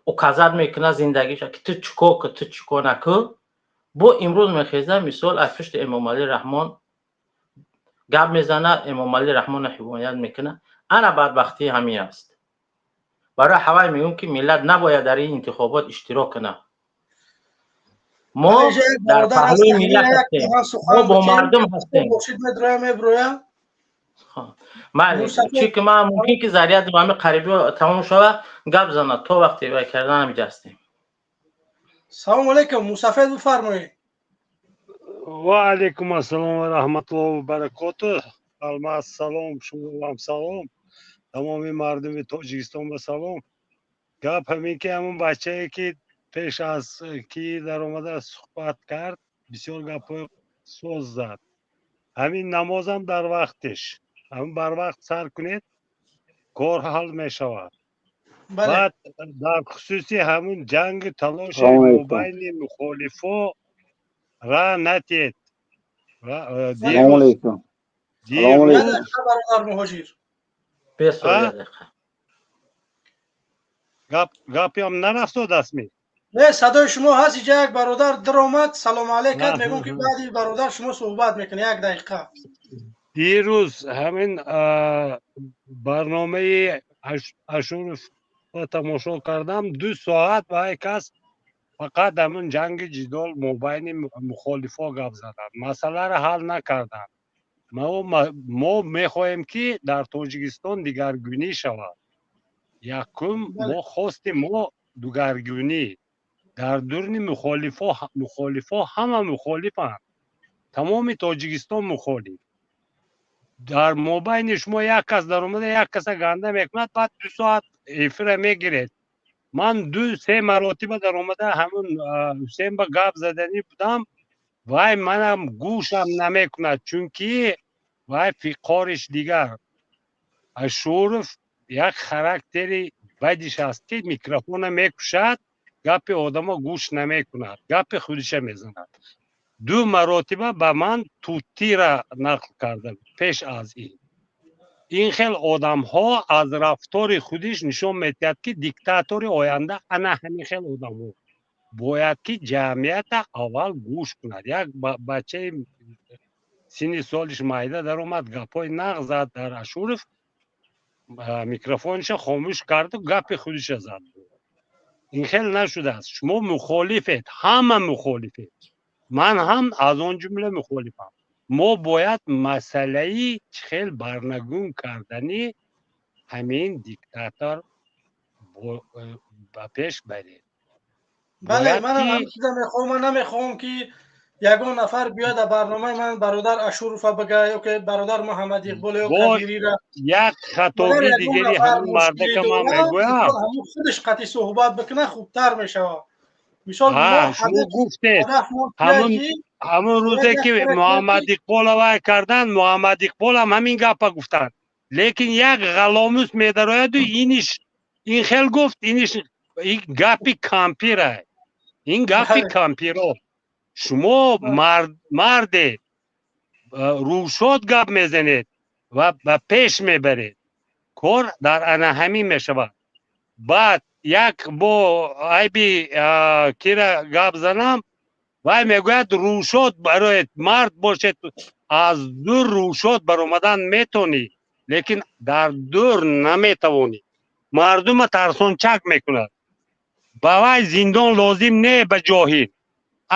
указать мекунад зиндагиша, ки ту чӣ кор кун, ту чӣ кор накун. Бо имрӯз мехеза, мисол, аз пушти Эмомалӣ Раҳмон гап мезана, Эмомалӣ Раҳмонро ҳимоят мекунад. Ана бадбахтии ҳамин аст. Барои ҳавай мегӯм, ки миллат набояд дар ин интихобот иштирок кунад. Мо дар паҳлӯи миллат ҳастем, мо бо мардум ҳастем. Бале, чӣ ки ман мумкин ки заряди ҳами қариби тамом шава, гап занад, то вақте вай кардан ҳамиҷа ҳастем. Салому алейкум, мусафед, бифармоед. Ва алейкум ассалом ва раҳматуллоҳи ва баракотуҳ. Алмаз, салом, шумоам салом, тамоми мардуми Тоҷикистон ба салом. Гап ҳамин, ки ҳамон бачае, ки пеш аз ки даромада суҳбат кард, бисёр гапҳои соз зад. Ҳамин намозам дар вақтиш, ҳамин барвақт сар кунед, кор ҳал мешавад. Баъд дар хусуси ҳамун ҷанги талоши мобайни мухолифо ра натиҳед. Салому алейкум. Бародар муҳоҷир. Бесоя. Гапям нарафтодастми? Не, садои шумо ҳаст. Иҷа як бародар даромад, салому алейк кард. Мегӯм, ки баъди бародар шумо суҳбат мекунед, як дақиқа. Дирӯз ҳамин барномаи Ашуров тамошо кардам, 2 соат ва кас фақат ҳамин ҷанги ҷидол мобайни мухолифо гап заданд, масъаларо ҳал накарданд. Мо мехоҳем, ки дар Тоҷикистон дигаргунӣ шавад. Якум, мо хостем, мо дугаргунӣ дар дурни мухолифо. Мухолифо ҳама мухолифанд, тамоми Тоҷикистон мухолиф. Дар мобайни шумо як кас даромада, як каса ганда мекунад, баъд 2 соат эфира мегиред. Ман ду се маротиба даромада, ҳамун Ҳусен ба гап заданӣ будам, вай манам гӯшам намекунад, чунки вай фиқориш дигар. Ашуров як характери бадиш аст, ки микрофона мекушад, гапи одамо гӯш намекунад, гапи худиша мезанад. Ду маротиба ба ман тутира нақл карда. Пеш аз ин ин хел одамҳо аз рафтори худиш нишон медиҳад, ки диктатори оянда ана ҳамин хел одамҳо. Бояд ки ҷамъията аввал гӯш кунад. Як бачаи синни солиш майда даромад, гапҳои нағз зад дар Ашуров, микрофонша хомӯш карду гапи худиша зад. Ин хел нашудааст. Шумо мухолифед, ҳама мухолифед, ман ҳам аз он ҷумла мухолифам. Мо бояд масъалаи чӣ хел барнагун кардани ҳамин диктатор ба пеш барем. Бале, манам ҳамин чиза мехоҳам. Ман намехоҳам, ки ягон нафар биёяд дар барномаи ман бародар Ашурова бага ё ки бародар Муҳаммад Иқбол ё Кабирира. Як хатои дигари ҳамин мардака ман мегӯям. Ҳамун худаш қатъи суҳбат бикунад, хубтар мешавад. Мисол, шумо гуфтед, ҳамун рӯзе ки Муҳаммад Иқбола вай кардан, Муҳаммад Иқболам ҳамин гапа гуфтанд, лекин як ғаломус медарояду иниш ин хел гуфт, иниш гапи кампира, ин гапи кампиро. Шумо марде рӯшод гап мезанед ва ба пеш мебаред, кор дар ана ҳамин мешавад. Баъд як бо айби кира гап занам, вай мегӯяд: «Рӯшод бароед, мард бошед, аз дур рӯшод баромадан метонӣ, лекин дар дур наметавонӣ». Мардума тарсончак мекунад. Ба вай зиндон лозим не, ба ҷоҳил.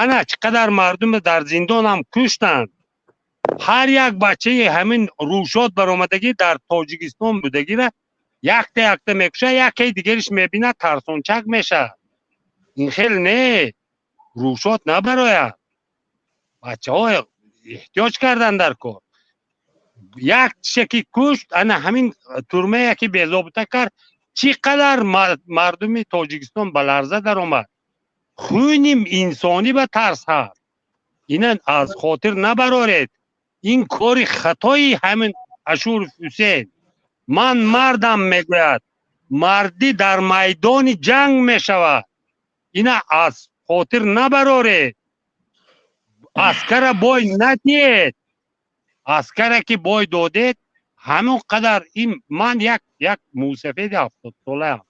Ана чӣ қадар мардума дар зиндонам куштанд. Ҳар як бачаи ҳамин рӯшод баромадагӣ дар Тоҷикистон будагира якта якта мекушад, якаи дигариш мебинад, тарсончак мешавад. Ин хел не, рӯшод набарояд. Бачаҳо эҳтиёҷ кардан дар кор. Як чизе кушт, ана ҳамин турмае ки безобита кард, чӣ қадар мардуми Тоҷикистон ба ларза даромад. Хуни инсонӣ ба тарс ҳаст. Ина аз хотир набароред. Ин кори хатои ҳамин Ашуров Ҳусейн. Ман мардам мегӯяд, мардӣ дар майдони ҷанг мешавад. Ина аз хотир набароред. Аскара бой надиҳед. Аскара ки бой додед, ҳамон қадар ин ман як мусафеди 70-солаам.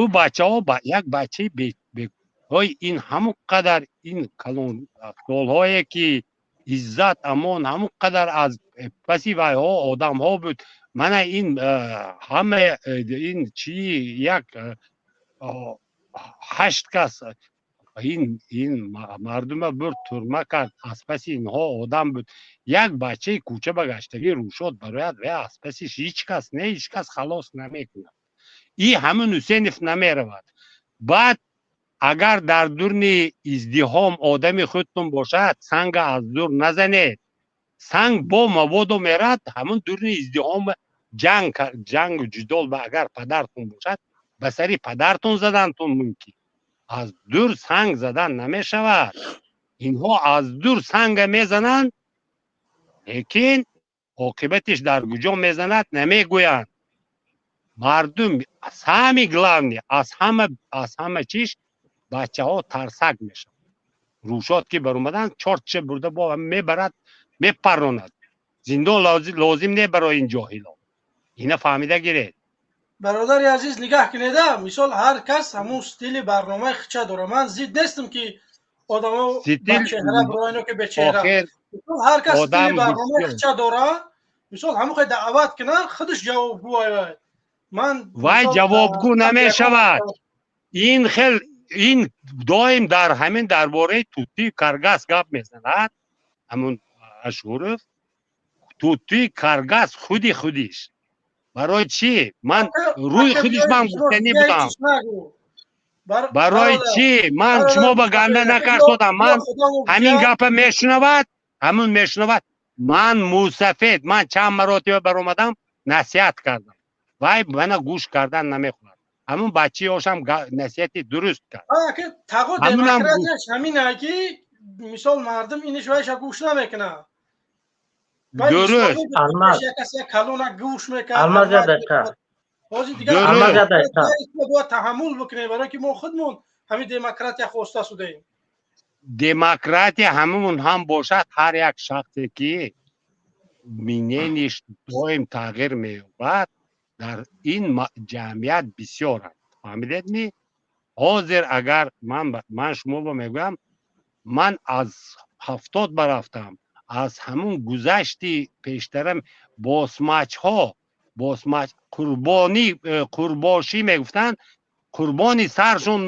Ӯ бачаҳо, як бачаи ой, ин ҳамон қадар ин калонсолҳое ки иззат, амон, ҳамон қадар аз паси вайҳо одамҳо буд. Мана ин ҳама ин чи як ҳашт кас ин мардума бурд, турма кард. Аз паси инҳо одам буд. Як бачаи кӯча ба гаштагӣ рӯшод барояд ва аз пасиш ҳеҷ кас не, ҳеҷ кас халос намекунад. И ҳамун Ҳусейнов намеравад. Баъд агар дар дурни издиҳом одами худтон бошад, санга аз дур назанед. Санг бо мабодо мерад. Ҳамун дурни издиҳом ҷанг, ҷангу ҷидол ба агар падартон бошад, ба сари падартон задантон мумкин. Аз дур санг задан намешавад. Инҳо аз дур санга мезананд, лекин оқибатиш дар куҷо мезанад, намегӯянд. Мардум, самый главный, аз ҳама чиз бачаҳо тарсак мешаванд. Рӯшод ки баромаданд, чортча бурда бо мебарад, мепарронад. Зиндон лозим не барои ин ҷоҳило. Ина фаҳмида гиред. Бародари азиз, нигаҳ кунеда, мисол, ҳар кас ҳамун стили барномаи хича дора. Ман зид нестам, ки одамо бачеҳра бироино ки бечеҳра. Ҳар кас стили барномаи хича дора. Мисол, ҳамон хай даъват кунад, худаш ҷавобгӯ ояд. Ман Вай ҷавобгӯ намешавад. Ин хел ин доим дар ҳамин дар бораи тути каргас гап мезанад. Ҳамун Ашуров тути каргас худи худиш. Барои чӣ ман рӯи худиш ман гуфтанӣ будам? Барои чӣ ман шумо ба ганда накарсодам? Ман ҳамин гапа мешунавад, ҳамун мешунавад. Ман мусафед, ман чанд маротиба баромадам, насиҳат кардам. Вай мана гӯш кардан намехоҳад. Ҳамун бачаи ошам насиҳати дуруст кард. Тағо, демократияш ҳамина ки, мисол, мардум иниш вайша гӯш намекунад. Дуруст. Калона гӯш мекард. Бояд таҳаммул бикунем, барое ки мо худмон ҳамин демократия хоста шудаем. Демократия ҳамун ҳам бошад, ҳар як шахсе ки мнение ш доим тағйир меёбад, дар ин ҷамъият бисёранд. Фаҳмидедми? Ҳозир агар ман шуморо мегӯям, ман аз 70 барафтам, аз ҳамун гузашти пештарам босмачҳо, босмач, қурбонӣ, қурбошӣ мегуфтанд, қурбони саршон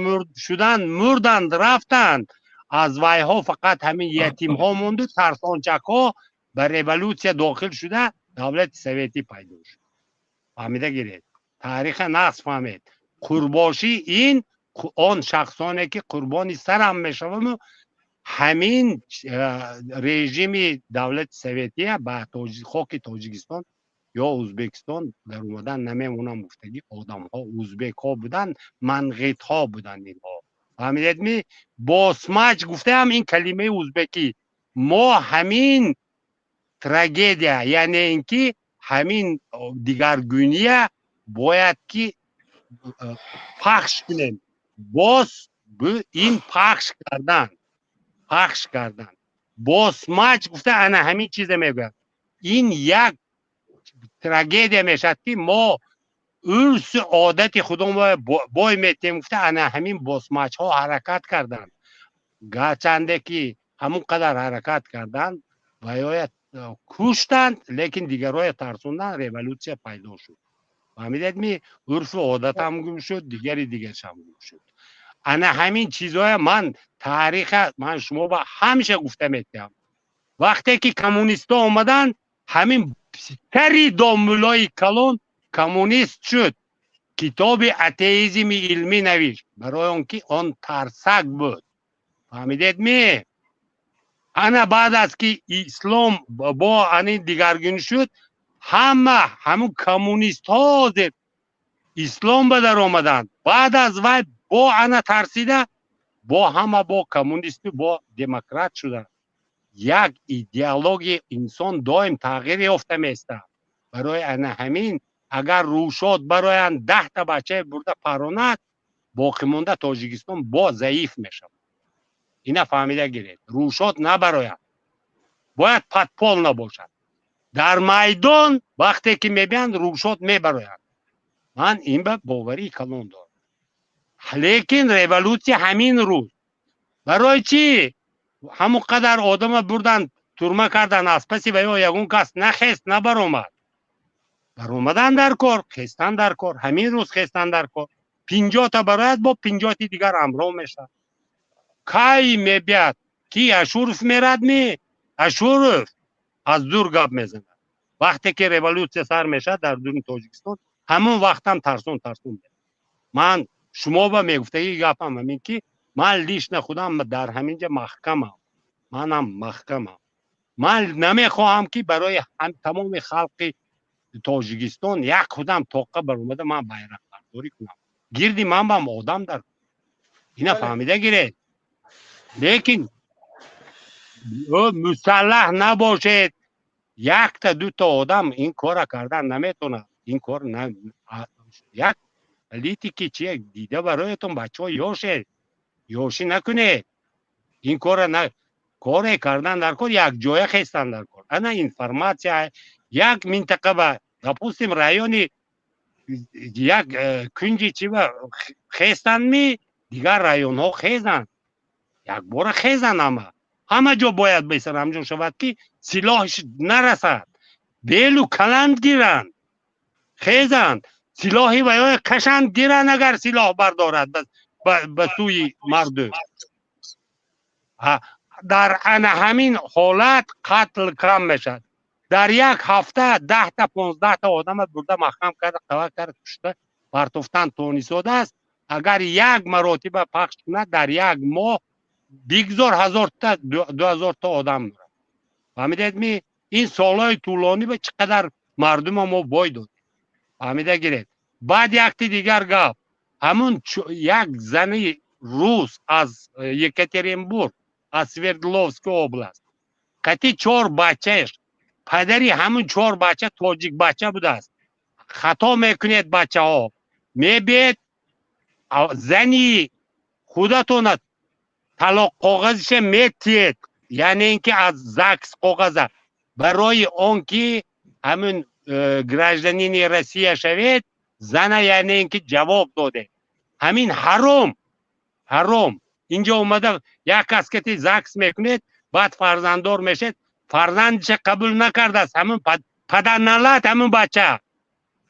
шуданд, мурданд, рафтанд. Аз вайҳо фақат ҳамин ятимҳо монду тарсончакҳо ба революсия дохил шуда, давлати советӣ пайдо шуд. Фаҳмида гиред, таъриха нақс фаҳмед. Қурбошӣ ин он шахсоне ки қурбони сарам мешаваму ҳамин режими давлати советия ба хоки Тоҷикистон ё Ӯзбекистон дар омадан намемонам гуфтагӣ одамҳо узбекҳо буданд, манғитҳо буданд инҳо. Фаҳмидедми? Босмач гуфтаам, ин калимаи узбекӣ. Мо ҳамин трагедия, яъне ин ки ҳамин дигаргуния бояд ки пахш кунем. Боз ин пахш кардан босмач гуфта, ана ҳамин чиза мегӯяд. Ин як трагедия мешавад, ки мо урсу одати худомо бой метем гуфта, ана ҳамин босмачҳо ҳаракат карданд. Гарчанде ки ҳамон қадар ҳаракат карданд ва ёя куштанд, лекин дигарҳоя тарсонданд, революсия пайдо шуд. Фаҳмидедми? Урфу одатам гум шуд, дигари дигаршам гум шуд. Ана ҳамин чизҳоя ман таъриха ман шумо ба ҳамеша гуфта метиҳам. Вақте ки коммунистҳо омаданд, ҳамин тари домуллои калон коммунист шуд, китоби атеизми илмӣ навишт, барои он ки он тарсак буд. Фаҳмидедми? Ана баъд аз ки ислом бо ани дигаргун шуд, ҳама ҳамун коммунистҳо ҳозир ислом ба даромаданд. Баъд аз вай бо ана тарсида, бо ҳама бо коммунисту бо демократ шуданд. Як идеология инсон доим тағйир ёфта меистад. Барои ана ҳамин, агар рӯшод бароянд, 10-та бачае бурда паронад, боқимонда Тоҷикистон боз заиф мешавад. Ина фаҳмида гиред: рӯшод набарояд, бояд подпольно набошад. Дар майдон вақте ки мебиёнд, рӯшод мебарояд. Ман ин ба боварии калон дорам, лекин революсия ҳамин рӯз. Барои чӣ ҳамон қадар одама бурдан, турма кардан, аз паси ва ё ягон кас нахест, набаромад? Баромадан дар кор, хестан дар кор, ҳамин рӯз хестан дар кор. 50-та барояд, бо 50-ти дигар ҳамроҳ мешавад. Кай мебияд ки Ашуров мерад? Ми Ашуров аз дур гап мезанад. Вақте ки революсия сар мешавад дар дури Тоҷикистон, ҳамон вақтам тарсон тарсон. Ман шумо ба мегуфтаги гапам ҳамин, ки ман лично худам дар ҳамин ҷа маҳкамам, манам маҳкамам. Ман намехоҳам, ки барои тамоми халқи Тоҷикистон як худам тоққа баромада ман байрақбардорӣ кунам. Гирди ман бам одам дар ина фаҳмида гиред, лекин мусаллаҳ набошед. Якта дута одам ин кора кардан наметонад. Ин кор як политики чи дида бароятон. Бачаҳо, ёшед, ёшӣ накунед. Ин кора коре кардан дар кор, якҷоя хестан дар кор. Ана информация як минтақа ба, допустим, райони як кунҷи чи ба хестанми, дигар районҳо хезанд, якбора хезанд. Ҳама ҷо бояд бесарамҷон шавад, ки силоҳш нарасад. Белу каланд гиранд, хезанд, силоҳи ваёя кашанд, гиранд. Агар силоҳ бардорад ба сӯи мардум, дар ана ҳамин ҳолат қатл кам мешавад. Дар як ҳафта 10-та, 15-та одама бурда маҳкам карда, қава карда, кушта партофтан тонисодааст. Агар як маротиба пахш кунад, дар як моҳ бигзор 1000-та, 2000-та одам мурад. Фаҳмидед ми? Ин солҳои тӯлонӣ ба чӣ қадар мардума мо бой додем, фаҳмида гиред. Баъд якти дигар гап: ҳамун як зани рус аз Екатеринбург, аз Свердловская область, қати чор бачааш, падари ҳамун чор бача тоҷик бача будааст. Хато мекунед, бачаҳо. Мебиед, зани худатона талоқ коғазиша метиҳед, яъне ин ки аз ЗАГС коғаза, барои он ки ҳамун гражданини Россия шавед, зана, яъне ин ки ҷавоб додед. Ҳамин ҳаром, ҳаром. Инҷо омада як кас кати ЗАГС мекунед, баъд фарзанддор мешед, фарзандиша қабул накардааст ҳамун падарналат. Ҳамун бача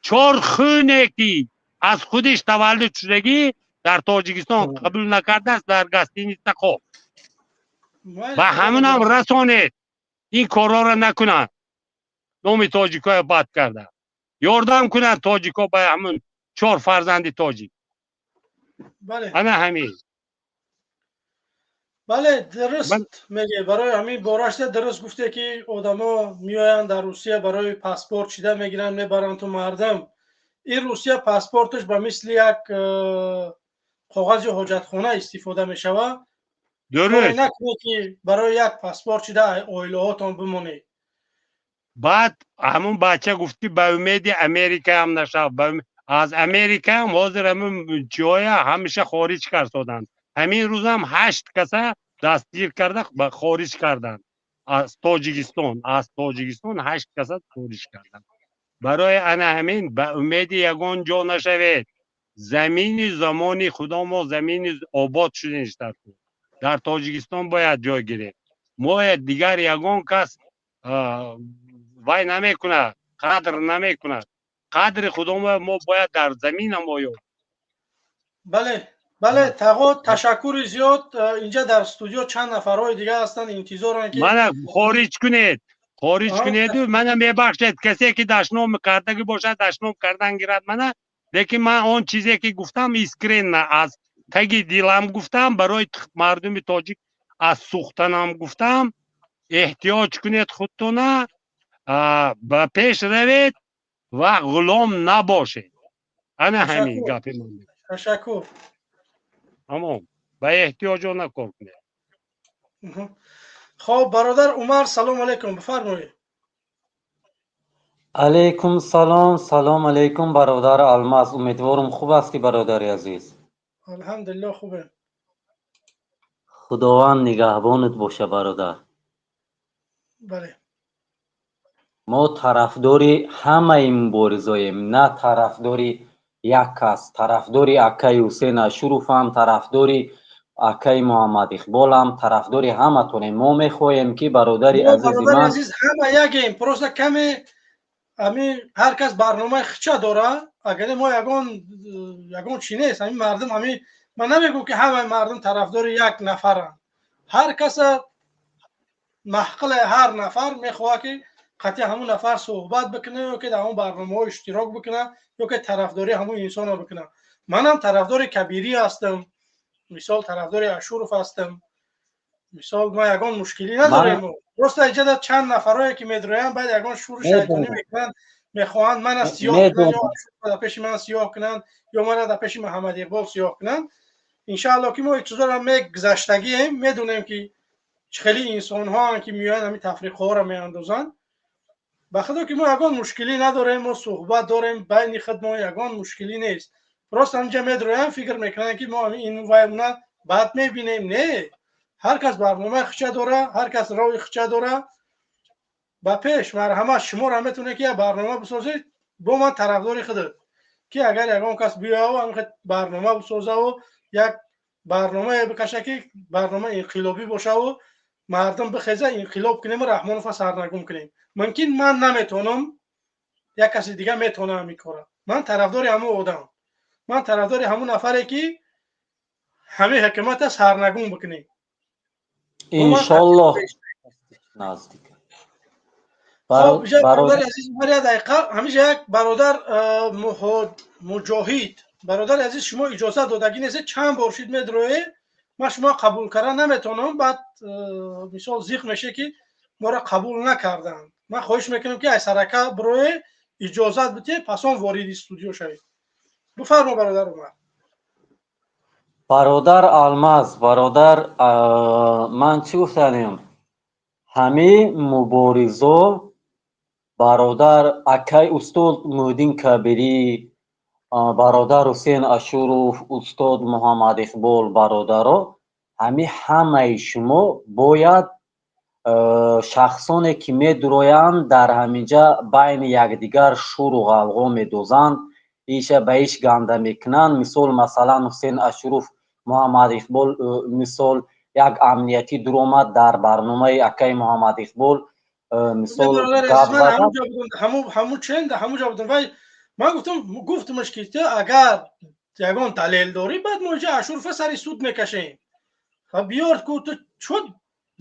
чор хуне ки аз худиш таваллуд шудагӣ, дар Тоҷикистон қабул накардааст, дар гостиница хоб. Ба ҳамунам расонед, ин корҳоро накунанд, номи тоҷикҳоя бад карда. Ёрдам кунанд тоҷикҳо ба ҳамун чор фарзанди тоҷик. Ана ҳамин. Бале, дуруст мегӯ. Барои ҳамин борашда дуруст гуфте, ки одамо меоянд дар Русия, барои паспорт чида мегиранд, мебаранд ту мардам. Ин Русия паспорташ ба мисли як коғази ҳоҷатхона истифода мешавад. Накунед, ки барои як паспорт чида оилаҳотон бимонед. Баъд ҳамун бача гуфт, ки ба умеди Америкаам нашав. Аз Америкаам ҳозир ҳамун чиҳоя ҳамеша хориҷ кардоданд. Ҳамин рӯзам ҳашт каса дастгир карда, ба хориҷ карданд аз Тоҷикистон. Аз Тоҷикистон ҳашт каса хориҷ карданд. Барои ана ҳамин ба умеди ягон ҷо нашавед. Замини замони худо мо замини обод шудем, дар Тоҷикистон бояд ҷой гирем. Мо дигар ягон кас вай намекунад, қадр намекунад. Қадри худо мо бояд дар замина мо ёб. Бале, тағо, ташаккури зиёд. Инҷа дар студио чанд нафарҳои дигар ҳастанд, интизоранд ки Мана хориҷ кунед, хориҷ кунеду мана мебахшед, касе ки дашном кардагӣ бошад, дашном кардан гирад мана. Лекин ман он чизе ки гуфтам, искренно аз таги дилам гуфтам, барои мардуми тоҷик аз сӯхтанам гуфтам. Эҳтиёҷ кунед худтона, ба пеш равед ва ғулом набошед. Ана ҳамин гапи ман. Ташаккур. Тамом, ба эҳтиёҷона кор кунед. Хоб, бародар Умар, салому алайкум, бифармоед. Алайкум салом, салом алайкум, бародар Алмаз. Умедворам, хуб ҳастӣ, бародари азиз. Алҳамдулилло, хубем. Худованд нигаҳбонат боша, бародар. Бале. Мо тарафдори ҳамаи муборизоем, на тарафдори як кас. Тарафдори акаи Ҳусен Ашуровам, тарафдори акаи Муҳаммад Иқболам, тарафдори ҳаматонем. Мо мехоҳем, ки, бародари азизи ман, азиз, ҳама ягем, просто каме ами ҳар кас барномаи хича дора. Агар мо ягон чӣ нест, ами мардум, ами ман намегӯм, ки ҳамаи мардум тарафдори як нафаранд. Ҳар каса маҳқили ҳар нафар мехоҳад, ки қатъи ҳамун нафар суҳбат бикунад ё ки дар ҳамон барномаҳо иштирок бикунад ё ки тарафдории ҳамун инсонро бикунад. Манам тарафдори Кабирӣ ҳастам, мисол, тарафдори Ашуров ҳастам. Мисол, ма ягон мушкилӣ надорем. Просто иҷода чанд нафарое, ки медроянд, баъд ягон шуру шайтонӣ мекунанд, мехоҳанд мана сиёҳ кунанд ё дар пеши ман сиёҳ кунанд ё мана дар пеши Муҳаммад Иқбол сиёҳ кунанд. Иншаалло, ки мо чизоро мегузаштагием, медонем, ки чӣ хели инсонҳоанд, ки меоянд, ҳамин тафриқаҳоро меандозанд. Ба худо, ки мо ягон мушкилӣ надорем, мо суҳбат дорем байни худ, мо ягон мушкилӣ нест. Просто ҳаминҷа медроянд, фикр мекунанд, ки мо ин вайна бад мебинем. Не, ҳар кас барномаи хича дора, ҳар кас роҳи хича дора. Ба пеш, марҳамат, шуморо метавонед, ки як барнома бисозед. Бо ман тарафдори худат, ки агар ягон кас биёяу ҳамин барнома бисозаву як барномае бикаша, ки барнома инқилобӣ бошаву мардум бихеза, инқилоб кунему Раҳмонова сарнагум кунем. Мумкин ман наметавонам, як каси дига метавона ҳамин кора. Ман тарафдори ҳамун одам, ман тарафдори ҳамун нафаре, ки ҳамин ҳукумата сарнагум бикунем. Иншоллоҳ, наздик. Бародари азиз, ҳар як дақиқа ҳамиша як бародар Муҷоҳид. Бародари азиз, шумо иҷозат додагӣ нестед, чанд бор шид медроe, ман шумо қабул карда наметавонам. Баъд, мисол, зиқ меше, ки моро қабул накарданд. Ман хоҳиш мекунам, ки ай сарака бирое, иҷозат битед, пас он вориди студио шавед. Бифармо, бародар Умар. Бародар Алмаз, бародар, ман чӣ гуфтанем, ҳамин муборизо, бародар, акай устод Муҳиддин Кабирӣ, бародар Ҳусен Ашуров, устод Муҳаммад Иқбол, бародаро, ҳамин ҳамаи шумо бояд, шахсоне, ки медуроянд, дар ҳаминҷа байни якдигар шуру ғавғо медозанд, иша ба иш ганда мекунанд. Мисол, масалан, Ҳусен Ашуров, Муҳаммад Иқбол, мисол, як амниятӣ дуромад дар барномаи акаи Муҳаммад Иқбол, мисол. Ҳамун чен ҳамуҷа будам. Вай ман гуфтам, гуфтамаш, ки ту агар ягон далел дорӣ, баъд мо инҷа Ашурфа сари суд мекашем. Биёр ку, ту чо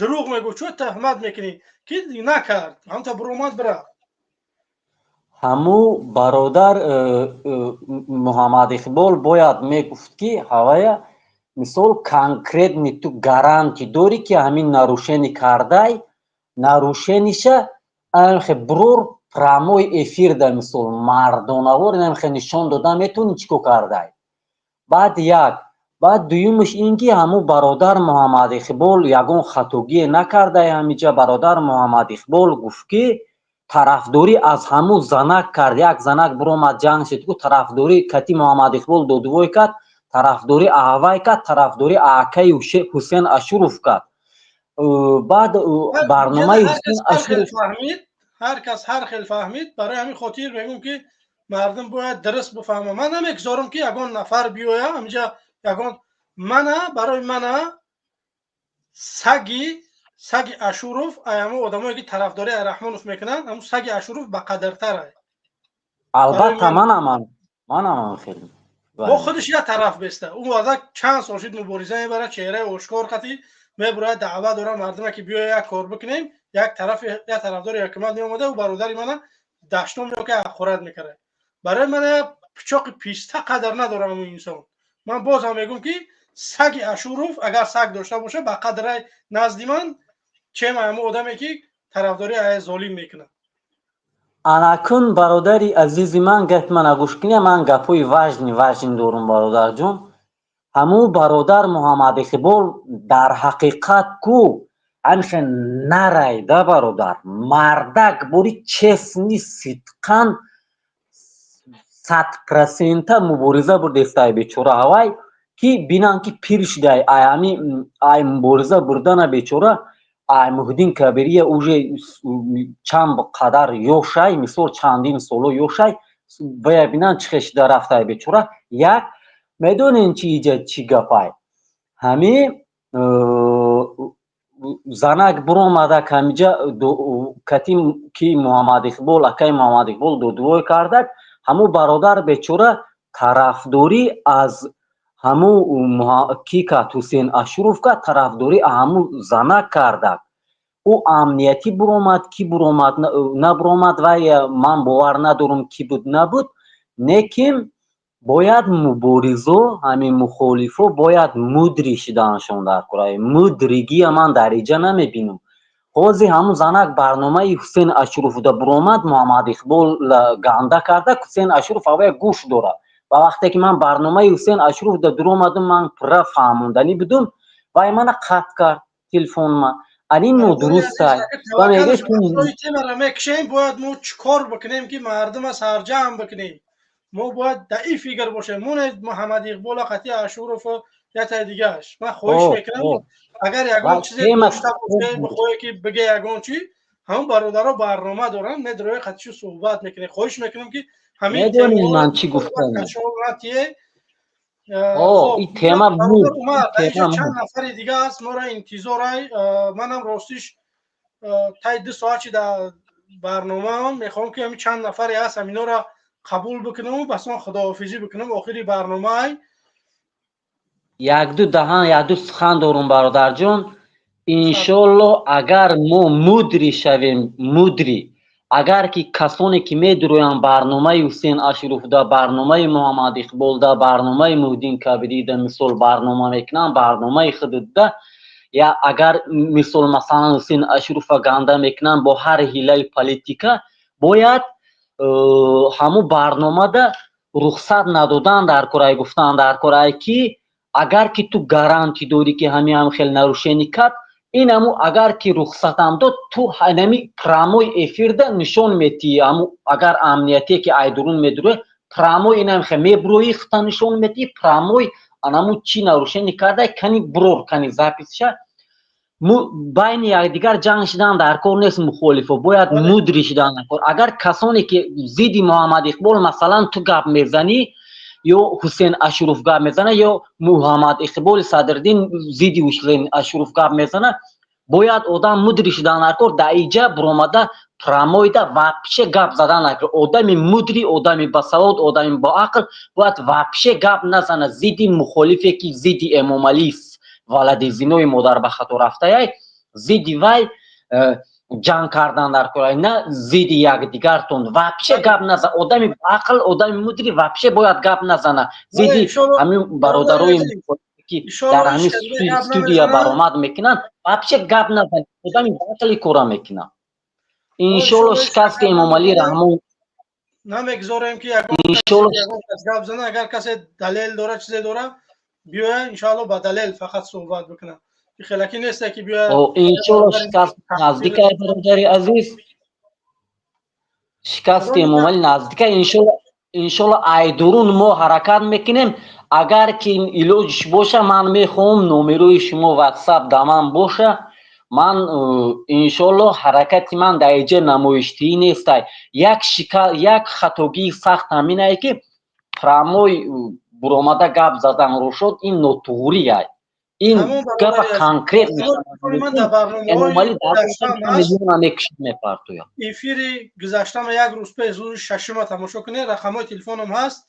дурӯғ мегӯ, чо таҳмат мекунӣ, ки накард, ҳамта буромад, бирафт. Ҳаму бародар Муҳаммад Иқбол бояд мегуфт, ки ҳавая, мисол, конкретный ту гарантӣ дорӣ, ки ҳамин нарушение кардай, нарушение ша амхе брур, прямой эфир да, мисол, мардонавор инамхе нишон дода метавонӣ, чӣ кор кардай. Баъд як, баъд дуюмаш ин, ки ҳамун бародар Муҳаммад Иқбол ягон хатогие накардай. Ҳамиҷа бародар Муҳаммад Иқбол гуфт, ки тарафдорӣ аз ҳамун занак кард. Як занак биромад, ҷанг шид, ку тарафдорӣ кати Муҳаммад Иқбол додувой кард, тарафдорӣ аҳвай кард, тарафдорӣ акаи Ҳусен Ашуров кард. Баъд барномаи Ҳусен Ашуров Ҳар кас ҳар хел фаҳмид. Барои ҳамин хотир мегӯм, ки мардум бояд дуруст бифаҳмад. Ман намегузорам, ки ягон нафар биёя ҳаминҷа, ягон мана, барои мана саги Ашуров, ҳамон одамое, ки тарафдории Раҳмонов мекунанд, ҳамон саги Ашуров ба қадртар. Албатта, манам хеле. Бо худаш як тараф беста. Ӯ вада чанд сол шуд мубориза мебарад, чеҳраи ошкор қатӣ мебурад, даъват дорад мардума, ки биё, як кор бикунем. Як тараф, як тарафдори ҳукумат меомада, ӯ бародари мана даштом ё ки ҳақорат мекард. Барои мана пичоқи писта қадр надорам ҳамун инсон. Ман боз ҳам мегӯм, ки саги Ашуров агар саг дошта боша, ба қадраи назди ман. Чем ҳамо одаме, ки тарафдорӣ ай золим мекунад. Анакун, бародари азизи ман, гапи мана гӯш кунед. Ман гапҳои важный, важный дорум, бародарҷон. Ҳамун бародар Муҳаммад Иқбол дар ҳақиқат ку ҳамихе нарай да, бародар, мардак бори, честный, сидқан, 100% мубориза бурдестай. Бечора ҳавай ки бинам, ки пир шудай, ай ҳами ай мубориза бурдана. Бечора ай Муҳиддин Кабирия уже чанд қадар ёшай, мисол, чандин соло ёшай, вая бинам чӣ хел шида рафтай, бечора. Як медонем, чи иҷа чӣ гапай. Ҳами занак биромадак ҳамиҷа кати ки Муҳаммад Иқбол, акаи Муҳаммад Иқбол додувой кардак. Ҳамун бародар бечора тарафдорӣ аз ҳамун ки кард, Ҳусен Ашуров кард, тарафдорӣ ҳамун занак кардак. Ӯ амниятӣ буромад, ки буромад, набуромад, вай ман бовар надорам, ки буд, набуд. Лекин бояд муборизо, ҳамин мухолифо бояд мудрый шидааншон дар кораи. Мудрый гия ман дар иҷа намебинам. Ҳозир ҳамун занак барномаи Ҳусен Ашуровда буромад, Муҳаммад Иқбол ганда карда. Ҳусен Ашуров ҳавая гӯш дорад. Ва вақте ки ман барномаи Ҳусен Ашуровда дуромадам, ман пурра фаҳмонданӣ будум, вай мана қатъ кард телефонма. Ан ин нодурустай ва мегӯяд. Темара мекушем. Бояд мо чӣ кор бикунем, ки мардума сарҷамъ бикунем? Мо бояд дар ин фикр бошем. Мо Муҳаммад Иқбола қати Ашуров ятаи дигааш. Ман хоҳиш мекунам, агар ягон чизе дошта боше, бихоҳе ки биге ягон чи, ҳамон бародаро барнома доранд, медрои қатишу суҳбат мекунем. Хоҳиш мекунам, ки ҳамин ман чӣ гуфтам, ин тема. Чанд нафари дига аст, моро интизорай. Манам ростиш таи 2 соат чи дар барномаам мехоҳам, ки ҳамин чанд нафаре ҳаст, ҳаминора қабул бикунаму басон худоҳофизӣ бикунам. Охири барномаай. Якду даҳан, якду сухан дорум, бародарҷон. Иншолло, агар мо мудрый шавем, мудрый, агар ки касоне ки медурӯянд барномаи Ҳусен Ашуровда, барномаи Муҳаммад Иқболда, барномаи Муҳиддин Кабирида, мисол, барнома мекунанд, барномаи худда я агар, мисол, масалан, Ҳусен Ашурова ганда мекунанд бо ҳар ҳилаи политика, бояд ҳамун барномада рухсат надодан дар корай, гуфтан дар корай, ки агар ки ту гарантӣ дорӣ, ки ҳамин ҳам хел нарушение кард, ин ҳаму агар ки рухсатам дод, ту ҳанами прямой эфирда нишон метиҳӣ. Ҳаму агар амниятие ки айдурун медурӯ, прямой инам хе мебуроӣ, хита нишон метиҳӣ прямой, анаму чӣ нарушение карда, кани бурор, кани запись ша. Байни якдигар ҷанг шидан дар кор нест. Мухолифо бояд мудрый шидан дар кор. Агар касоне ки зидди Муҳаммад Иқбол, масалан, ту гап мезанӣ ё Ҳусен Ашуров гап мезана, ё Муҳаммад Иқболи Садриддин зидди Ҳусен Ашуров гап мезана, бояд одам мудрый шидан дар кор. Дар иҷа буромада прямой да вообще гап задан накор. Одами мудрый, одами басавод, одами боақл бояд вообще гап назана зидди мухолифе, ки зидди Эмомалӣ валади зинои модар ба хато рафтаяй, зидди вай ҷанг кардан дар кор, на зидди якдигартон вообще гап наза. Одами боақл, одами мудрый вообще бояд гап назана зидди ҳамин бародарои, ки дар ҳамин студия баромад мекунанд. Вообще гап назан. Одами боақли кора мекунад. Иншолло, шикасти Эмомалӣ Раҳмон. Намегзорем, ки ягон гап зана. Агар касе далел дора, чизе дора, биёя, иншоалло, ба далел фақат суҳбат бикунам. Хелаки несте, ки биёя. Иншолло, шикаст наздикай, бародари азиз, шикасти Эмомалӣ наздикай, иншолло. Иншолло, айдурун мо ҳаракат мекунем. Агар ки илоҷиш боша, ман мехоҳам номерои шумо Ватсап да ман боша. Ман иншолло, ҳаракати ман дар иҷа намоиштиҳӣ нестай. Як як хатогии сахт ҳаминае, ки прямой буромада гап задан рошод, ин нотуғрияй. Ин гапа конкрет Эмомалӣ миллиона мекушад, мепартояд. Эфири гузаштама, як рӯз пеш, рӯзи шашума тамошо кунед. Рақамҳои телефоном ҳаст.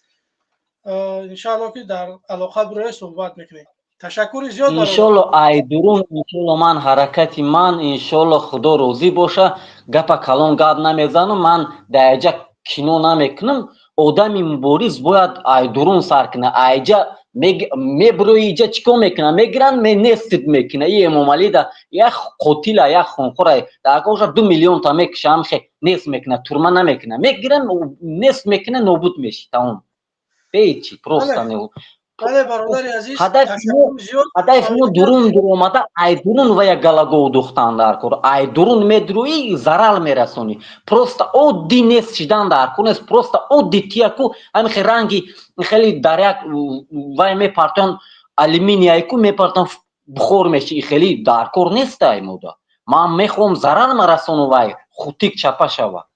Иншаалло, ки дар алоқа бироя, суҳбат мекунем. Ташаккури зиёд. Иншолло, айдурун, иншолло, ман ҳаракати ман, иншолло, Худо розӣ боша. Гапа калон гап намезанам, ман дар яҷа кино намекунам. Одами мубориз бояд айдурун сар кунад, айҷа. Меброи, иҷа чӣ кор мекунад? Мегиранд, нестид мекуна. И Эмомалӣ да як қотила, як хунхӯра дар оша 2 миллионта мекуша, ҳамхе нест мекуна, турма намекуна, мегиранд, нест мекуна, нобуд меши, тамом, ҳечи, просто. Ҳадафи мо дурун дуромада, ай дурун ва як галагов духтан дар кор. Ай дурун медурӯӣ, зарар мерасонӣ. Просто оддӣ нест шидан дар кор нест. Просто оддӣ тияку ҳамихе ранги хеле дар як вай мепартон, алюминияйку мепартон, бухор меши, хеле дар кор нестай. Мода ман мехоҳам зарар марасону, вай хутик чапа шава.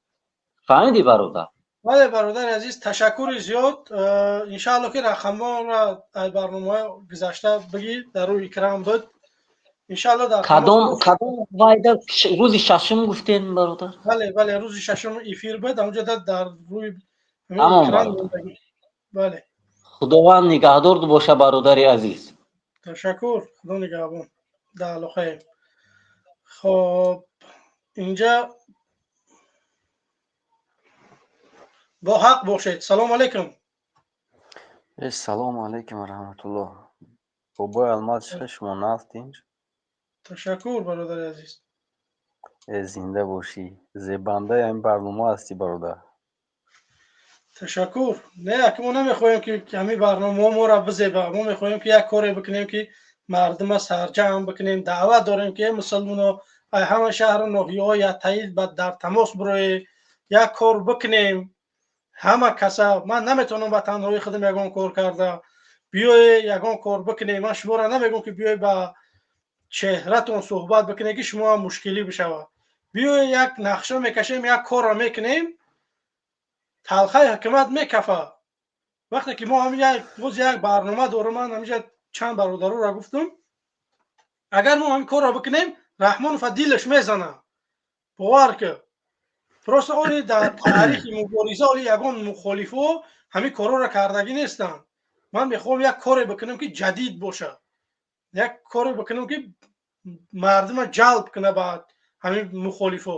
Фаҳмидӣ, бародар? Бале, бародари азиз, ташаккури зиёд. Иншаалло, ки рақамҳоро аз барномаҳои гузашта бигӣ, дар рӯи экран буд, иншаалло дар Кадом вайда? Рӯзи шашум гуфтем, бародар? Бале, рӯзи шашум эфир буд, ҳамҷода дар рӯи Тамом. Бале. Худованд нигаҳдор боша, бародари азиз. Ташаккур, Худо нигаҳбон, дар алоқаем. Хоб, инҷа бо ҳақ бошед. Салому алайкум. Салому алайкум ва раҳматуллоҳ, бобои Алмаз, шумо нафтин? Ташаккур, бародари азиз. Зинда бошӣ, зебандаи ҳамин барнома ҳастӣ, бародар. Ташаккур. Не, аки, мо намехоҳем, ки ҳамин барномаҳо моро бизеба. Мо мехоҳем, ки як коре бикунем, ки мардума сарҷамъ бикунем. Даъват дорем, ки мусулмоно, ҳама шаҳру ноҳияҳо як таид дар тамос бироед, як кор бикунем ҳама каса. Ман наметавонам ба танҳои худам ягон кор карда. Биёе, ягон кор бикунем. Ман шуморо намегӯм, ки биёй, ба чеҳратон суҳбат бикунем, ки шумо мушкилӣ бишавад. Биёе, як нақша мекашем, як корро мекунем, талхаи ҳукумат мекафа. Вақте ки мо боз як барнома дорам, ман ҳамиҷа чанд бародароро гуфтам, агар мо ҳамин корро бикунем, Раҳмонова дилаш мезана, бовар ки. Просто оли дар таърихи мубориза оли ягон мухолифо ҳамин корҳоро кардагӣ нестанд. Ман мехоҳам як коре бикунам, ки ҷадид бошад, як коре бикунам, ки мардума ҷалб куна ба ҳамин мухолифо,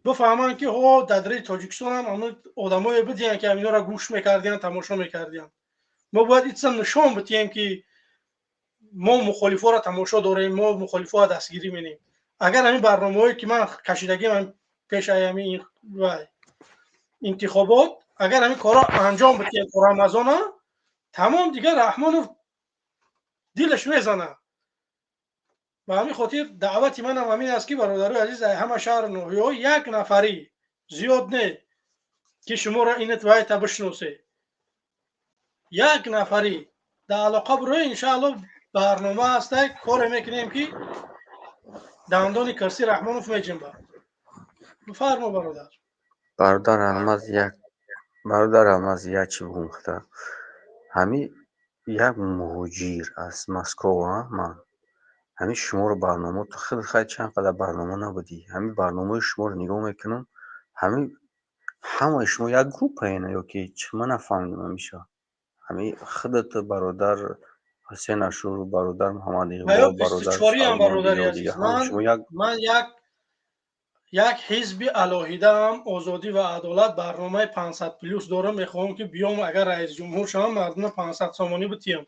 бифаҳманд, ки ҳо, дар дари Тоҷикистон ҳам ҳамин одамое бидиҳанд, ки ҳаминҳоро гӯш мекардиянд, тамошо мекардиянд. Мо бояд итса нишон бидиҳем, ки мо мухолифоро тамошо дорем, мо мухолифоро дастгирӣ менем. Агар ҳамин барномаҳое, ки ман кашидагим пешаи ҳамин интихобот, агар ҳамин корро анҷом бидиҳем то Рамазона, тамом, дигар Раҳмонов дилаш мезана. Ба ҳамин хотир даъвати манам ҳамин аст, ки бародарои азиз, ҳама шаҳру ноҳияҳо як нафарӣ, зиёд не, ки шуморо инат вайта бишносе, як нафарӣ дар алоқа бирои. Иншаалло, барнома ҳастай, коре мекунем, ки дандони кирси Раҳмонов меҷунба. Бифармо, бародар. Бародар Алмаз, як бародар Алмаз, як чӣ бугум хата. Ҳами як муҳоҷир аз Москова ман ҳамин шуморо барнома ту хеле хай чанд қадар барнома набудӣ, ҳамин барномаи шуморо нигоҳ мекунам, ҳамин ҳамаи шумо як группаена ё ки чӣ? Ман нафаҳмидам ҳамиша. Ҳамин худат, бародар Ҳусен Ашур, бародар Муҳаммад Иқбол, бародар Салмон, як ман як ҳизби алоҳидаам, «Озодӣ ва адолат», барномаи 500 плюс дорам. Мехоҳам, ки биём, агар раисҷумҳур шавам, мардума 500 сомонӣ битиям.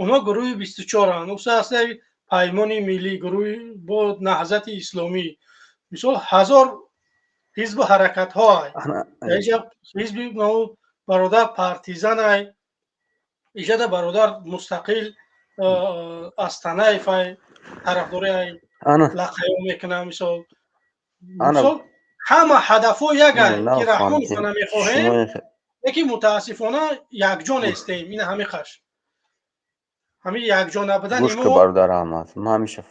Онҳо гурӯҳи 24-анд, уса ҳаста «Паймони миллӣ», гурӯҳи бо «Наҳзати исломӣ», мисол, ҳазор ҳизбу ҳаракатҳо. Ҳизби бародар «Партизанай», иҷада бародар мустақил Астанаевай, тарафдори лақаё мекунам. Мисол, ҳама ҳадафҳо ягай, ки Раҳмонова намехоҳем, лекин мутаассифона якҷо нестем. Ина ҳамиқаш ҳамин якҷо набудани. Гӯш ки, бародар Аҳмад, ма ҳамеша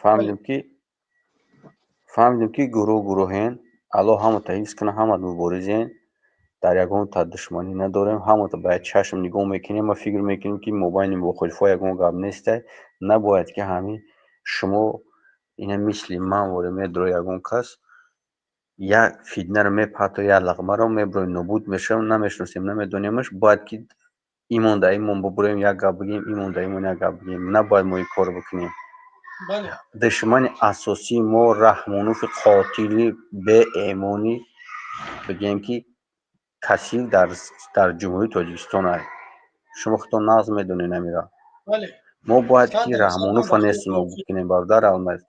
фаҳмидем, ки гурӯҳ гурӯҳен. Аллоҳ ҳамата ҳифз кунад, ҳамат муборизен, дар ягонта душманӣ надорем, ҳамата ба як чашм нигоҳ мекунем ва фикр мекунем, ки мобайни мухолифҳо ягон гап нестай. Набояд, ки ҳамин шумо ина мисли ман воре медуро, ягон кас як фитнаро мепартояд, як лағмаро мебуроем, нобуд мешавем, намешиносем, намедонемаш. Бояд ки имон да имон бубуроем, як гап бигем, имон да имон як гап бигем. Набояд мо ин корро бикунем. Душмани асосии мо Раҳмонуфи қотили беэмонӣ, бигем, ки касил дар Ҷумҳурии Тоҷикистон ай. Шумо худтон нағз медонед амира. Мо бояд ки Раҳмонова несту нобуд кунем, бародар Алмаз.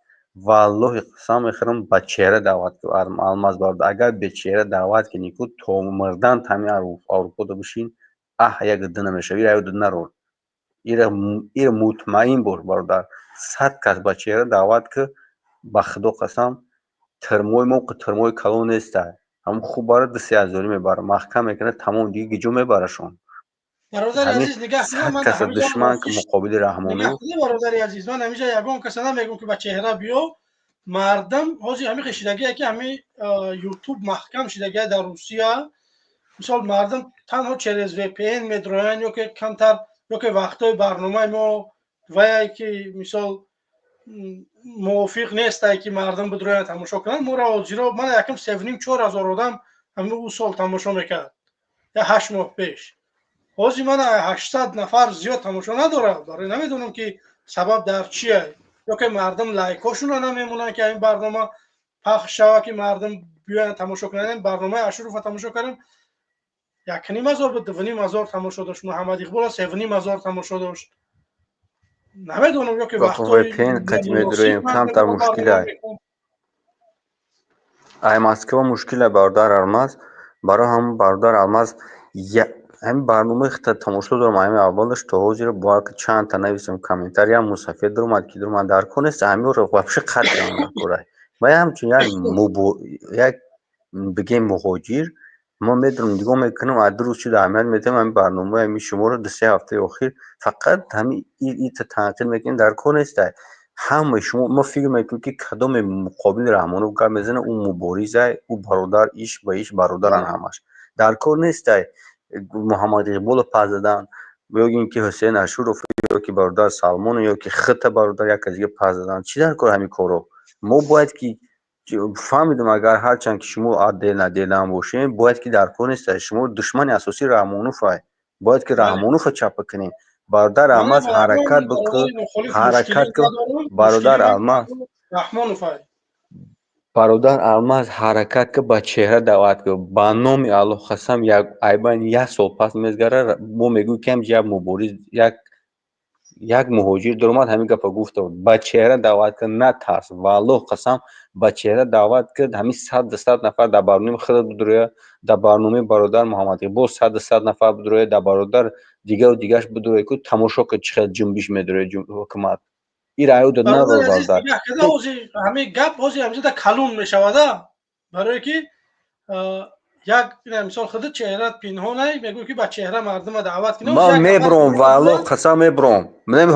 Валлоҳи, қасам мехӯрам, ба чеҳра даъват ку, Алмаз бародар. Агар бечеҳра даъват кунӣ ку, то мурдан тами Аврупода бишин, аҳ, як ду намешава. Ира ёдат нарор, ира мутмаин бош, бародар. 100 кас ба чеҳра даъват ку, ба Худо қасам, тирмои мо тирмои калон неста, ҳамн хуб бара ду се ҳазорӣ мебара, маҳкам мекунад, тамом, дига гиҷо мебарашон. Бародари азиз, нигаҳ. 100 каса душман ки муқобили Раҳмону. Бародари азиз, ман ҳамиҷа ягон каса намегӯм, ки ба чеҳра биё. Мардам ҳозир ҳамин шидагие, ки ҳамин Ютуб маҳкам шидагия дар Русия. Мисол, мардам танҳо через VPN медроянд ё ки камтар, ё ки вақтҳои барномаи мо вае, ки мисол мувофиқ нестай, ки мардам бидроянд, тамошо кунанд моро. Ҳозиро ман якам севним чор ҳазор одам ҳамин ӯ сол тамошо мекард, я 8 моҳ пеш. Ҳозир ман 800 нафар зиёд тамошо надорад. Барои намедонам, ки сабаб дар чие, ё ки мардум лайкҳошонро намемонанд, ки ҳамин барнома пахш шава, ки мардум биёянд, тамошо кунанд. Барномаи Ашурова тамошо кардам, якним ҳазор буд, дувним ҳазор тамошо дошт. Муҳаммад Иқбола севним ҳазор тамошо дошт. Намедонам, ё ки VPN қати медроем, камтар мушкилай. Ай Москва мушкилай, бародар Алмаз. Барои ҳамн, бародар Алмаз, ҳамин барномаи хита тамошо дорам, ҳамин аввалаш то ҳозир бояд чандта нависам комментарий. Ям мусафир дуромад, ки дуромад, дар кор нест, ҳаминро вообще қатъ кардам, дар кора. Ва ҳамчун як бигем муҳоҷир, мо медонам, нигоҳ мекунам, аз 2 рӯз шуда аҳамият медиҳам ҳамин барномаи ҳамин шуморо. 2-3 ҳафтаи охир фақат ҳамин ита танқид мекунем, дар кор нестай. Ҳамаи шумо, мо фикр мекунем, ки кадоме муқобили Раҳмонов гап мезанад, ӯ муборизай, ӯ бародар, иш ба иш бародаранд ҳамаш. Дар кор нестай Муҳаммад Иқболо пас задан, ё ин ки Ҳусейн Ашуров, ё ки бародар Салмон, ё ки хита бародар як кас дига пас задан. Чӣ дар кор ҳамин корро? Мо бояд ки фаҳмидем, агар ҳарчанд ки шумо отдельно отдельно бошем, бояд ки дар кор нест, шумо душмани асосии Раҳмоновай, бояд ки Раҳмонова чапа кунем. Бародар Алмаз, ҳаракат бикун, ҳаракат кун, бародар Алмаз. Бародар Алмаз, ҳаракат ки ба чеҳра даъват кун. Ба номи Аллоҳ қасам, як айбан як сол пас мезгара, мо мегӯем, ки ҳамҷа як мубориз, як муҳоҷир дуромад, ҳамин гапа гуфта буд. Ба чеҳра даъват кун, натарс. Валлоҳ қасам, ба чеҳра даъват кун. Ҳамин 100-100 нафар дар барномаи худат бидроя, дар барномаи бародар Муҳаммад боз 100-100 нафар бидроя, дар бародар дигару дигараш бидроя ку, тамошо кун, чӣ хел ҷунбиш медроя ҳукумат. Ира аюда наро, бародар. Ҳамин гап ҳозир ҳамҷода калон мешавада, барое ки як мисол худат чеҳрат пинҳонай, мегӯй, ки ба чеҳра мардума даъват кунам. Ман мебуром, валлоҳ қасам, мебуром.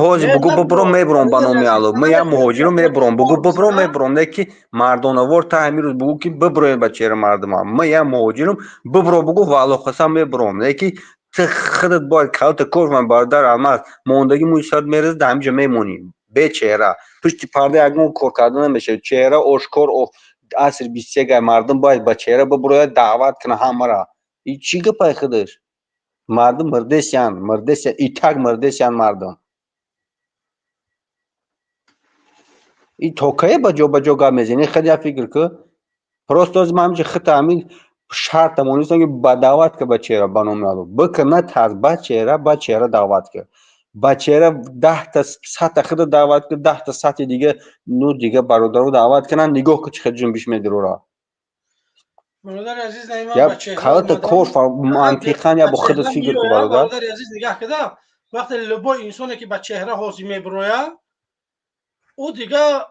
Ҳозир бугӯ, бубуром, мебуром. Ба номи Аллоҳ, ман як муҳоҷиром, мебуром. Бугӯ, бубуром, мебуром. Не ки мардонавор та ҳамин рӯз бугӯ, ки бибуроем ба чеҳра мардума. Ман як муҳоҷиром, бубуро, бугӯ, валлоҳ қасам, мебуром. Не ки ту худат бояд калта кор кун, бародар Алмаз. Мондагӣ мӯи сарат мерезад, дар ҳамин ҷо мемонӣ бечеҳра, пушти парда ягон кор карда намешавад. Чеҳра ошкор, асри 21 мардум бояд ба чеҳра бибурояд, даъват кунад ҳамара. И чӣ гапай худаш? Мардум мирдесян, мирдесян, и так мирдесян мардум. И то кае ба ҷо ба ҷо гап мезанӣ? Хел як фикр ку. Просто ҳозир ман ҳаминҷа хита ҳамин шарта монистам, ки ба даъват ка ба чеҳра, ба номи Аллоҳ бика, натарс, ба чеҳра, ба чеҳра даъват ка. Ба чеҳра 10-та 100-та худа даъват ка, 10-та 100-ти дига, ну, дига бародаро даъват кунанд, нигоҳ ку, чӣ хел ҷунбиш медурора. Бародари азиз, калата кор мантиқан, я бо худат фикр ку, бародар. Бародари азиз, нигаҳ када, вақте любой инсоне, ки ба чеҳра ҳозир мебурояд, ӯ дига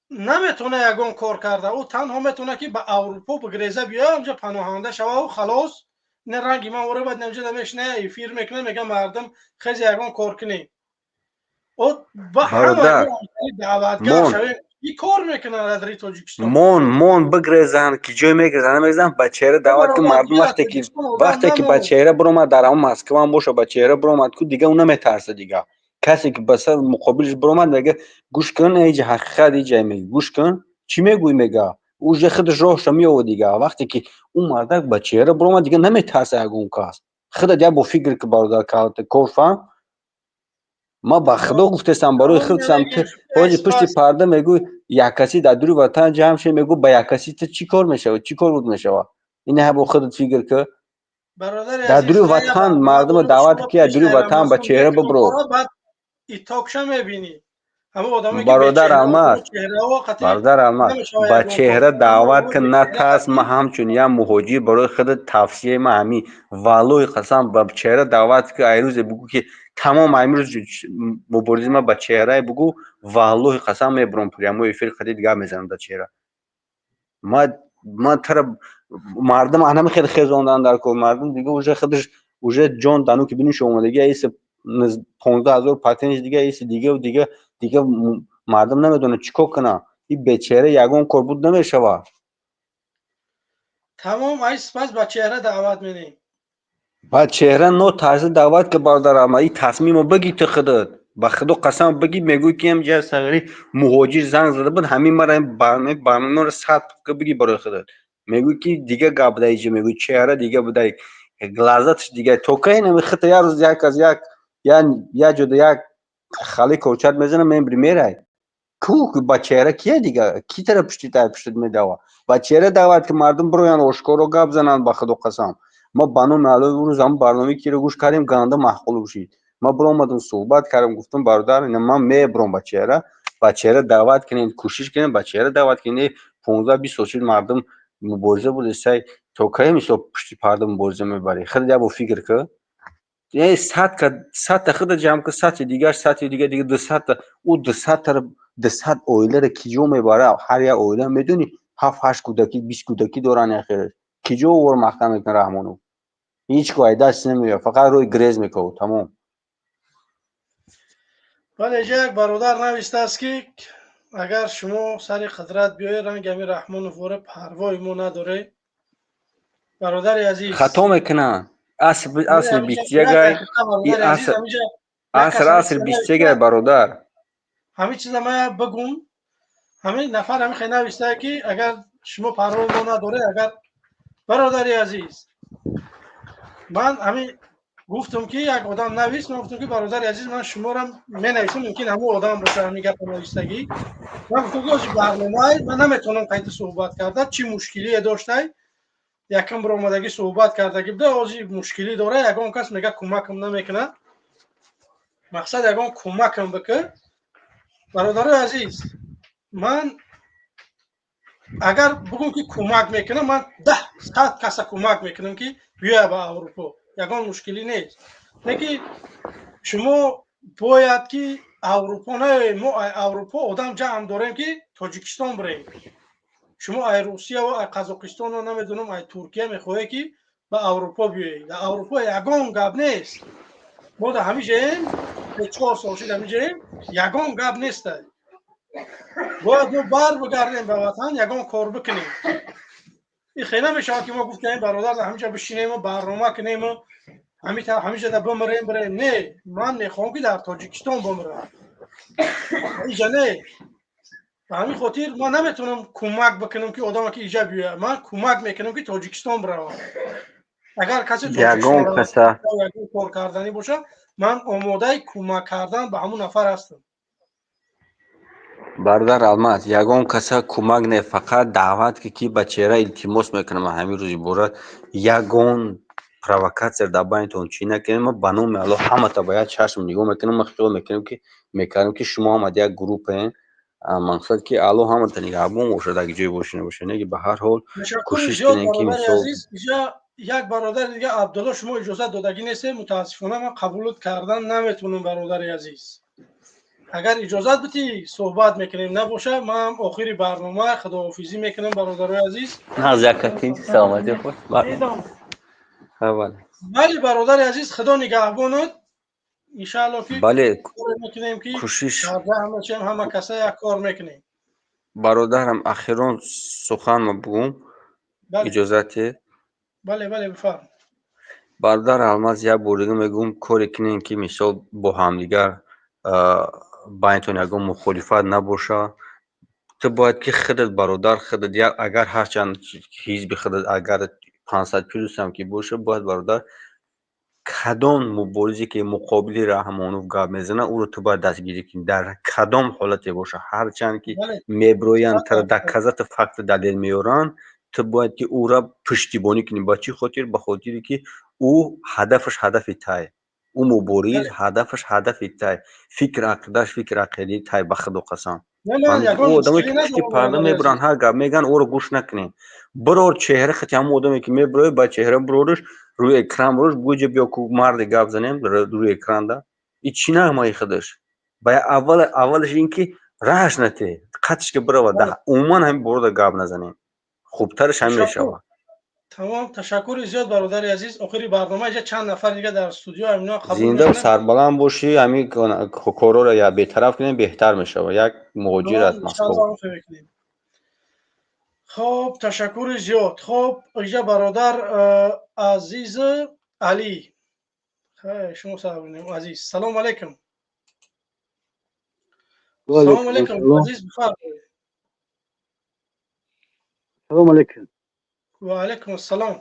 наметавона ягон кор карда. Ӯ танҳо метавона, ки ба Аврупо бигреза, биёя, онҷа паноҳанда шава, халос. Не ранги ман оре бад намҷа намешина, эфир мекунад, мега мардум хези ягон кор кунем. Ӯ ба ҳама даъватгар шавем, и кор мекунад аз ри Тоҷикистон. Мон бигрезанд, ки ҷой мегрезанд, намегрезанд, ба чеҳра даъват ки мардум. Вақте ки ба чеҳра биромад, дар ҳамон Москваам боша, ба чеҳра биромад ку, дига ӯ наметарса. Дига касе ки ба сар муқобилаш биромад, мега: «Гӯш кун, иҷа ҳақиқат иҷа меги, гӯш кун, чӣ мегӯӣ?» Мега, уже худаш роҳша меёвад. Дига вақте ки ӯ мардак ба чеҳра биромад, дига наметарса ягон кас. Худат як бо фикр ки, бародар, кор фаҳм. Ман ба Худо гуфтестам, барои худсам. Ту ҳоҷи пушти парда мегӯй, яккасӣ дар дури ватан ҷамъ шед, мегӯ, ба яккасӣ ту чӣ кор мешавад, чӣ кор буд мешавад? Ин ҳа бо худат фикр ки. Дар дури ватан мардума даъват ки аз дури ватан ба чеҳра бибро. Итокша мебинӣ. Бародар Алмаз, бародар Алмаз, ба чеҳра даъват кун, натарс. Ман ҳамчун як муҳоҷир барои худат тавсияи ман ҳамин. Валлоҳи қасам, ба чеҳра даъват ки, айрӯзе бугӯ, ки тамом, имрӯз мубориза ман ба чеҳрае бугӯ, валлоҳи қасам, мебурам, прямой эфир қадид гап мезанам дар чеҳра. Ман тара мардум анами хеле хезондан дар кор. Мардум дига уже худаш уже ҷон дану ки биниш омадагӣ, аиса 15 000 патенш дига, иси дига дига дига, мардум намедонад чӣ кор кунад. И бечеҳра ягон кор буд намешавад. Тамом, ай пас ба чеҳра даъват менем. Ба чеҳра нотарси даъват ки, бародар, и тасмимо бигӣ ту худат, ба худо қасам, бигӣ. Мегӯй, ки ҳамҷа сағири муҳоҷир занг зада буд, ҳамин мара барномаро сад бигӣ барои худат. Мегӯй, ки дига гап буда иҷа, мегӯй, чеҳра дига буда, лаззаташ дига. То кай нами хита як рӯз як аз як як ҷода як хали корчат мезанам, мебри, мерай ку. Ба чеҳра кия дига, ки тара пушти тай пуштит медава? Ба чеҳра даъват ки, мардум бироянд, ошкоро гап зананд. Ба худо қасам, ма ба номи Аллоҳ, рӯз ҳамн барномаи киро гӯш кардем, ганда маъқул бошид. Ма биромадам, суҳбат кардам, гуфтам: «Бародар, ман мебурам ба чеҳра». Ба чеҳра даъват кунед, кӯшиш кунед, ба чеҳра даъват кунед. 15-20 сол шуд, мардум мубориза бурда, сай то кай мисол пушти парда мубориза мебарӣ? Худ як бор фикр кун. 100 садта худа ҷамъ кун, садти дигар, садти дига, дига 200-та. Ӯ 200-тара, 200 оиларо ки ҷо мебара? Ҳар як оила, медонӣ, ҳафт, ҳашт кӯдакӣ, 20 кӯдакӣ доранд. Яхелаш ки ҷо овор маҳкам мекунад Раҳмонов? Ҳеҷ ко ай даст намеояд, фақат рӯи грез мекавад, тамом. Бале, иҷа як бародар навистааст, ки агар шумо сари қудрат биёед, ранги ҳамин Раҳмонов воре парвои мо надоред. Бародари азиз, хато мекунанд. Асри 21-ай, аср, асри 21-ай, бародар. Ҳамин чиза ман бигум. Ҳамин нафар ҳамин хел навистаа, ки агар шумо парвои мо надоред. Агар, бародари азиз, ман ҳамин гуфтам, ки як одам навист, ман гуфтам, ки бародари азиз, ман шуморо менависам, мумкин ҳамон одам боша ҳамин гапа навистагӣ. Ман гуфтам, ки ҳозир барномаи ман наметавонам қайти суҳбат карда, чӣ мушкилие доштай. Якам биромадагӣ суҳбат кардагӣ буда, ҳозир мушкилӣ дора, ягон кас мега кӯмакам намекунад, мақсад ягон кӯмакам бикун. Бародарои азиз, ман агар бугум, ки кӯмак мекунам, ман 10, 100 каса кӯмак мекунам, ки биёя ба Аврупо, ягон мушкилӣ нест. Не ки шумо бояд ки Аврупо наёем, мо Аврупо одам ҷамъ дорем, ки Тоҷикистон бирем. Шумо ай Русия, ай Қазоқистоно, намедонам, ай Туркия мехоҳе, ки ба Аврупо биёед. Дар Аврупо ягон гап нест. Мо дар ҳамиҷаем, 4 сол шуд ҳамиҷаем, ягон гап неста. Бояд мо бар бигардем ба ватан, ягон кор бикунем. Ин хеле намешавад, ки мо гуфтем, бародар, дар ҳамиҷа бишинему барнома кунему ҳамиҷа бимирем, бирем. Не, ман мехоҳам, ки дар Тоҷикистон бимирам, иҷа не. Ба ҳамин хотир ман наметавонам кӯмак бикунам, ки одаме ки иҷа биёяд. Ман кӯмак мекунам, ки Тоҷикистон биравам. Агар касе ягон кор карданӣ бошад, ман омодаи кӯмак кардан ба ҳамун нафар ҳастам. Бародар Алмаз, ягон каса кӯмак не, фақат даъват ки ба чеҳра. Илтимос мекунам, ҳамин рӯз иборат ягон провокатсия дар байнтон чӣ накунем. Ма ба номи Аллоҳ ҳамата ба як чашм нигоҳ мекунам. Ма хиёл мекунам, ки мекардам, ки шумо ҳамад як группаем. Мақсад, ки Аллоҳ ҳамата нигаҳбон бошад, агар ҷое бошӣ набошад, не ки ба ҳар ҳол кӯшиш кунем, ки мисол Як бародари дига, Абдулло, шумо иҷозат додагӣ нестед, мутаассифона ман қабулот кардан наметавонам. Бародари азиз, агар иҷозат битӣ, суҳбат мекунем, набоша, ман охири барнома худоҳофизӣ мекунам, бародарои азиз. Саломатӣ. Бале, бародари азиз, Худо нигаҳбонад, иншаалло, ки бале мекунем, ки кӯшиш ҳама каса як кор мекунем. Бародарам, ахирон суханма бугум, иҷозате? Бале, бифарм. Бародар Алмаз, як бор дига мегӯм, коре кунем, ки мисол бо ҳамдигар байнтон ягон мухолифат набоша. Ту бояд ки худат, бародар, худат, агар ҳарчанд ҳизби худат, агар 500 плюсам ки боша, бояд, бародар, кадом муборизе ки муқобили Раҳмонов гап мезанад, ӯро ту бояд дастгирӣ кунӣ, дар кадом ҳолате боша. Ҳарчанд ки меброянд, тара доказать, факту далел меоранд, ту бояд ки ӯра пуштибонӣ кунӣ. Ба чӣ хотир? Ба хотире ки Ӯ ҳадафаш ҳадафи тай, ӯ мубориз, ҳадафаш ҳадафи тай, фикр ақидаш фикр ақидаи тай. Ба худо қасам, ӯ одаме ки пушти парда мебуранд, ҳар гап мегӯянд, ӯро гӯш накунед. Бирор чеҳра хати ҳамон одаме ки мебурои, ба чеҳра бирориш, рӯи экран бирориш, буҷа биё ку марде гап занем рӯи экранда. И чӣ нағмаи худаш ба аввал аввалаш ин ки раҳаш нате, қатш ки бирава, умуман ҳамин борода гап назанем, хубтараш ҳамин мешавад. Тамом, ташаккури зиёд, бародари азиз. Охири барнома иҷа чанд нафар дига дар студио ҳамино қабул. Зинда сарбаланд бошӣ. Ҳамин корҳоро я бетараф кунем, беҳтар мешавад. Як муҳоҷир аз Москов. Хоб, ташаккури зиёд. Хоб, иҷа бародар азиз Алӣ, шумо азиз, салому алайкум. Салому алайкум, азиз, бифармоед. Салому алайкум. Ва алайкум ассалом.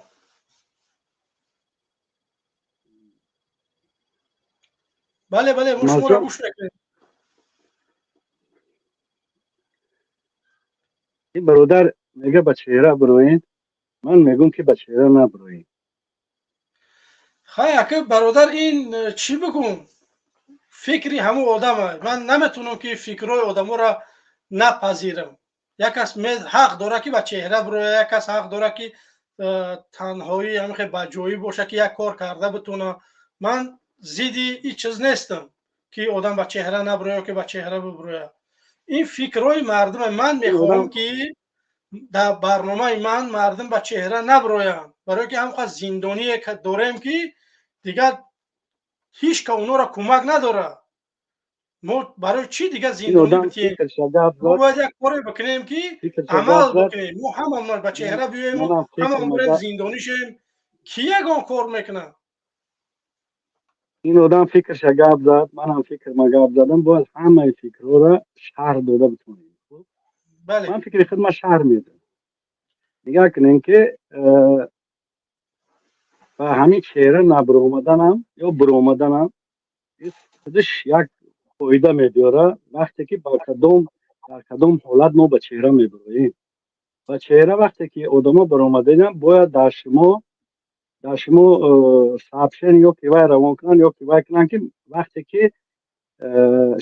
Бале, бале, мо шуморо гӯш мекунем. Ин бародар мега ба чеҳра бироед, ман мегӯм ки ба чеҳра набироед. Хай, ака бародар, ин чӣ бигӯм, фикри ҳамун одама. Ман наметавонам ки фикрҳои одаморо напазирам. Як кас ҳақ дорад ки ба чеҳра бирояд, як кас ҳақ дорад ки танҳоӣ ҳамихе ба ҷоӣ боша ки як кор карда битона. Ман зидди ин чиз нестам ки одам ба чеҳра набирояд ё ки ба чеҳра бибирояд. Ин фикрҳои мардуме. Ман мехоҳам ки дар барномаи ман мардум ба чеҳра набироянд, барое ки ҳамқа зиндоние дорем ки дигар ҳеҷ ка онҳоро кӯмак надорад. Мо барои чӣ дигар зиндонӣ битием? Мо бояд як коре бикунем ки амал бикунем. Мо ҳамамон ба чеҳра биёем, ҳамамон бирем зиндонӣ шем, ки ягон кор мекунад? Ин одам фикрша гап зад, манам фикрма гап задам. Бояд ҳамаи фикрҳоро шарҳ дода битонем. Ман фикри худма шарҳ медам. Нигаҳ кунем ки ба ҳамин чеҳра набиромаданам ё биромаданам худаш як фоида мебиёрад. Вақте ки ба кадом, дар кадом ҳолат мо ба чеҳра мебироем? Ба чеҳра вақте ки одамо баромадаинам, бояд дар шумо сообщение ё ки вай равон кунанд, ё ки вай кунанд, ки вақте ки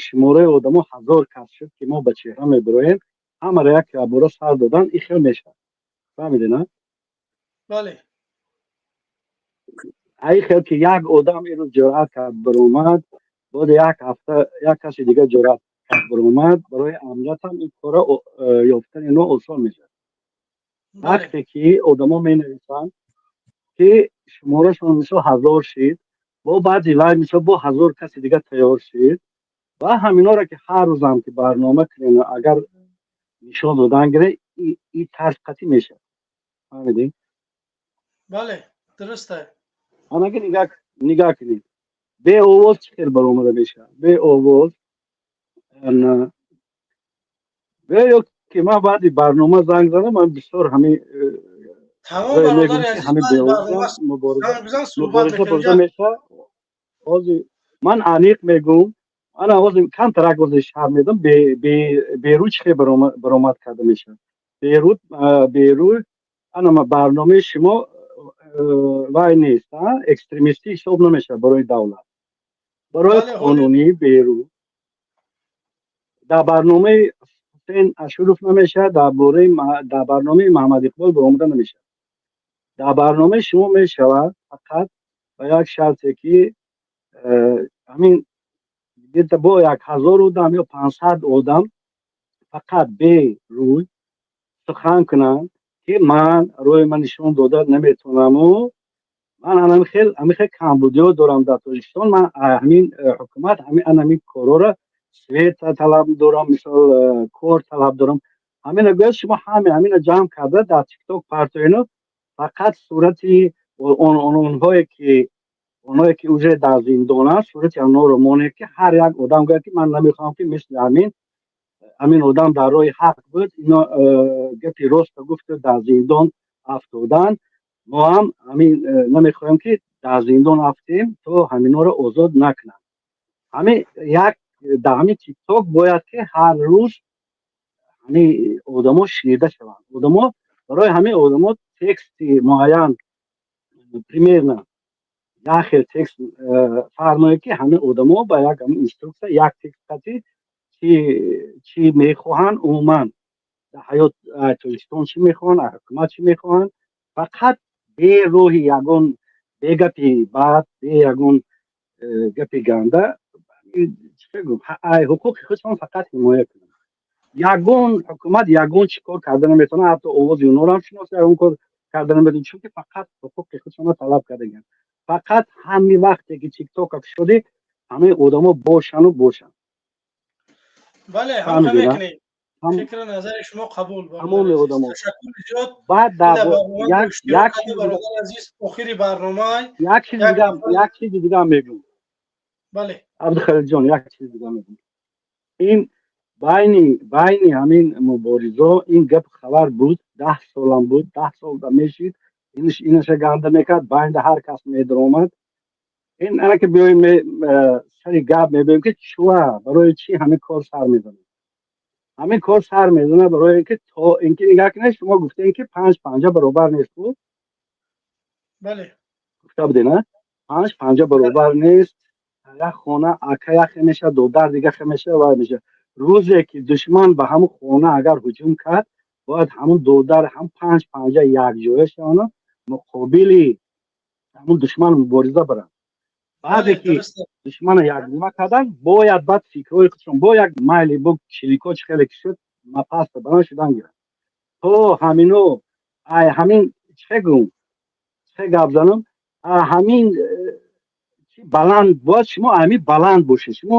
шумораи одамо 1000 кас шуд, ки мо ба чеҳра мебироем, ҳамаро як бора сар додан ин хел мешавад. Фаҳмиде, на? Бале. Ай хел ки як одам ирӯз ҷуръат кард, баромад, баъд як ҳафта як каси дигар ҷуръат кард, баромад, барои амниятам ин кора ёфтани ино осон мешавад. Вақте ки одамо менависанд ки шуморашон мисол 1000 шид, бо баъди вай мисол бо 1000 каси дигар тайёр шид ва ҳаминора ки ҳар рӯзам ки барнома кунем, агар нишон додан гире, и тарз қатъӣ мешавад. Фаҳмидӣ? Бале, дуруста. Анаки нигаҳ кунед, беовоз чӣ хел баромада мешавад? Беовоз ё ки ман баъди барнома занг задам, ман бисёр ҳамин мубориза бурда мешавад. Ҳозир ман аниқ мегӯм, ана ҳозир камтарак ҳозир шарҳ медам, берӯй чӣ хел баромад карда мешавад. Берӯй, берӯй, ана барномаи шумо вай нест, экстремистӣ ҳисоб намешавад барои давлат, барои қонунӣ. Берӯ дар барномаи Ҳусейн Ашуров намешавад, дар бораи дар барномаи Маҳаммад Иқбол баромада намешавад. Дар барномаи шумо мешавад, фақат ба як шарте ки ҳамин где-то бо 1000 одам ё 500 одам фақат берӯй сухан кунанд, ки ман рӯи ман нишон дода наметавонаму ман ҳамин хел камбудиҳо дорам дар Тоҷикистон, ман ҳамин ҳукумат ҳамин ҳамин корҳоро, свет талаб дорам, мисол кор талаб дорам. Ҳамина гӯяд, шумо ҳаме ҳамина ҷамъ карда дар Тикток партоину, фақат сурати онҳое ки уже дар зиндонанд, сурати онҳоро монед, ки ҳар як одам гӯяд, ки ман намехоҳам, ки мисли ҳамин одам дар роҳи ҳақ буд, ино гапи роста гуфту дар зиндон афтоданд, мо ҳам ҳамин намехоҳем, ки дар зиндон афтем, то ҳаминҳоро озод накунанд. Ҳамин як дар ҳамин Тикток бояд ки ҳар рӯз ҳамин одамо шунида шаванд. Одамо барои ҳамин одамо тексти муайян примерно. Як хел текст фармоед, ки ҳамин одамо ба як инструкция, як текст қати чӣ мехоҳанд, умуман дар ҳаёт Тоҷикистон чӣ мехоҳанд, ҳукумат чӣ мехоҳанд, фақат бе роҳи ягон, бе гапи бад, бе ягон гапи ганда, ҳуқуқи худшон фақат ҳимоя кунанд. Ягон ҳукумат ягон чӣ кор карда наметавонад, ҳатто овози онҳоро ҳам шиноса, ягон кор карда наметавонад, чунки фақат ҳуқуқи худшонро талаб кардагианд. Фақат ҳамин вақте ки тиктока кушодӣ, ҳамаи одамо бошану бошанд. Бале, ҳам мекунем. Фикру назари шумо қабул. Тамоми одамо. Ташаккури зиёд. Баъд як бародар азиз, охири барнома. Як чизи дига мегӯм. Бале. Абдухалилҷон, як чизи дига мегӯм. Ин байни ҳамин муборизо ин гап хабар буд, 10 солам буд, 10 сол да мешид, инаша ганда мекард, байнда ҳар кас медаромад. Ин ана ки биёем сари гап мебиёем, ки чуа, барои чӣ ҳамин кор сар мезанад? Ҳамин кор сар мезанад барои ин ки то инки нигоҳ кунед, шумо гуфтем, ки панҷ панҷа баробар нест буд. Бале. Гуфта будем, а панҷ панҷа баробар нест. Як хона ака яхе мешавад, додар дига хе мешавад, вай мешавад. Рӯзе ки душман ба ҳамун хона агар ҳуҷум кард, бояд ҳамун додар ҳам панҷ панҷа якҷоя шаванд, муқобили ҳамун душман мубориза баранд. Баъде ки душмана якнима кардан, бояд баъд фикрҳои худшон бо як майли бо чилико чӣ хеле ки шуд, паста баланд шудан гиранд. То ҳамино ай ҳамин чӣ гум, чӣ гап занам, ҳамин баланд бояд шумо ҳамин баланд бошед. Шумо,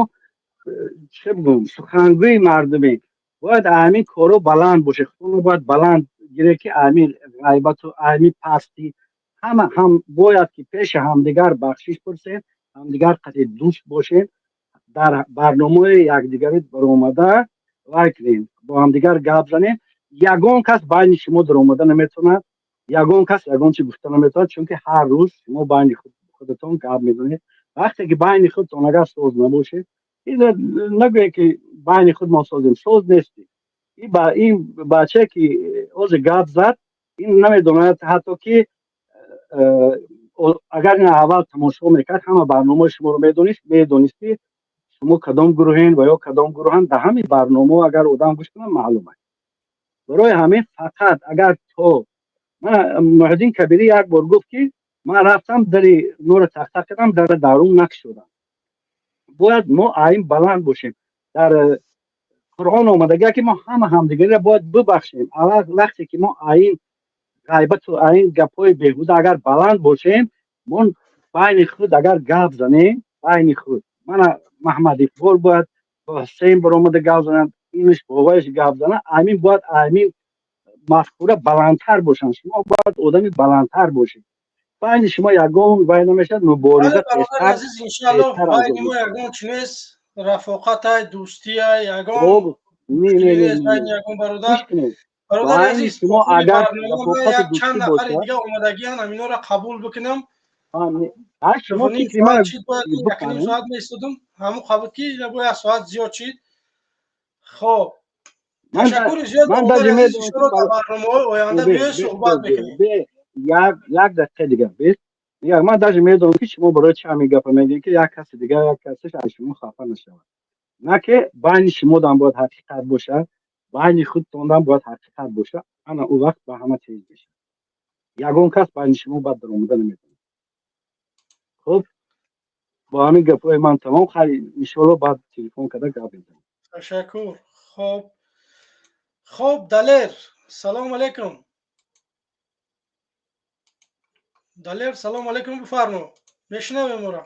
чӣ бигӯм, сухангӯи мардуме, бояд ҳамин коро баланд бошед. Худтонро бояд баланд гиред, ки ҳамин ғайбату ҳамин пастӣ ҳама ҳам бояд ки пеши ҳамдигар бахшиш пурсед, ҳамдигар қати дӯст бошед, дар барномаи якдигарӣ баромада вай кунем, бо ҳамдигар гап занем. Ягон кас байни шумо даромада наметавонад, ягон кас ягон чи гуфта наметавонад, чунки ҳар рӯз шумо байни худатон гап мезанед. Вақте ки байни худтон агар соз набошед, нагӯед, ки байни худ мо созем, соз нестем. Ин бачае ки ҳозир гап зад, ин намедонад ҳатто ки агар ин аввал тамошо мекард, ҳама барномаи шуморо медонист, медонист, ки шумо кадом гурӯҳен ва ё кадом гурӯҳанд. Дар ҳамин барномао агар одам гӯш кунад, маълум аст. Барои ҳамин фақат агар то Муҳиддин Кабирӣ як бор гуфт, ки ман рафтам, дари нуро тахта кардам, дара дарун накушодам. Бояд мо аин баланд бошем. Дар Қуръон омадагия, ки мо ҳама ҳамдигариро бояд бибахшем. Вақте ки мо аин ғайбату аин гапҳои беҳуда агар баланд бошем, мо байни худ агар гап занем, байни худ мана Маҳмад Иқбол бояд бо Ҳусейн баромада гап занад, инаш бо вайш гап занад, амин бояд амин мафкура баландтар бошанд. Шумо бояд одами баландтар бошед, байни шумо ягон вай намешавад, мубориза. Азиз, иншаллоҳ, байни мо ягон чи нест, рафоқатай, дӯстия, ягон байни ягон бародар. Бародар азиз, шумо агар як чанд нафари дига омадагиян, ҳаминҳоро қабул бикунам. Шумо 1.5 соат меистодум, ҳамун қабул ки бо як соат зиёд шид. Хоб, ташаккури зиёд. Барномаҳои оянда биёед, суҳбат мекунем. Як дақиқа дигар бес. Ман даже медонам, ки шумо барои чи ҳамин гапа мегӯед, ки як каси дигар, як касиш аз шумо хафа нашавад. На ки байни шумодам бояд ҳақиқат бошад, байни худтонам бояд ҳақиқат бошад. Ана ӯ вақт ба ҳама тез мешавад, ягон кас байни шумо баъд даромада наметавонад. Хуб, бо ҳамин гапҳои ман тамом. Хайр, иншоалло, баъд телефон карда гап мезанем. Ташаккур. Хоб, Далер, салому алайкум. Далер, салому алайкум, бифармо, мешунавем моро?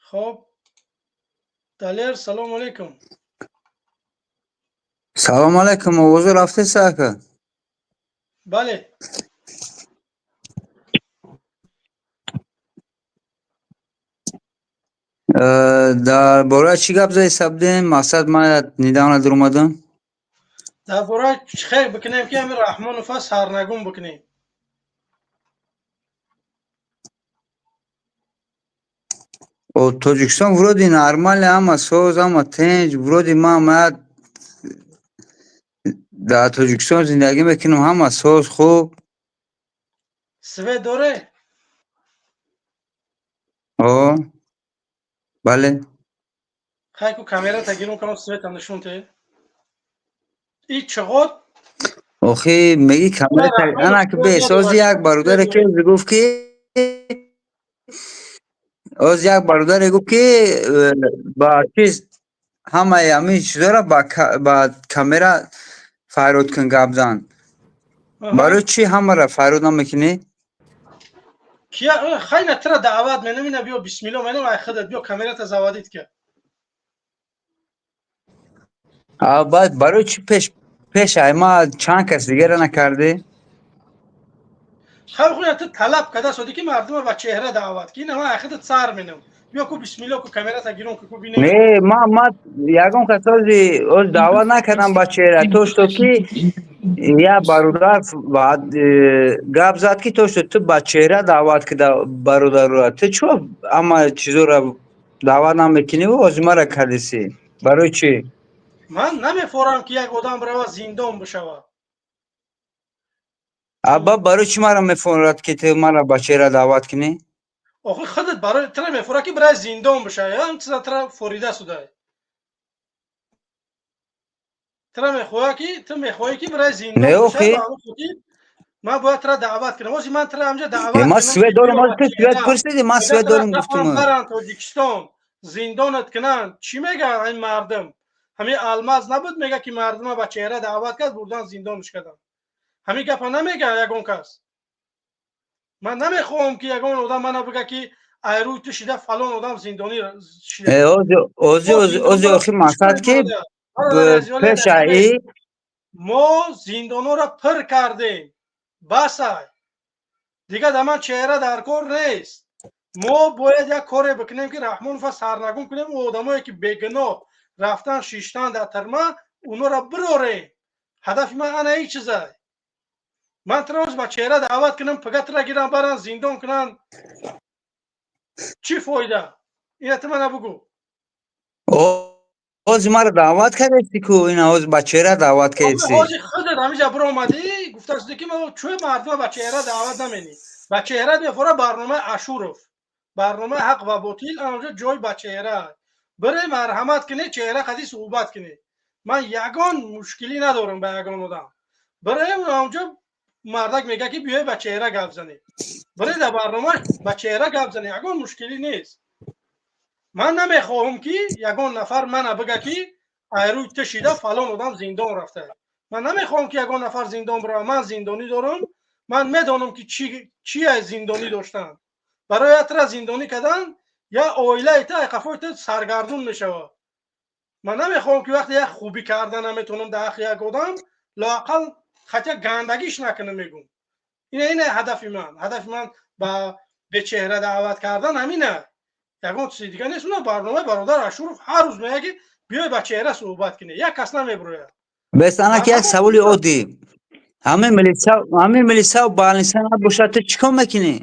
Хоб, Далер, салому алайкум. Салому алайкум, овозо рафтеса, ака? Бале. Дар бораи чӣ гап заиста будем? Мақсад, ман недавно дуромадам. Дар бораи хел бикунем, ки ҳамин Раҳмонова сарнагун бикунем. Тоҷикистон вроде нормально, ҳама соз, ҳама тинҷ. Вроде ман дар Тоҷикистон зиндагӣ мекунам, ҳама соз, хуб. Свет доре? О, бале. Хай ку камерата гирум кунам, света нишон те. И чиғот. Охи, меги камера ана ки бес, ози як бародаре ки гуфт ки, оз як бародаре гуфт ки ба чиз ҳамаи ҳамин чизоро ба камера файрод кун, гап зан. Барои чӣ ҳамаро файрод намекунӣ? Кия хайна тра даъват менам, ина биё, бисмилло менам, ай худат биё, камерата заводить ка. Баъд барои чӣ пеш ай ма чанд кас дигара накардӣ? Хай хуя ту талаб када соди ки мардума ба чеҳра даъват ки, ина ман ай худат сар менам. Биё ку, бисмилло ку, камерата гирон ку, бинем. Не, ма ягон кас ози даъват накардам ба чеҳра. То что ки я бародар гап зад ки то что ту ба чеҳра даъват кида бародарура. Ту чо ҳама чизоро даъват намекунӣ, ози мара кардиси? Барои чӣ? Ман намефорам ки як одам бирава зиндон бишавад. Аба, барои чӣ мара мефорад ки ту мара ба чеҳра даъват кунӣ? Охи, худат барои тра мефора ки бирай зиндон бишавад, ҳам чиза тра форида судай. Тра мехоҳа ки, ту мехоҳӣ ки бирай зиндон бишавад, ба ҳамин хотир ман бояд тра даъват кунам. Ози ман тра ҳамҷа даъват. Ман свет дорам, ози ту свет пурсиди, ман свет дорам гуфтум. Баранд Тоҷикистон, зиндонат кунанд, чӣ мегӯянд ин мардум? Ҳамин Алмаз набуд, мега ки мардума ба чеҳра даъват кард, бурдан зиндонш карданд. Ҳамин гапа намегӯяд ягон кас. Ман намехоҳам ки ягон одам мана бига ки айрӯи ту шида фалон одам зиндонӣ шида. Ози охи мақсад ки пешаи мо зиндонҳоро пур кардем, басай, дигар дар ман чеҳра дар кор нест. Мо бояд як коре бикунем ки Раҳмонова сарнагун кунем, ӯ одамое ки бегуноҳ рафтан шиштан дар тирма, онҳоро бирорем. Ҳадафи ман ана ин чизай. Ман тра оз ба чеҳра даъват кунам, пага тра гирам баран зиндон кунанд, чӣ фоида? Ина ту мана бугӯ. Ози маро даъват кардеси ку, ина оз ба чеҳра даъват кардеси. Ози худат ҳамиҷа биромадӣ, гуфта шуди ки чӯ мардума ба чеҳра даъват наменӣ. Ба чеҳра мефора барномаи Ашуров, барномаи ҳақ ва ботил, анҷо ҷой ба чеҳра. Бире, марҳамат кунед, чеҳра қади суҳбат кунед. Ман ягон мушкилӣ надорам ба ягон одам. Бире онҷо, мардак мега ки биёй ба чеҳра гап занед. Бире дар барнома ба чеҳра гап занед, ягон мушкилӣ нест. Ман намехоҳам ки ягон нафар мана бига ки айрӯи ту шида фалон одам зиндон рафта. Ман намехоҳам ки ягон нафар зиндон бирава. Ман зиндонӣ дорам, ман медонам ки чи зиндонӣ доштан. Барои ятра зиндонӣ кардан, я оилаи ту айқафои ту саргардун мешавад. Ман намехоҳам ки вақте як хубӣ карда наметавонам дар ҳаққи як одам, лоақал хотя гандагиш накунам, мегӯм. Ина ҳадафи ман. Ҳадафи ман ба бечеҳра даъват кардан ҳамина, ягон чизи дига нест. Уна барномаи бародар Ашуров ҳар рӯз мега ки биёй ба чеҳра суҳбат кунед, як кас намебирояд. Бес, ана ки як саволи оддӣ: ҳамин милисаву больница набошад, ту чӣ кор мекунӣ?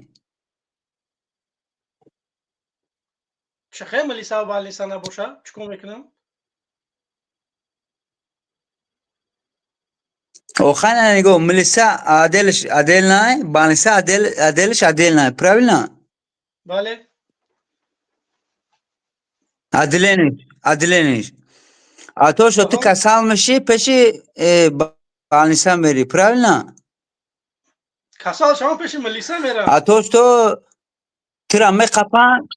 Чӣ хел милисаву больница набошад, чӣ кор мекунам? Охайна нигоҳ, милиса отделш отдельный, больница отделш отдельный, правильно? Бале. Отделение. А то, что ты касал меши, пеши больница мери, правильно? Касал шавам, пеши милиса мерам. А то, что тира меқапан,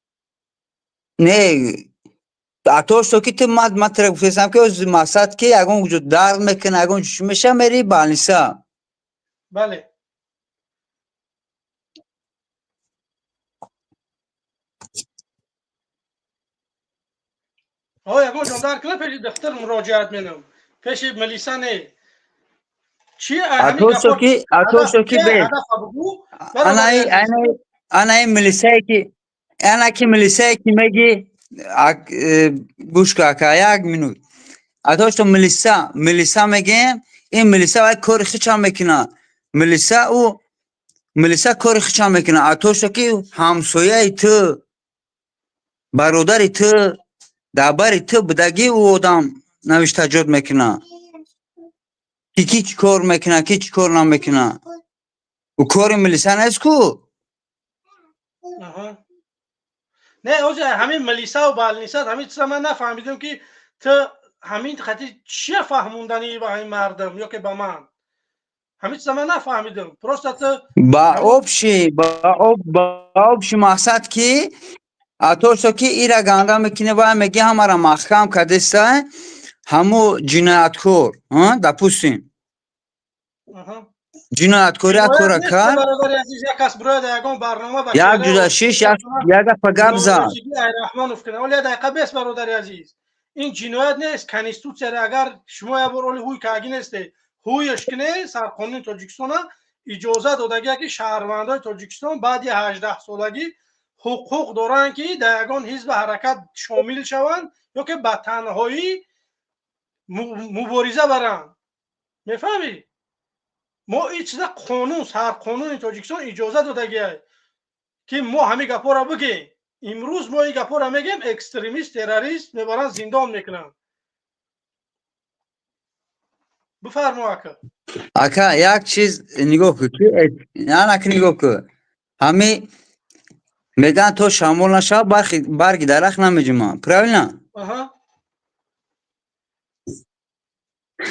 не, а то, что ки ту ма тира гуфтесам ки оз мақсад ки ягон ҷо дард мекуна, ягон ҷо меша, мери больница. Бале. О, ягон ҷо дард кунам, пеши духтур муроҷиат менам, пеши милиса не. Чи? А то, что ки, а то, что ки бе анаи милисае ки, ана ки милисае ки меги, гӯш ка, ака, як минут. А то, что милиса мегем, ин милиса вай кори хича мекуна. Милиса, ӯ милиса кори хича мекуна. А то, что ки ҳамсояи ту, бародари ту, дар бари ту будагӣ, ӯ одам навиштаҷот мекуна ки ки чӣ кор мекуна, ки чӣ кор намекуна. Ӯ кори милиса нест ку. Не, ози ҳамин милисаву балниса, ҳамин чиза ман нафаҳмидам, ки ту ҳамин хати чия фаҳмонданӣ ба ҳамин мардум ё ки ба ман. Ҳамин чиза ман нафаҳмидам. Просто ту Ба общий мақсад, ки то ки ира ганда мекунӣ ва меги ҳамара маҳкам кардеста, ҳамо ҷинояткор, допустим, ҷинояткория кора кард. Бародари азиз, як кас бирояд ягон барнома ба як ҷуда шиш як гапа гап зад. Раҳмонов кунад. Оли дақиқа бес, бародари азиз, ин ҷиноят нест. Конститутсияро агар шумо як бор оли ҳуй каги несте, ҳуйш кине, сарқонуни Тоҷикистона иҷоза додагия, ки шаҳрвандои Тоҷикистон баъди 18-солагӣ ҳуқуқ доранд, ки дар ягон ҳизби ҳаракат шомил шаванд ё ки ба танҳоӣ мубориза баранд. Мефаҳмӣ? Мо ин чиза қонун, сарқонуни Тоҷикистон иҷоза додагия, ки мо ҳамин гапҳоро бигем. Имрӯз мо ин гапҳоро мегем, экстремист, террорист, мебаранд, зиндон мекунанд. Бифармо, ака. Ака, як чиз нигоҳ кун, анаки нигоҳ кун, ҳами мегӯянд, то шамол нашавад, барги дарахт намеҷумад, правильно?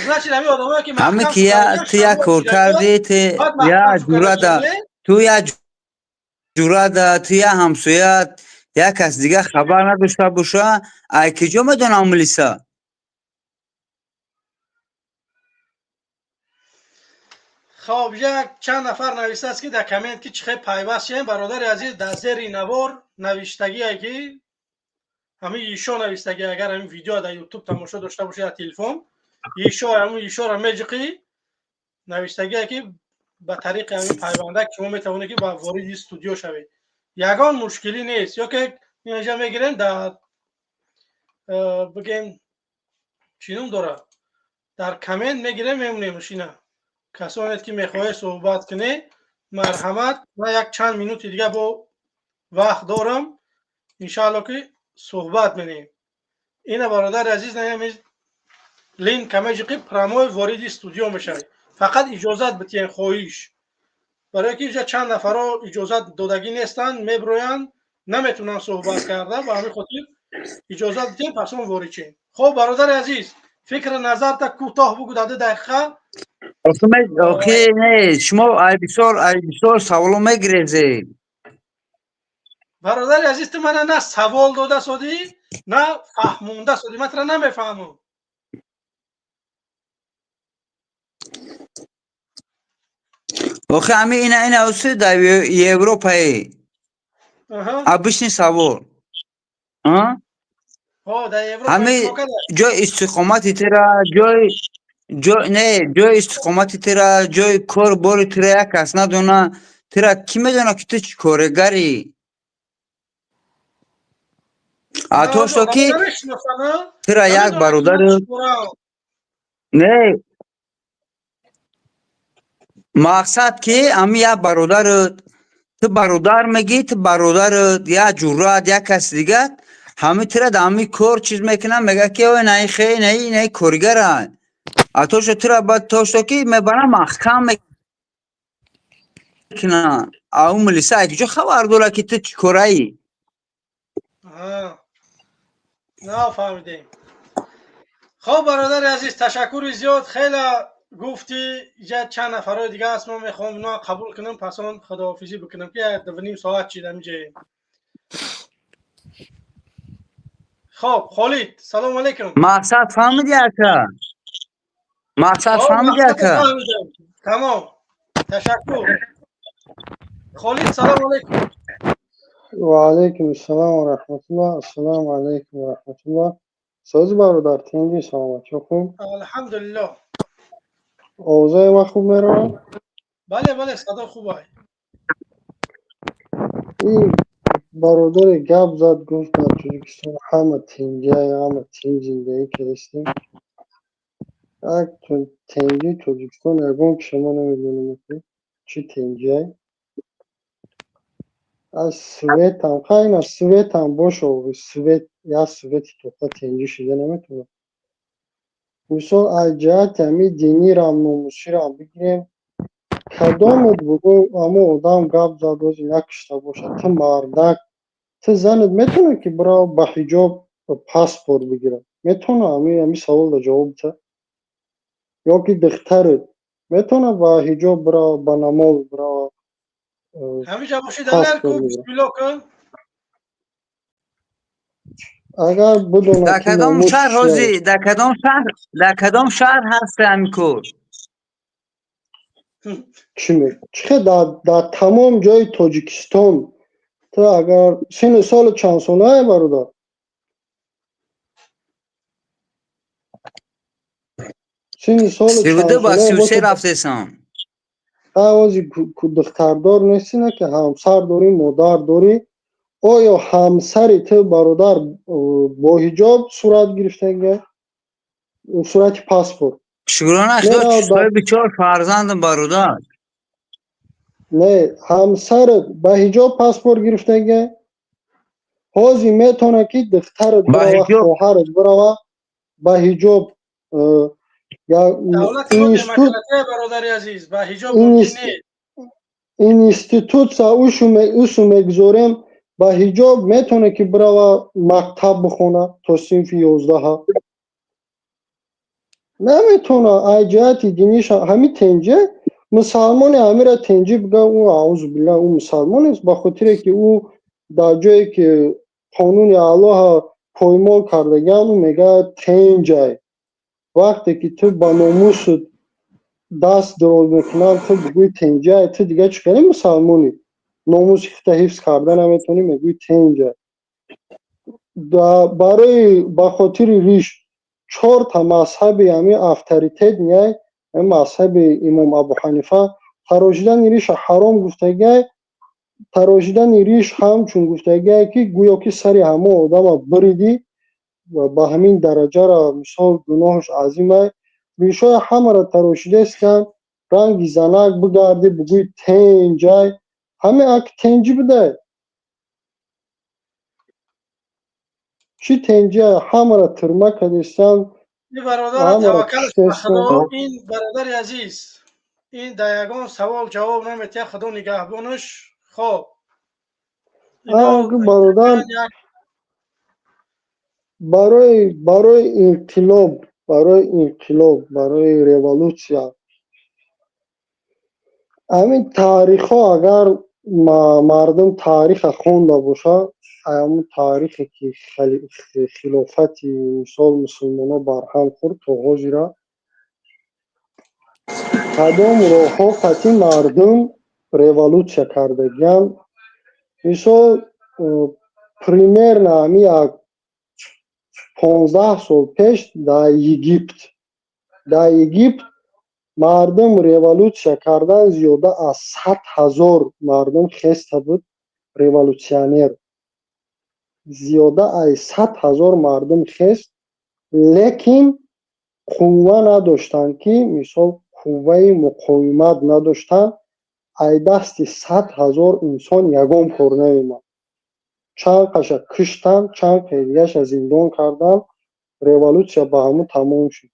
Значит, ҳамин одамое ки ҳами ки ту як кор кардӣ, ту як ҷурада, ту як ҷурада, ту як ҳамсоят, як кас дига хабар надошта боша, ай киҷо медонам милиса? Хоб, як чанд нафар нависааст, ки дар коммент, ки чӣ хел пайваст шавем. Бародари азиз, дар зери навор навиштагие, ки ҳамин ишо навистагӣ. Агар ҳамин видео дар Ютуб тамошо дошта бошед, дар телефон ишо, ҳамин ишоро меҷиқӣ, навиштагие, ки ба тариқи ҳамин пайвандак шумо метавонед, ки ба вориди студио шавед. Ягон мушкилӣ нест. Ё ки инҷа мегирем, дар бигем, чӣ ном дорад, дар коммент мегирем, мемонем ина. Касонет ки мехоҳед суҳбат кунед, марҳамат. Ман як чанд минути дига бо вақт дорам, иншаалло, ки суҳбат менем. Ина, бародари азиз, наами линк меҷиқи, прямой вориди студио мешавед. Фақат иҷозат битиҳен, хоҳиш, барое ки инҷа чанд нафаро иҷозат додагӣ нестанд, меброянд, наметавонанд суҳбат карда. Ба ҳамин хотир иҷозат битиҳем, пас он ворид шем. Хоб, бародари азиз, фикри назарта кӯтоҳ бугӯ, дар 2 дақиқа. Охи не, шумо ай бисёр саволо мегирезед. Бародари азиз, ту мана на савол дода содӣ, на фаҳмонда содӣ. Ман тура намефаҳмам. Охи ами ина уси дар Европаи обычный савол. Ҳами ҷои истиқомати тира, ҷои не, ҷои истиқомати тира, ҷои кор бори тира як кас надона, тира кӣ медона, ки ту чӣ корегарӣ? А то что ки тира як бародари не, мақсад ки ами як бародарат, ту бародар мегӣ, ту бародарат, як ҷуръат, як каси дигар ҳами тира дар ҳами кор чиз мекунад, мегӯяд, ки ой, наи хе, наи коргара. А то что тира ба то что ки мебарам, маҳкам мекунанд, а ӯ милиса ай куҷо хабар дорад, ки ту чӣ кораӣ? Нафаҳмидем. Хоб, бародари азиз, ташаккури зиёд. Хеле гуфтӣ, иҷа чанд нафарҳои дига аст, ман мехоҳам ино қабул кунам, пас он худоҳофизӣ бикунам, ки 2,5 соат шид ҳаминҷаем. Хоб, Холид, салому алайкум. Мақсад фаҳмидӣ, ака? Мақсад фаҳмидӣ, ака? Тамом, ташаккур. Холид, салому алайкум. Ва алайкум ассалом ва раҳматуллоҳ. Ассалому алайкум ва раҳматуллоҳ. Сози, бародар, тинҷи, саломатӣ, хуб? Алҳамдулиллоҳ. Овозаи ман хуб меравад? Бале, бале, садо хуб ай. Ин бародаре гап зад, гуфт, дар Тоҷикистон ҳама тинҷай, ҳама тинҷ зиндагӣ кардастем. Як тинҷи Тоҷикистон ягон киша ма намедонам, чӣ тинҷай. Аз светам хайна, светам бошо, свет як свети тоқа тинҷӣ шида наметавонад. Мисол, аз ҷиҳати ҳамин динирам, номусирам бигирем, кадомут бугӯ, ҳамо одам гап зад, ози накушта бошад, ту мардак, Ту занат метавонад, ки бирава, ба ҳиҷоб паспорт бигирад? Метавона? Ами саволда ҷавоб бита. Ё ки духтарат метавонад ба ҳиҷоб бирава, ба намоз бирава? Ҳамиҷа боши, далер ку, бисмилло кун. Агар бидонад. Дар кадом шаҳр ҳозир, дар кадом шаҳр ҳаст ҳамин кор? Чӣ чихе, дар тамом ҷои Тоҷикистон. Ту агар сину соли чанд солае, бародар? Сини соли 32 ба 33 рафтесам. Ози духтардор нести, на ки ҳамсар дорӣ, модар дорӣ. Оё ҳамсари ту, бародар, бо ҳиҷоб сурат гирифтага, сурати паспорт? Шукрона Худо, соҳиби чор фарзандам, бародар. Не, ҳамсарат ба ҳиҷоб паспорт гирифтага? Ҳозир метавонад, ки духтарат бирава, хоҳарат бирава ба ҳиҷоб? Давлати мо демократия, бародари азиз, ба ҳиҷоб. Институтса усу мегузорем, ба ҳиҷоб метавонад, ки бирава, мактаб бихона то синфи 11-а? Наметавона. Ай ҷиҳати диниша ҳами тенҷа. Мусалмоне ҳамира тенҷӣ бига, ӯ, аузу билла, ӯ мусалмон нест, ба хотире ки ӯ дар ҷое ки қонуни Аллоҳа поймол кардагиан, ӯ мегӯяд тенҷай. Вақте ки ту ба номусат даст дароз мекунанд, ту бигӯи тенҷай, ту дига чӣ хеле мусалмонӣ? Номуси худта ҳифз карда наметавонӣ, мегӯи тенҷай. Барои ба хотири риш чорта мазҳаби ҳами авторитетный, мазҳаби имом Абу Ҳанифа, тарошидани риша ҳаром гуфтагиай. Тарошидани риш ҳамчун гуфтагиай, ки гӯё ки сари ҳамон одама биридӣ, ба ҳамин дараҷара, мисол, гуноҳаш азимай. Ришҳои ҳамаро тарошидаистанд, ранги занак бигардӣ, бигӯи тенҷай, ҳаме ак тенҷӣ будай. Чӣ тенҷа? Ҳамаро тирма кардистанд. Ин бародар, таваккалаш ба Худо, ин бародари азиз, ин дар ягон савол ҷавоб наметиҳад, Худо нигаҳбонаш. Хоб. Бародар, барои инқилоб, барои революсия, ҳамин таърихҳо, агар мардум таъриха хонда бошад, ҳамун таърихе ки хилофати, мисол, мусулмонҳо барҳам хӯрд то ҳозира, кадом роҳҳо қати мардум революсия кардагианд? Мисол, примерно ҳами як 15 сол пеш дар Египт мардум революсия кардан, зиёда аз 100 000 мардум хеста буд, революционер. Зиёда аз 100 000 мардум хест, лекин қувва надоштанд, ки, мисол, қувваи муқовимат надоштанд. Ай дасти 100 000 инсон ягон кор наомад. Чанд қаша куштанд, чанд қаи дигаша зиндон карданд, революсия ба ҳамун тамом шуд.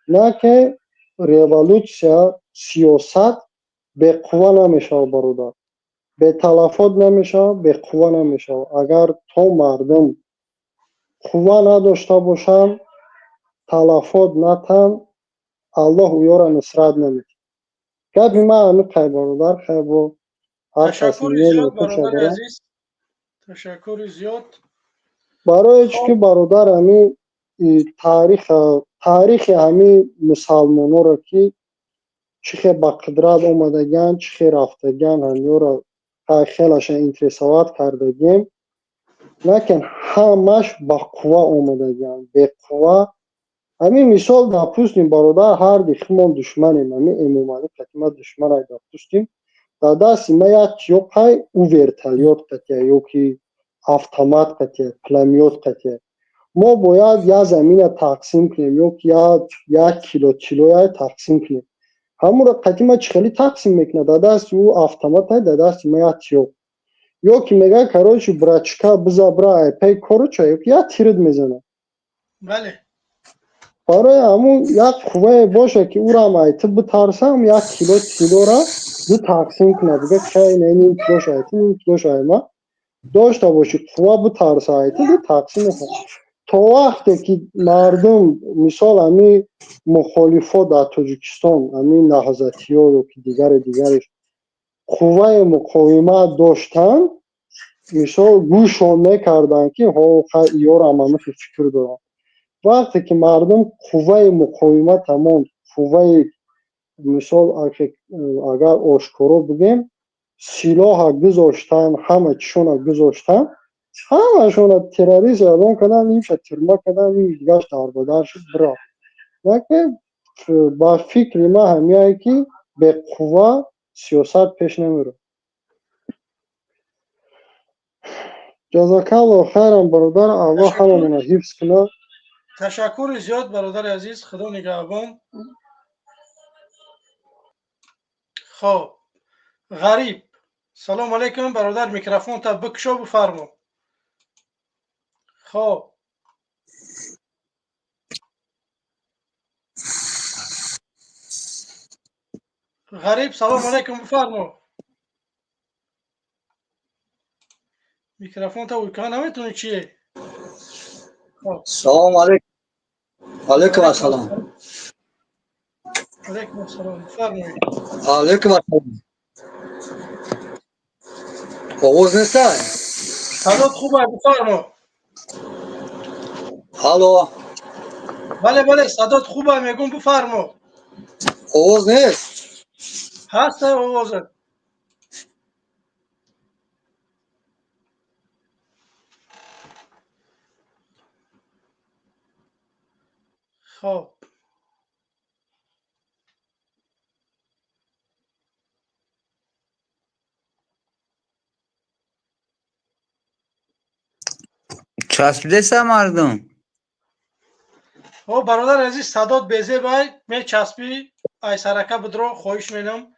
На ки революсия, сиёсат беқувва намешавад, бародар, беталафот намешавад, беқувва намешавад. Агар то мардум қувва надошта бошанд, талафот натан, Аллоҳ ӯёро нусрат наметиҳад. Гапи ман ҳамин қай, бародар. Хай, бо ҳар кас. Ташаккури зиёд. Барои чӣ ки, бародар, ҳамин таърихи ҳамин мусалмонҳоро, ки чӣ хел ба қудрат омадагианд, чӣ хел рафтагианд, ҳамиёро хелаша интересовать кардагием. Лекин ҳамаш ба қувва омадагианд, беқувва. Ҳамин мисол, допустим, бародар, ҳарди химон душманем, ҳамин Эмомалӣ қати ма душманай, допустим, дар дасти ма як чиё қай, ӯ вертолёт қатия ё ки автомат қатия, пулемёт қатия. Мо бояд як замина тақсим кунем ё ки як кило тиллоя тақсим кунем. Ҳамонро қати ма чӣ хеле тақсим мекунад? Дар дасти ӯ автоматай, дар дасти ма як тиёқ. Ё ки мегӯяд: «Короче, брачка, биза бира айпай короча», ё ки як тирит мезанад. Бале. Барои ҳамун як қуввае бошад, ки ӯрам айти битарсам, як кило тиллора ду тақсим кунад, бига: «Хай, ним килош айти, ним килош айма». Дошта бошӣ қувва битарса, ту тақсим мекунад. То вақте ки мардум, мисол, ҳами мухолифо дар Тоҷикистон, ҳами наҳзатиё ё ки дигаре дигареш қувваи муқовимат доштанд, мисол, гӯшон мекарданд, ки ҳо ёрам ҳамихи фикр доранд. Вақте ки мардум қувваи муқовимат ҳамон қувваи, мисол, агар ошкоро бигем, силоҳа гузоштанд, ҳама чишона гузоштанд, ҳамашона террорист эълон карданд, нимша тюрьма карданд, ним дигаш дарбадар шуд, бирафт. Наки ба фикри ман ҳамияе, ки беқувва сиёсат пеш намерад. Ҷазакалло хайран, бародар, Аллоҳ ҳамамонро ҳифз кунад. Ташаккури зиёд, бародари азиз, Худо нигаҳбон. Хоб, Ғариб, салом алейкум, бародар, микрофонта бикушо, бифармо. Хоб, Ғариб, салом алейкум, бифармо. Микрофонта уйка наметавонӣ, чие? Салом алейкум. Алейкум ассалом. Алейкум ассалом, бифармоед. Алейкум ассалом. Овоз нестай? Садот хуб аст, бифармо. Алло. Бале, бале, садот хуб аст, мегӯм, бифармо. Овоз нест? Ҳаст овозат. Хоб, Часпидеса мардум? О, бародари азиз, садот безебай, мечаспӣ, ай сарака бидро, хоҳиш менам.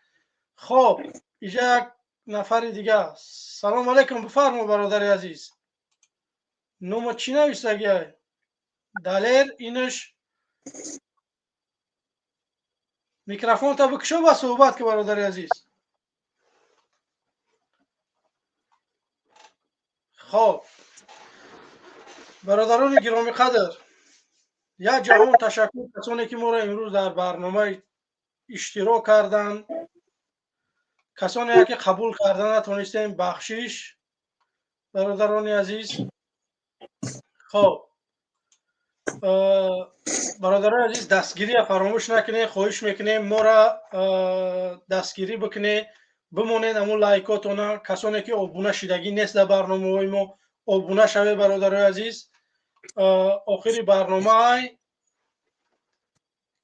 Хоб, иҷа як нафари дига. Салом алейкум, бифармо, бародари азиз. Нома чӣ нависагиай? Далер инаш. Микрофонта бикушо ва суҳбат ки, бародари азиз. Хоб, бародарони гиромиқадр, як ҷаҳон ташаккур касоне ки моро имрӯз дар барнома иштирок карданд, касоне ки қабул карда натонистем, бахшиш, бародарони азиз. Хоб, бародарони азиз, дастгирия фаромӯш накунед, хоҳиш мекунем, моро дастгирӣ бикунед, бимонед ҳамун лайкотона. Касоне ки обуна шидагӣ нест дар барномаҳои мо, обуна шавед, бародарои азиз. Охири барномаи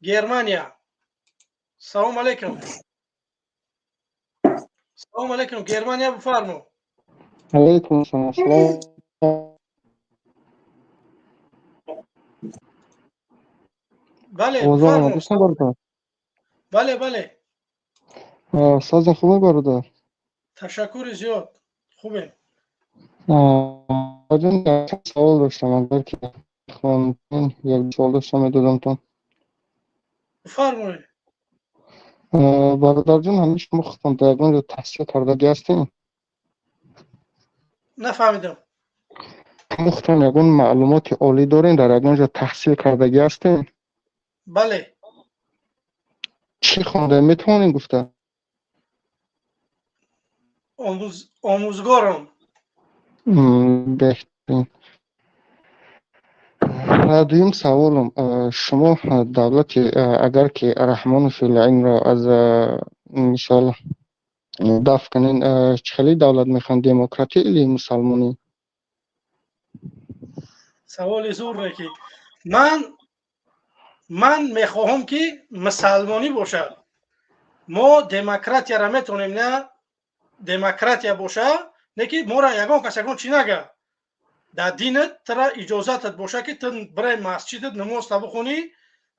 Германия. Салом алейкум. Салом алейкум, Германия, бифармо. Алейкум ассалом. Бале. Бифармо. Бале, бале. Созин хубе, бародар? Ташаккури зиёд, хубем. Савол доштам, агар ки як савол доштам, медодамтон. Бифармоед. Бародарҷон, ҳамин шумо худтон дар ягон ҷо таҳсил кардагӣ ҳастем? Нафаҳмидам. Шумо худтон ягон маълумоти олӣ дорем, дар ягон ҷо таҳсил кардагӣ ҳастем? Бале. Чӣ хонда, метавонем гуфта? Омӯзгорам. Беҳтарин. Дуюм саволам: шумо давлати, агар ки Раҳмонови лаинро аз мисол дафъ кунен, чӣ хеле давлат мехоҳем, демократӣ или мусалмонӣ? Саволи зур ки ман мехоҳам, ки мусалмонӣ бошад. Мо демократияро метавонем, на демократия боша, не ки моро ягон кас ягон чӣ нага. Дар динат тара иҷозатат боша, ки ту бирай масҷидат, намозта бихонӣ,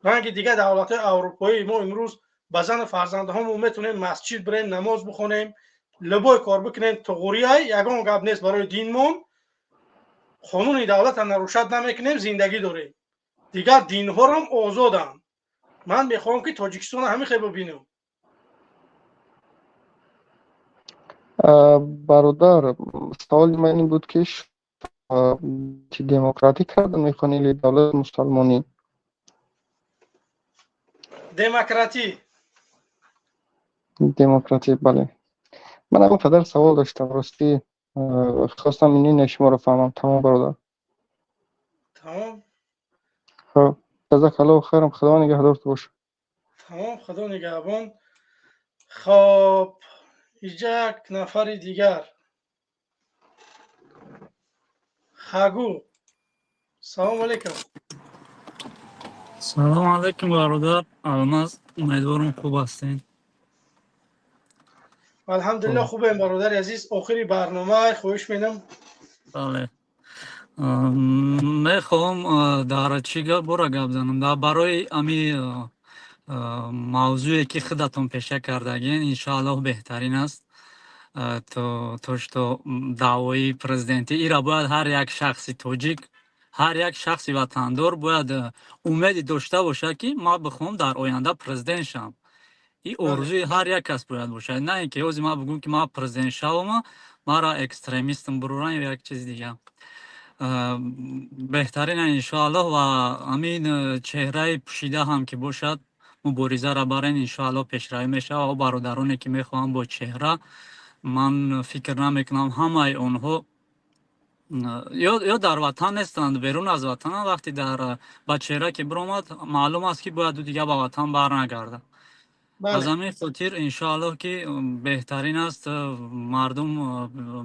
ранги дигар давлатҳои аврупоӣ. Мо имрӯз ба зану фарзандҳомо метавонем масҷид бирем, намоз бихонем, любой кор бикунем, туғурияй, ягон гап нест барои динмон. Қонуни давлатро нарушать намекунем, зиндагӣ дорем. Дигар динҳорам озоданд. Ман мехоҳам, ки Тоҷикистонро ҳамин хел бибинам. Бародар, саволи ман ин буд, ки демократӣ карда мехоҳед или давлати мусалмонӣ? Демократӣ. Демократӣ, бале. Ман ҳамин қадар савол доштам, ростӣ хостам инини шуморо фаҳмам. Тамом, бародар. Тамом. Хоб, ҷазакаллоҳу хайрам, Худо нигаҳдорто бошад. Тамом, Худо нигаҳбон. Хоб, иҷа як нафари дигар. Хагу, салому алейкум. Салому алейкум, бародар Алмаз, умедворам, хуб ҳастед. Алҳамдулилло, хубем, бародари азиз. Охири барнома, хоҳиш менам. Бале, мехоҳам дар чӣ бора гап занам, дар барои ами мавзӯе, ки худатон пеша кардагин. Иншоаллоҳ, беҳтарин аст. То что даъвои президентӣ ира бояд ҳар як шахси тоҷик, ҳар як шахси ватандор бояд умеде дошта бошад, ки ман бихоҳам дар оянда президент шавам. И орзуи ҳар як кас бояд бошад, на ин ки ҳозир ман бигӯм, ки ман президент шавам, маро экстремистам буруран ё як чизи дигар. Беҳтарина, иншоаллоҳ. Ва ҳамин чеҳраи пӯшида ҳам ки бошад, муборизаро барен, иншоаллоҳ, пешравӣ мешавад. Ва бародароне, ки мехоҳанд бо чеҳра, ман фикр намекунам ҳамаи онҳо ё дар ватан нестанд, берун аз ватананд. Вақте дар ба чеҳра ки биромад, маълум аст, ки бояд ӯ дигар ба ватан барнагардад. Аз ҳамин хотир, иншоаллоҳ, ки беҳтарин аст, мардум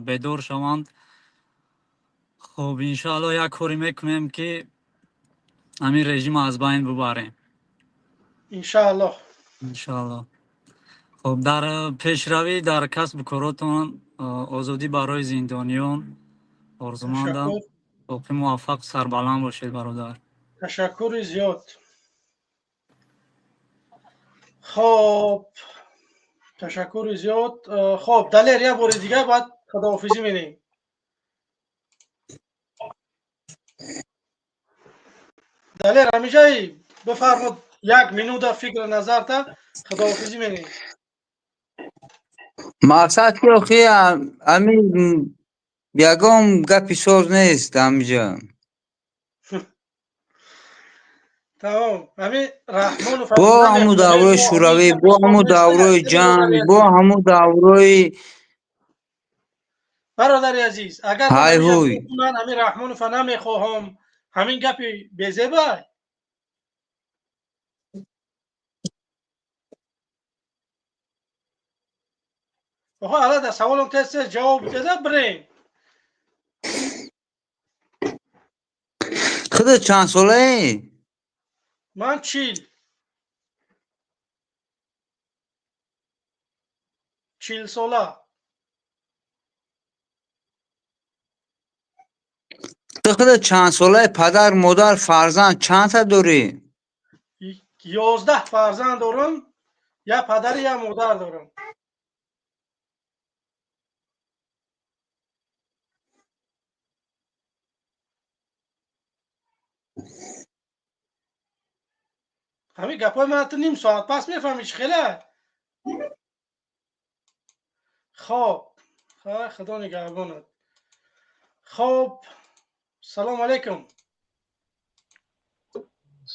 бедор шаванд. Хуб, иншоаллоҳ, як коре мекунем, ки ҳамин режима аз байн бубарем. Иншоаллоҳ. Иншоаллоҳ. Хуб, дар пешравӣ дар касбу коротон, озодӣ барои зиндониён орзумандам. Боқӣ муваффақ, сарбаланд бошед, бародар. Ташаккури зиёд. Хоб, ташаккури зиёд. Хоб, Далер, як бори дигар, баъд худоҳофизӣ менем. Далер, ҳамиҷаи бифармуд, як минута фикр назарта, худоҳофизӣ менем. Мақсад ки охи ҳамин ягон гапи соз нест ҳамиҷа. Тамом, ҳамин Раҳмонов. Бо ҳамун даврои Шӯравӣ, бо ҳамун даврои ҷанг, бо ҳамун даврои Бародари азиз, агар ҳай-ҳуй. Ман ҳамин Раҳмонова намехоҳам, ҳамин гапи безеба. Охо, ала дар саволам тез тез ҷавоб деда бирем. Худат чанд солаӣ? Ман 40 сола. Ту худат чанд солаи, падар, модар, фарзанд чандта дорӣ? 11 фарзанд дорам, як падару як модар дорам. Ҳамин гапҳои ман ту ним соат пас мефаҳмӣ, чӣ хеле. Хоб, Худо нигаҳбонат. Хоб, салому алейкум.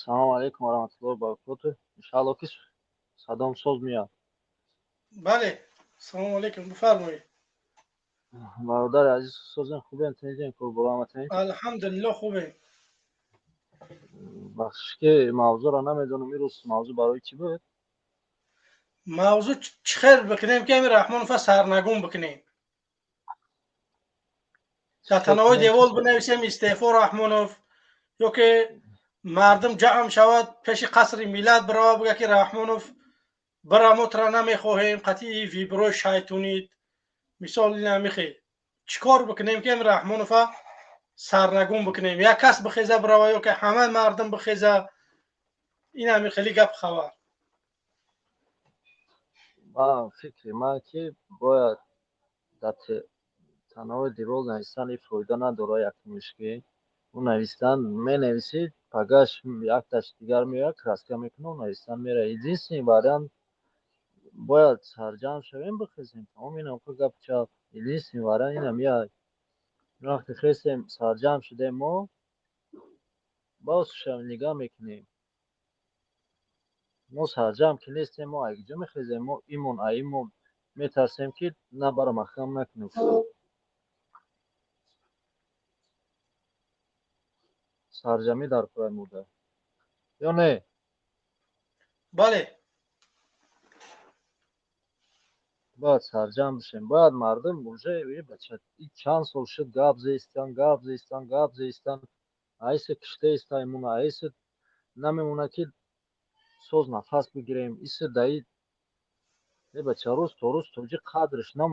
Салому алейкум ва раҳматуллоҳи ва баракотуҳ. Иншааллоҳ, ки садом соз меяд. Бале, салому алейкум, бифармоед. Бародари азиз, созем, хубем, тинҷем, кор-боламатем? Алҳамдулилло, хубем. Бахшиш, ки мавзӯъро намедонам, имрӯз мавзӯъ барои чӣ буд? Мавзӯъ чӣ хел бикунем, ки ҳамин Раҳмонова сарнагун бикунем. Дар танаҳои девол бинависем «Истеъфо Раҳмонов», ё ки мардум ҷамъ шавад, пеши Қасри Миллат бирава, бигӯяд, ки Раҳмонов бира, мо тура намехоҳем, қатъи виброи шайтонид, мисол, ина мехел. Чӣ кор бикунем, ки ҳамин Раҳмонова сарнагун бикунем? Як кас бихеза бирава ё ки ҳама мардум бихеза? Ин ҳамин хеле гап хабар. Ман фикри ман, ки бояд дар танаҳои девол навистан фоида надорад. Якумиш, ки ӯ навистан менависид, пагаш якташ дигар меояд, краска мекунад, навистан меравад. Единственный вариант Бояд сарҷамъ шавем, бихезем. Тамом, инам ку гап чап. Единственный вариант инам як. Вақте хестем, сарҷамъ шудем, мо боз нигаҳ мекунем. Мо сарҷамъ ки нестем, мо айкиҷо мехезем? Мо имон аимон метарсем, ки на бара маҳкам накунем. Сарҷамӣ дар кӯрай мурда ё не? Бале. Бояд сарҷамъ бишем. Бояд мардум уже, бача, чанд сол шуд, гап зестан, гап зестан, гап зестан, айсе киштаистаймуна, айсе намемона ки соз нафас бигирем. Исе даи е бача, рӯз то рӯз тоҷик қадрш нам,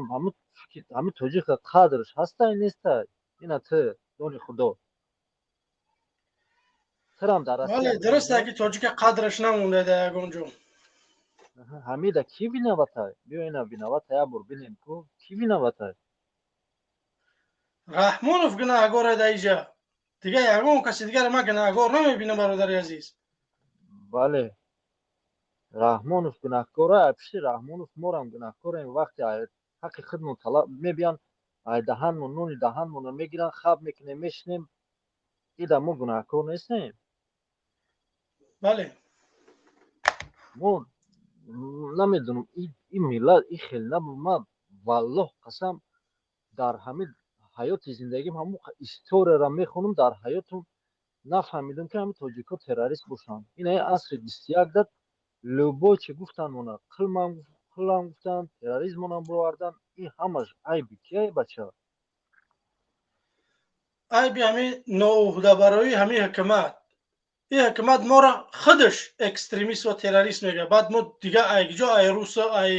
ҳами тоҷика қадрш ҳастай, нестай? Ина ту дони худо. Тирам дар Бале, дуруст, ки тоҷика қадрш намонда дар ягон ҷо. Ҳамида ки виноватай? Биё, ина виновата як бор бинем ку, ки виноватай? Раҳмонов гунаҳгор дар иҷа, дига ягон каси дигар ман гунаҳгор намебинам, бародари азиз. Бале, Раҳмонов гунаҳкора. Пишти Раҳмонов морам гунаҳкорем. Вақте ҳаққи худмон талаб мебиян, ай даҳанмон нони даҳанмонро мегиранд, хаб мекунем, мешинем. Ида мо гунаҳкор нестем? Бале. Мо намедонам, ин миллат ин хел набуд. Ман валлоҳ қасам, дар ҳамин ҳаёти зиндагим ҳамон историяро мехонам, дар ҳаётум нафаҳмидам, ки ҳамин тоҷикҳо террорист бошанд. Ин асри 21 дад любой чи гуфтанд, мона қилам гуфтанд, терроризмонам бировардан. Ин ҳамаш айби кияй, бача? Айби ҳамин ноуҳдабароии ҳамин ҳукумат. Ин ҳукумат моро худаш экстремист ва террорист мегӯяд. Баъд мо дига айҷо, ай русо, ай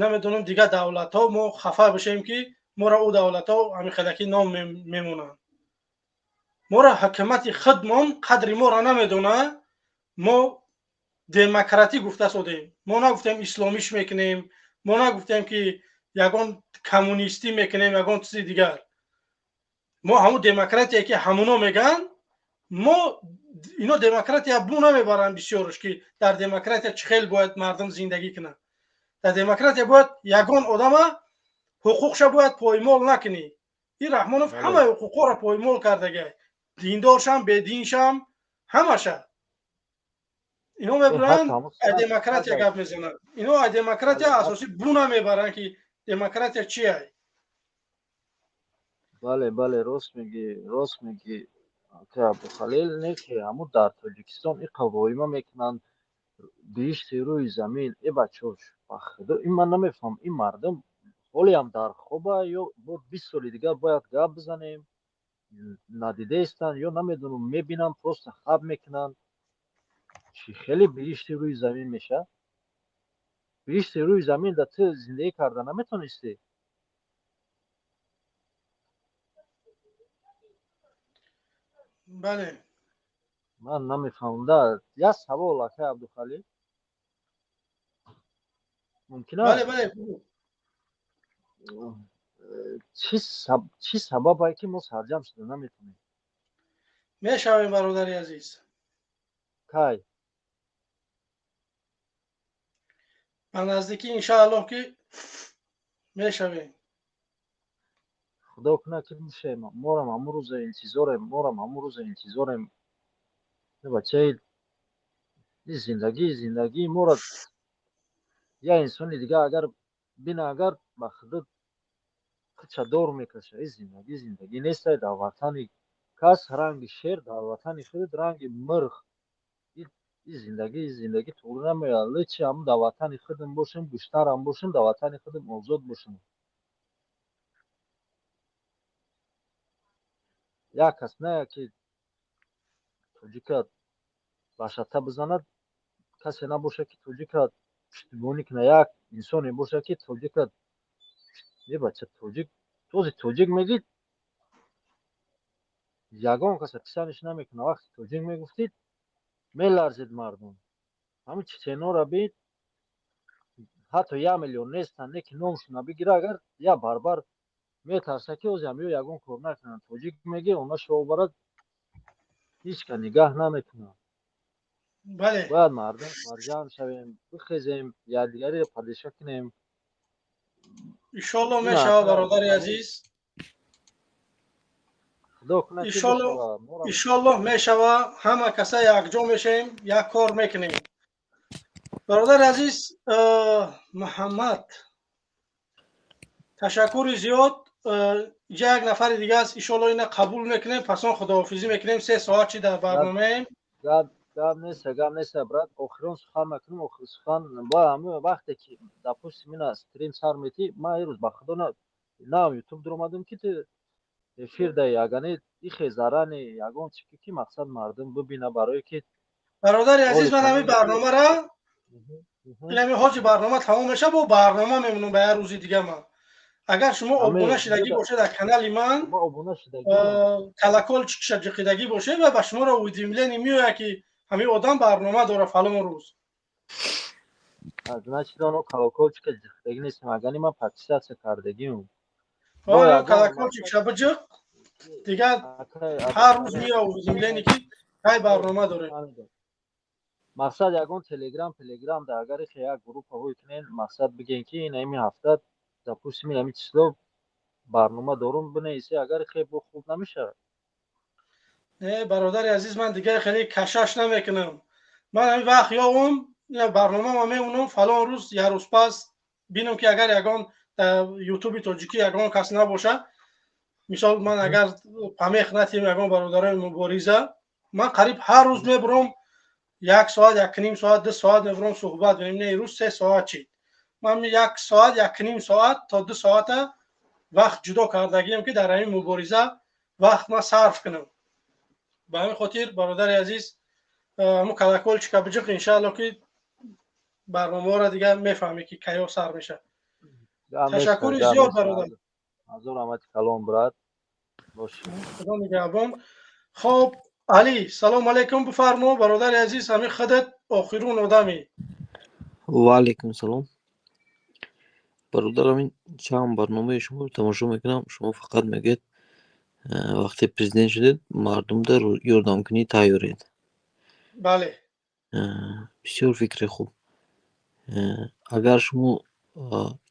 намедонам, дига давлатҳо мо хафа бишем, ки моро ӯ давлатҳо ҳамин хелаки ном мемонанд. Моро ҳукумати худмон қадри моро намедонад. Мо демократӣ гуфта содем, мо нагуфтем исломиш мекунем, мо нагуфтем, ки ягон коммунистӣ мекунем, ягон чизи дигар. Мо ҳамун демократие, ки ҳамуно мегӯянд, мо ино демократия бу намебаранд бисёрш, ки дар демократия чӣ хел бояд мардум зиндагӣ кунад. Дар демократия бояд ягон одама ҳуқуқша бояд поймол накунӣ. Ин Раҳмонов ҳамаи ҳуқуқҳоро поймол кардага, диндоршам, бединшам, ҳамаша. Ино мебуранд, ай демократия гап мезананд. Ино ай демократия асосӣ бу намебаранд, ки демократия чи ай. Бале, бале, рост мегӣ, рост мегӣ, Абдухалил. Не ки ҳамун дар Тоҷикистон иқа воима мекунанд, биҳишти рӯи замин. Э бачош, ба худо, ин ман намефаҳмам, ин мардум ҳолиам дар хоба ё бо 20 соли дигар бояд гап бизанем, надидаистанд ё намедонам, мебинанд, просто хаб мекунанд. Чӣ хеле биҳишти рӯи замин мешавад? Биҳишти рӯи замин да ту зиндагӣ карда наметонистӣ. Бале. Ман намефаҳмам да. Як савол, акай Абдухалил, мумкин аст? Бале, бале. Чӣ сабабае, ки мо сарҷамъ шуда наметавонем? Мешавем, бародари азиз. Кай? Ба наздикӣ, иншааллоҳ, ки мешавем. Худо кунад, ки бишем. Морам ҳамун рӯза интизорем, морам ҳамун рӯза интизорем. Бачаи, зиндагии моро як инсони дигар агар бина, агар ба худо худша дор мекаша. Ин зиндагӣ зиндагӣ нестай. Дар ватани кас ранги шер, дар ватани худат ранги мирғ. Ин зиндагӣ зиндагӣ туғри намеояд. Лучше ҳамун дар ватани худам бошем, гӯштарам бошем, дар ватани худам озод бошем. Як кас на ки тоҷика башата бизанад, касе набошад, ки тоҷика пуштибонӣ кунад, як инсоне бошад, ки тоҷика. Е бача, тоҷик този тоҷик мегӣ, ягон каса писаниш намекунад. Вақте тоҷик мегуфтид, меларзид мардум. Ҳамин чеченора бид, ҳатто 1 миллион нестанд, не ки номшона бигира, агар як барбар метарса, ки озиам ё ягон кор накунанд. Тоҷик мегӣ, она шобарад, ҳеч ка нигаҳ намекунад. Бале. Бояд мардум сарҷамъ шавем, бихезем, якдигариро падиша кунем. Иншолло мешава, бародари азиз. Худо кунад, ки бишава. Иншоллоҳ мешава, ҳама каса якҷо мешавем, як кор мекунем. Бародари азиз Муҳаммад, ташаккури зиёд. Инҷа як нафари дига аст, иншолло ина қабул мекунем, пас он худоҳофизӣ мекунем. 3 соат чи дар барномаем. Гап нест, гап нест, брат. Охирон сухан мекунем, охир сухан. Бояд ҳамин вақте ки, допустим, ина стрим сар метӣ, ман ирӯз, ба худо, на Ютуб дуромадам, ки ту эфир даи, агане ихе зарани ягон чи ки мақсад мардум бибина, барое ки Бародари азиз, ман ҳамин барномара, инами ҳози барнома тамом меша, бо барнома мемонам ба як рӯзи дига. Ман агар шумо обуна шидагӣ бошед дар канали ман, колокольчик ша ҷиқидагӣ бошед ва ба шуморо уведомление меояд, ки ҳамин одам барнома дора фалон рӯз. Значит, оно колокольчик а ҷиқидагӣ нестем, агани ман подписаться кардагим. Колокольчик ша биҷиқ, дигар ҳар рӯз меояд уведомление, ки кай барнома дорем. Мақсад, ягон телеграм да агар ихе як группаҳое кунен, мақсад, бигӯен, ки ин ҳамин ҳафта, допустим, ин ҳамин число барнома дорум, бинависе, агар ихе бо хуб намешавад. Не, бародари азиз, ман дигар хеле кашаш намекунам. Ман ҳамин вақт ёвум, барномама мемонам фалон рӯз, як рӯз пас бинам, ки агар ягон Ютуби тоҷикӣ ягон кас набошад, мисол, ман агар памех натиҳем ягон бародарои мубориза, ман қариб ҳар рӯз мебурам, як соат, 1.5 соат, 2 соат мебурам, суҳбат мекунем. Не, рӯз 3 соат чид. Ман як соат, 1.5 соат то 2 соата вақт ҷудо кардагиам, ки дар ҳамин мубориза вақт ман сарф кунам. Ба ҳамин хотир, бародари азиз, ҳамун колокольчик а биҷиқ, иншаалло, ки барномаҳоро дигар мефаҳмӣ, ки кайё сар мешавад. Ташаккури зиёд, бародар. Ҳазор раҳмати калом, брат. Худо нигаҳбон. Хоб, Али, салом алейкум, бифармо, бародари азиз, ҳамин худат охирун одамӣ. Ва алейкум салом, бародарам. Ин чанд барномаи шуморо тамошо мекунам. Шумо фақат мегӯед, вақте президент шудед, мардумда ёрдамкунӣ тайёред. Бале. Бисёр фикри хуб. Агар шумо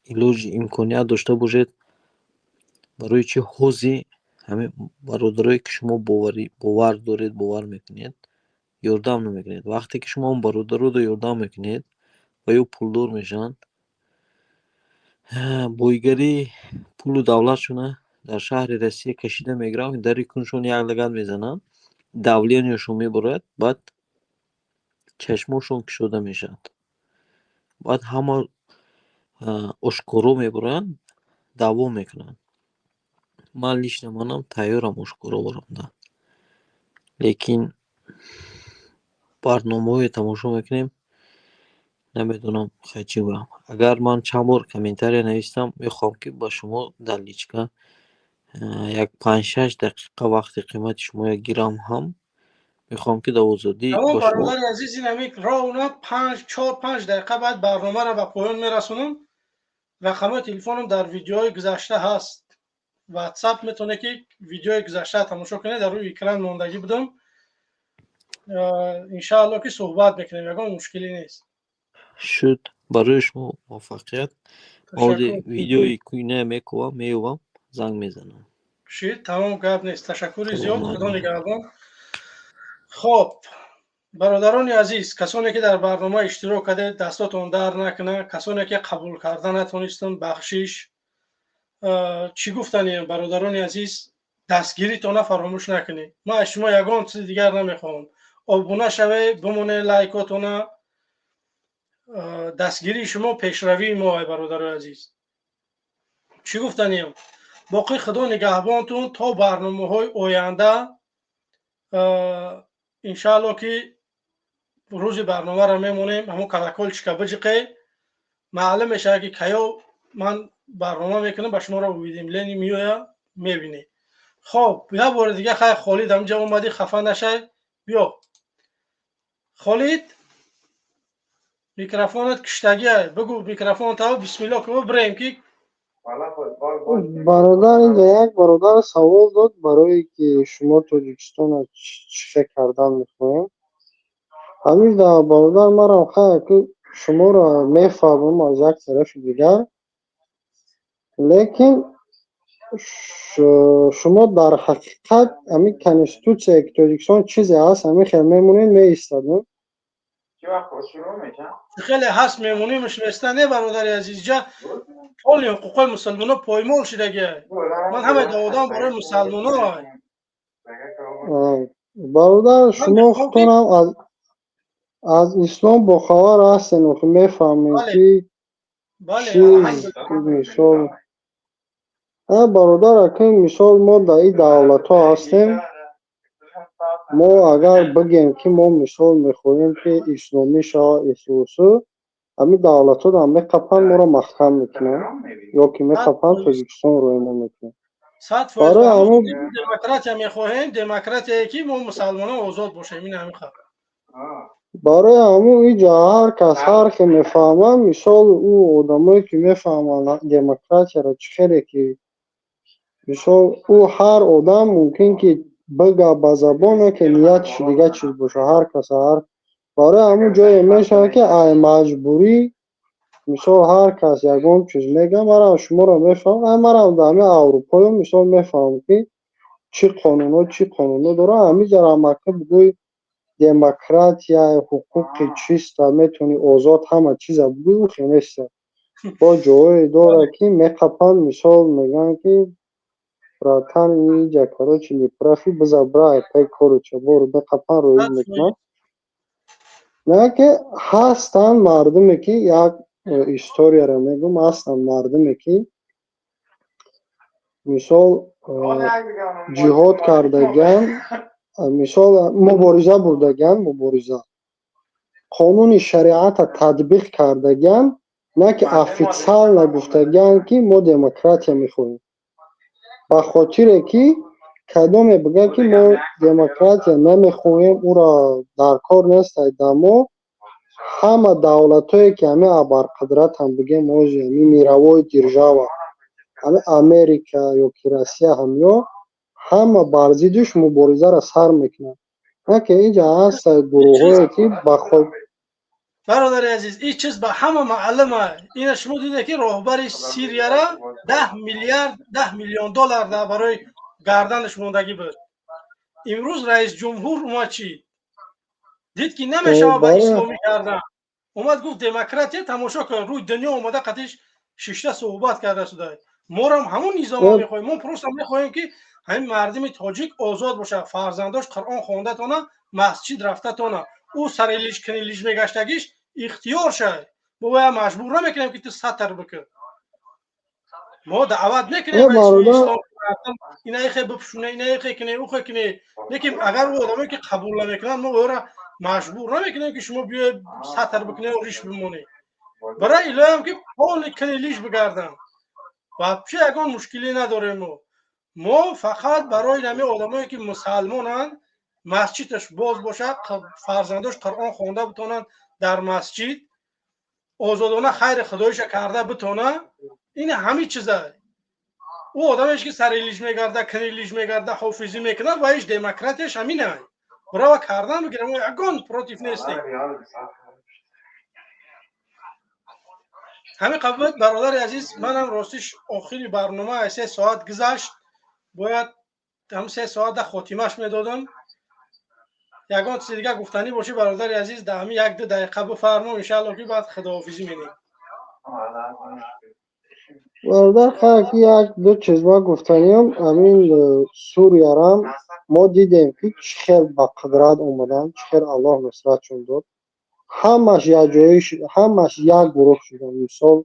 илоҷи имконият дошта бошед, барои чӣ ҳозир ҳамин бародарое, ки шумо бовар доред, бовар мекунед, ёрдам намекунед? Вақте ки шумо он бародароро ёрдам мекунед ва ё пулдор мешаванд, бойгарии пулу давлатшона дар шаҳри Россия кашида мегиранд, дари куншон як лагат мезананд, давление шон меборад, баъд чашмошон кушода мешавад, баъд ҳама ошкоро мебуранд, даъво мекунанд. Ман лично манам тайёрам ошкоро баромадан, лекин барномаҳое тамошо мекунем, намедонам хай чӣ гӯям. Агар ман чанд бор комментария навистам, мехоҳам, ки ба шумо дар личка як 5-6 дақиқа вақти қимати шумоя гирам ҳам, мехоҳам, ки дар озодӣ Тамом. Ба шумо Бародари азиз, ин ҳамин ровно панҷ, 4-5 дақиқа баъд барномаро ба поён мерасонам. Рақамҳои телефонам дар видеои гузашта ҳаст, Ватсап, метавонед, ки видеои гузашта тамошо кунед, дар рӯи экран мондагӣ будам. Иншаалло, ки суҳбат мекунем, ягон мушкилӣ нест. Шуд. Барои шумо муваффақият. Оди Ташаккур. видеои куйная мекувам, меёвам, занг мезанам. Шид, тамом, гап нест. Ташаккури зиёд, Саломат. Худо нигаҳбон. Хоб, бародарони азиз, касоне ки дар барнома иштирок кардед, дастотон дард накунад. Касоне ки қабул карда натонистам, бахшиш. Чӣ гуфтанем, бародарони азиз? Дастгиритона фаромӯш накунед. Ман аз шумо ягон чизи дигар намехоҳам. Обуна шавед, бимонед, лайкотона. Дастгирии шумо пешравии мо, ай бародарои азиз. Чӣ гуфтанем? Боқӣ худо нигаҳбонтун то барномаҳои оянда. Иншаалло, ки рӯзи барномаро мемонем, ҳамон колокольчик а биҷиқе, маълум мешавад, ки каё ман барнома мекунам, ба шуморо уведомление меояд, мебинед. Хоб, як бори дига хай, Холид, ҳаминҷа омадӣ, хафа нашай, биё. Холид, микрофонат киштагия, бигӯ, микрофон тав, бисмилло ки бирем ки Бародар, инҷа як бародар савол дод, барое ки шумо Тоҷикистонро чӣ хел кардан мехоҳем. Ҳамин да, бародар, марам хай ки шуморо мефаҳмам аз як тарафи дигар, лекин шумо дар ҳақиқат ҳамин конститутсияе ки Тоҷикистон чизе ҳаст, ҳамин хел мемонед, меистад? Хеле ҳаст, мемонимш неста. Не, бародари азиз, ҷа поли ҳуқуқҳои мусалмоно поймол шудагия. Ман ҳамаи доводам барои мусалмоно. Бародар, шумо худтонам аз ислом бохабар ҳастен, мефаҳмед ки чиз. Мисол, бародар, акн мисол мо дар ин давлатҳо ҳастем. Мо агар бигем ки мо мисол мехоҳем ки исломӣ шавад исусу, ҳамин давлатҳо меқапанд, моро маҳкам мекунанд ё ки меқапанд, Тоҷикистон роимо мекунанд. Барои ҳамон демократия мехоҳем, демократияе ки мо мусалмонон озод бошем, ин ҳамин хабар. Барои ҳамун иҷа ҳар кас ҳар хел мефаҳмад. Мисол, ӯ одамое ки мефаҳманд демократияро чӣ хеле ки, мисол, ӯ ҳар одам мумкин ки бига ба забоне ки ниятш дига чиз боша, ҳар кас ҳар. Барои ҳамун ҷое мешавад ки ай маҷбурӣ, мисол, ҳар кас ягон чиз мега. Марам шуморо мефаҳмам, ай марам дар ҳамин Аврупоё мисол мефаҳмам ки чӣ қонунҳо, чӣ қонунҳо дорад. Ҳамиҷаро мака бигӯй демократия, ҳуқуқи чиста, метавонӣ озод ҳама чиза бигӯй, ӯ хел неста. Бо ҷоҳое дорад ки меқапанд, мисол, мегӯянд ки братан, иҷа, короче, не прав и, биза бра пай короче бору меқапанд, роӣ мекунанд. На ки ҳастанд мардуме ки, як историяро мегӯм, ҳастанд мардуме ки мисол ҷиҳод кардагиан, мисол, мубориза бурдагиан, мубориза, қонуни шариата татбиқ кардагиан, на ки официально гуфтагиан ки мо демократия мехоҳем. Ба хотире ки кадоме бигӯяд ки мо демократия намехоҳем, ӯро дар кор нестай. Да мо ҳама давлатҳое ки ҳамин абарқудратам, бигем, ози ҳамин мировой держава, ҳамин Америка ё ки Россия, ҳамё ҳама бар зиддиш муборизаро сар мекунанд. На ки инҷа ҳаста гурӯҳҳое ки ба Бародари азиз, ин чиз ба ҳама маълума. Ина шумо диде ки роҳбари Сирияра 10 миллиард, 10 миллион доллар барои гарданаш мондагӣ буд. Имрӯз раис ҷумҳур омад, чӣ дид ки намешавад ба исломӣ кардан, омад гуфт демократия. Тамошо кун, рӯи дунё омада қатиш шишта суҳбат карда шуда. Морам ҳамун низома мехоҳем. Мо просто мехоҳем ки ҳамин мардими тоҷик озод бошад, фарзандош Қуръон хонда тона, масҷид рафта тона, ӯ сари лиш кини лиш мегаштагиш ихтиёр шай. Мо бояд маҷбур намекунем ки ту сатр бикун. Мо даъват мекунем ина ихе бипӯшуне, ина ихе кине, ухе кине, лекин агар ӯ одамое ки қабул намекунанд, мо ӯро маҷбур намекунем ки шумо биёед сатр бикунед, риш бимонед. Барои илоҳам ки поли кини лиш бигардам, вообще ягон мушкилӣ надорем. Мо фақат барои ҳамин одамое ки мусалмонанд, масҷидаш боз бошад, фарзандош Қуръон хонда битонанд, дар масҷид озодона хайри худоиша карда битона, ин ҳамин чиза. Ӯ одамеш ки сари лиш мегарда, кини лиш мегарда, ҳофизӣ мекунад, ва иш демократияш ҳамина бирава кардан бигирам, мо ягон против нестем. Ҳамин қабл, бародари азиз, манам ростиш охири барнома 3 соат гузашт, бояд ҳам 3 соата хотимаш медодам. Ягон чизи дига гуфтанӣ бошӣ, бародари азиз, дар ҳамин 1-2 дақиқа бифармо, иншаалло ки баъд худоҳофизӣ менем. Бародар, хайр, ки 1-2 чиз ма гуфтаниям. Ҳамин Суриярам мо дидем ки чӣ хел ба қудрат омаданд, чӣ хел Аллоҳ нусратшон дод. Ҳамаш якҷоӣ, ҳамаш як гурӯҳ шуданд. Мисол,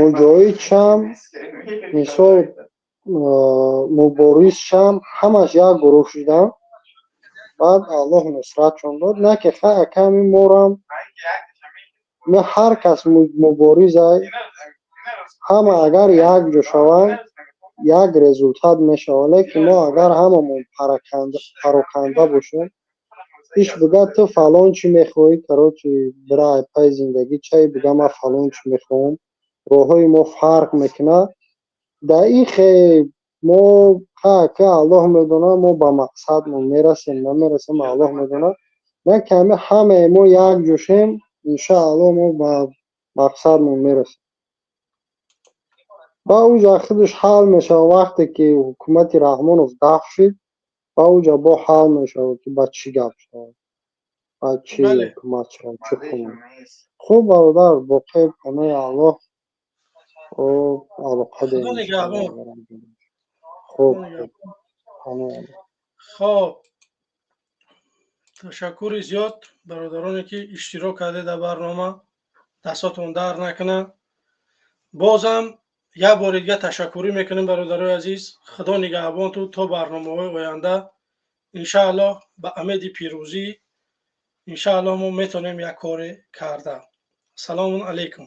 муҷоҳидшам, мисол, муборизшам, ҳамаш як гурӯҳ шуданд. Баъд Аллоҳ нусратшон дод. На ки хай аками морам ҳар кас муборизай, ҳама агар якҷо шаванд, як результат мешавад. Лекин мо агар ҳамамон пароканда бошем, иш бига ту фалон чӣ мехоҳӣ, короче, бира пай зиндагӣ чай, бига ман фалон чӣ мехоҳам, роҳҳои мо фарқ мекунад. Дар ин хе мо ка Аллоҳ медонад, мо ба мақсадмон мерасем, намерасем, Аллоҳ медонад. На ки ҳами ҳамаи мо як ҷӯшем, иншааллоҳ, мо ба мақсадмон мерасем. Ба уҷа худаш ҳал мешавад, вақте ки ҳукумати Раҳмонов дафт шид, ба уҷа бо ҳал мешавад, ки ба чӣ гап шавад, ба чӣ ҳукумат шавад, чӣ кунад. Хуб, бародар, боқӣ паноҳи Аллоҳ, алоқа дорем. Хуб. Хоб, ташаккури зиёд, бародароне ки иштирок кардед дар барнома, дастотон дард накунад. Бозам як бори дига ташаккурӣ мекунем, бародарои азиз. Худо нигаҳбонту то барномаҳои оянда, иншааллоҳ. Ба умеди пирӯзӣ, иншааллоҳ, мо метавонем як коре карда. Салому алайкум.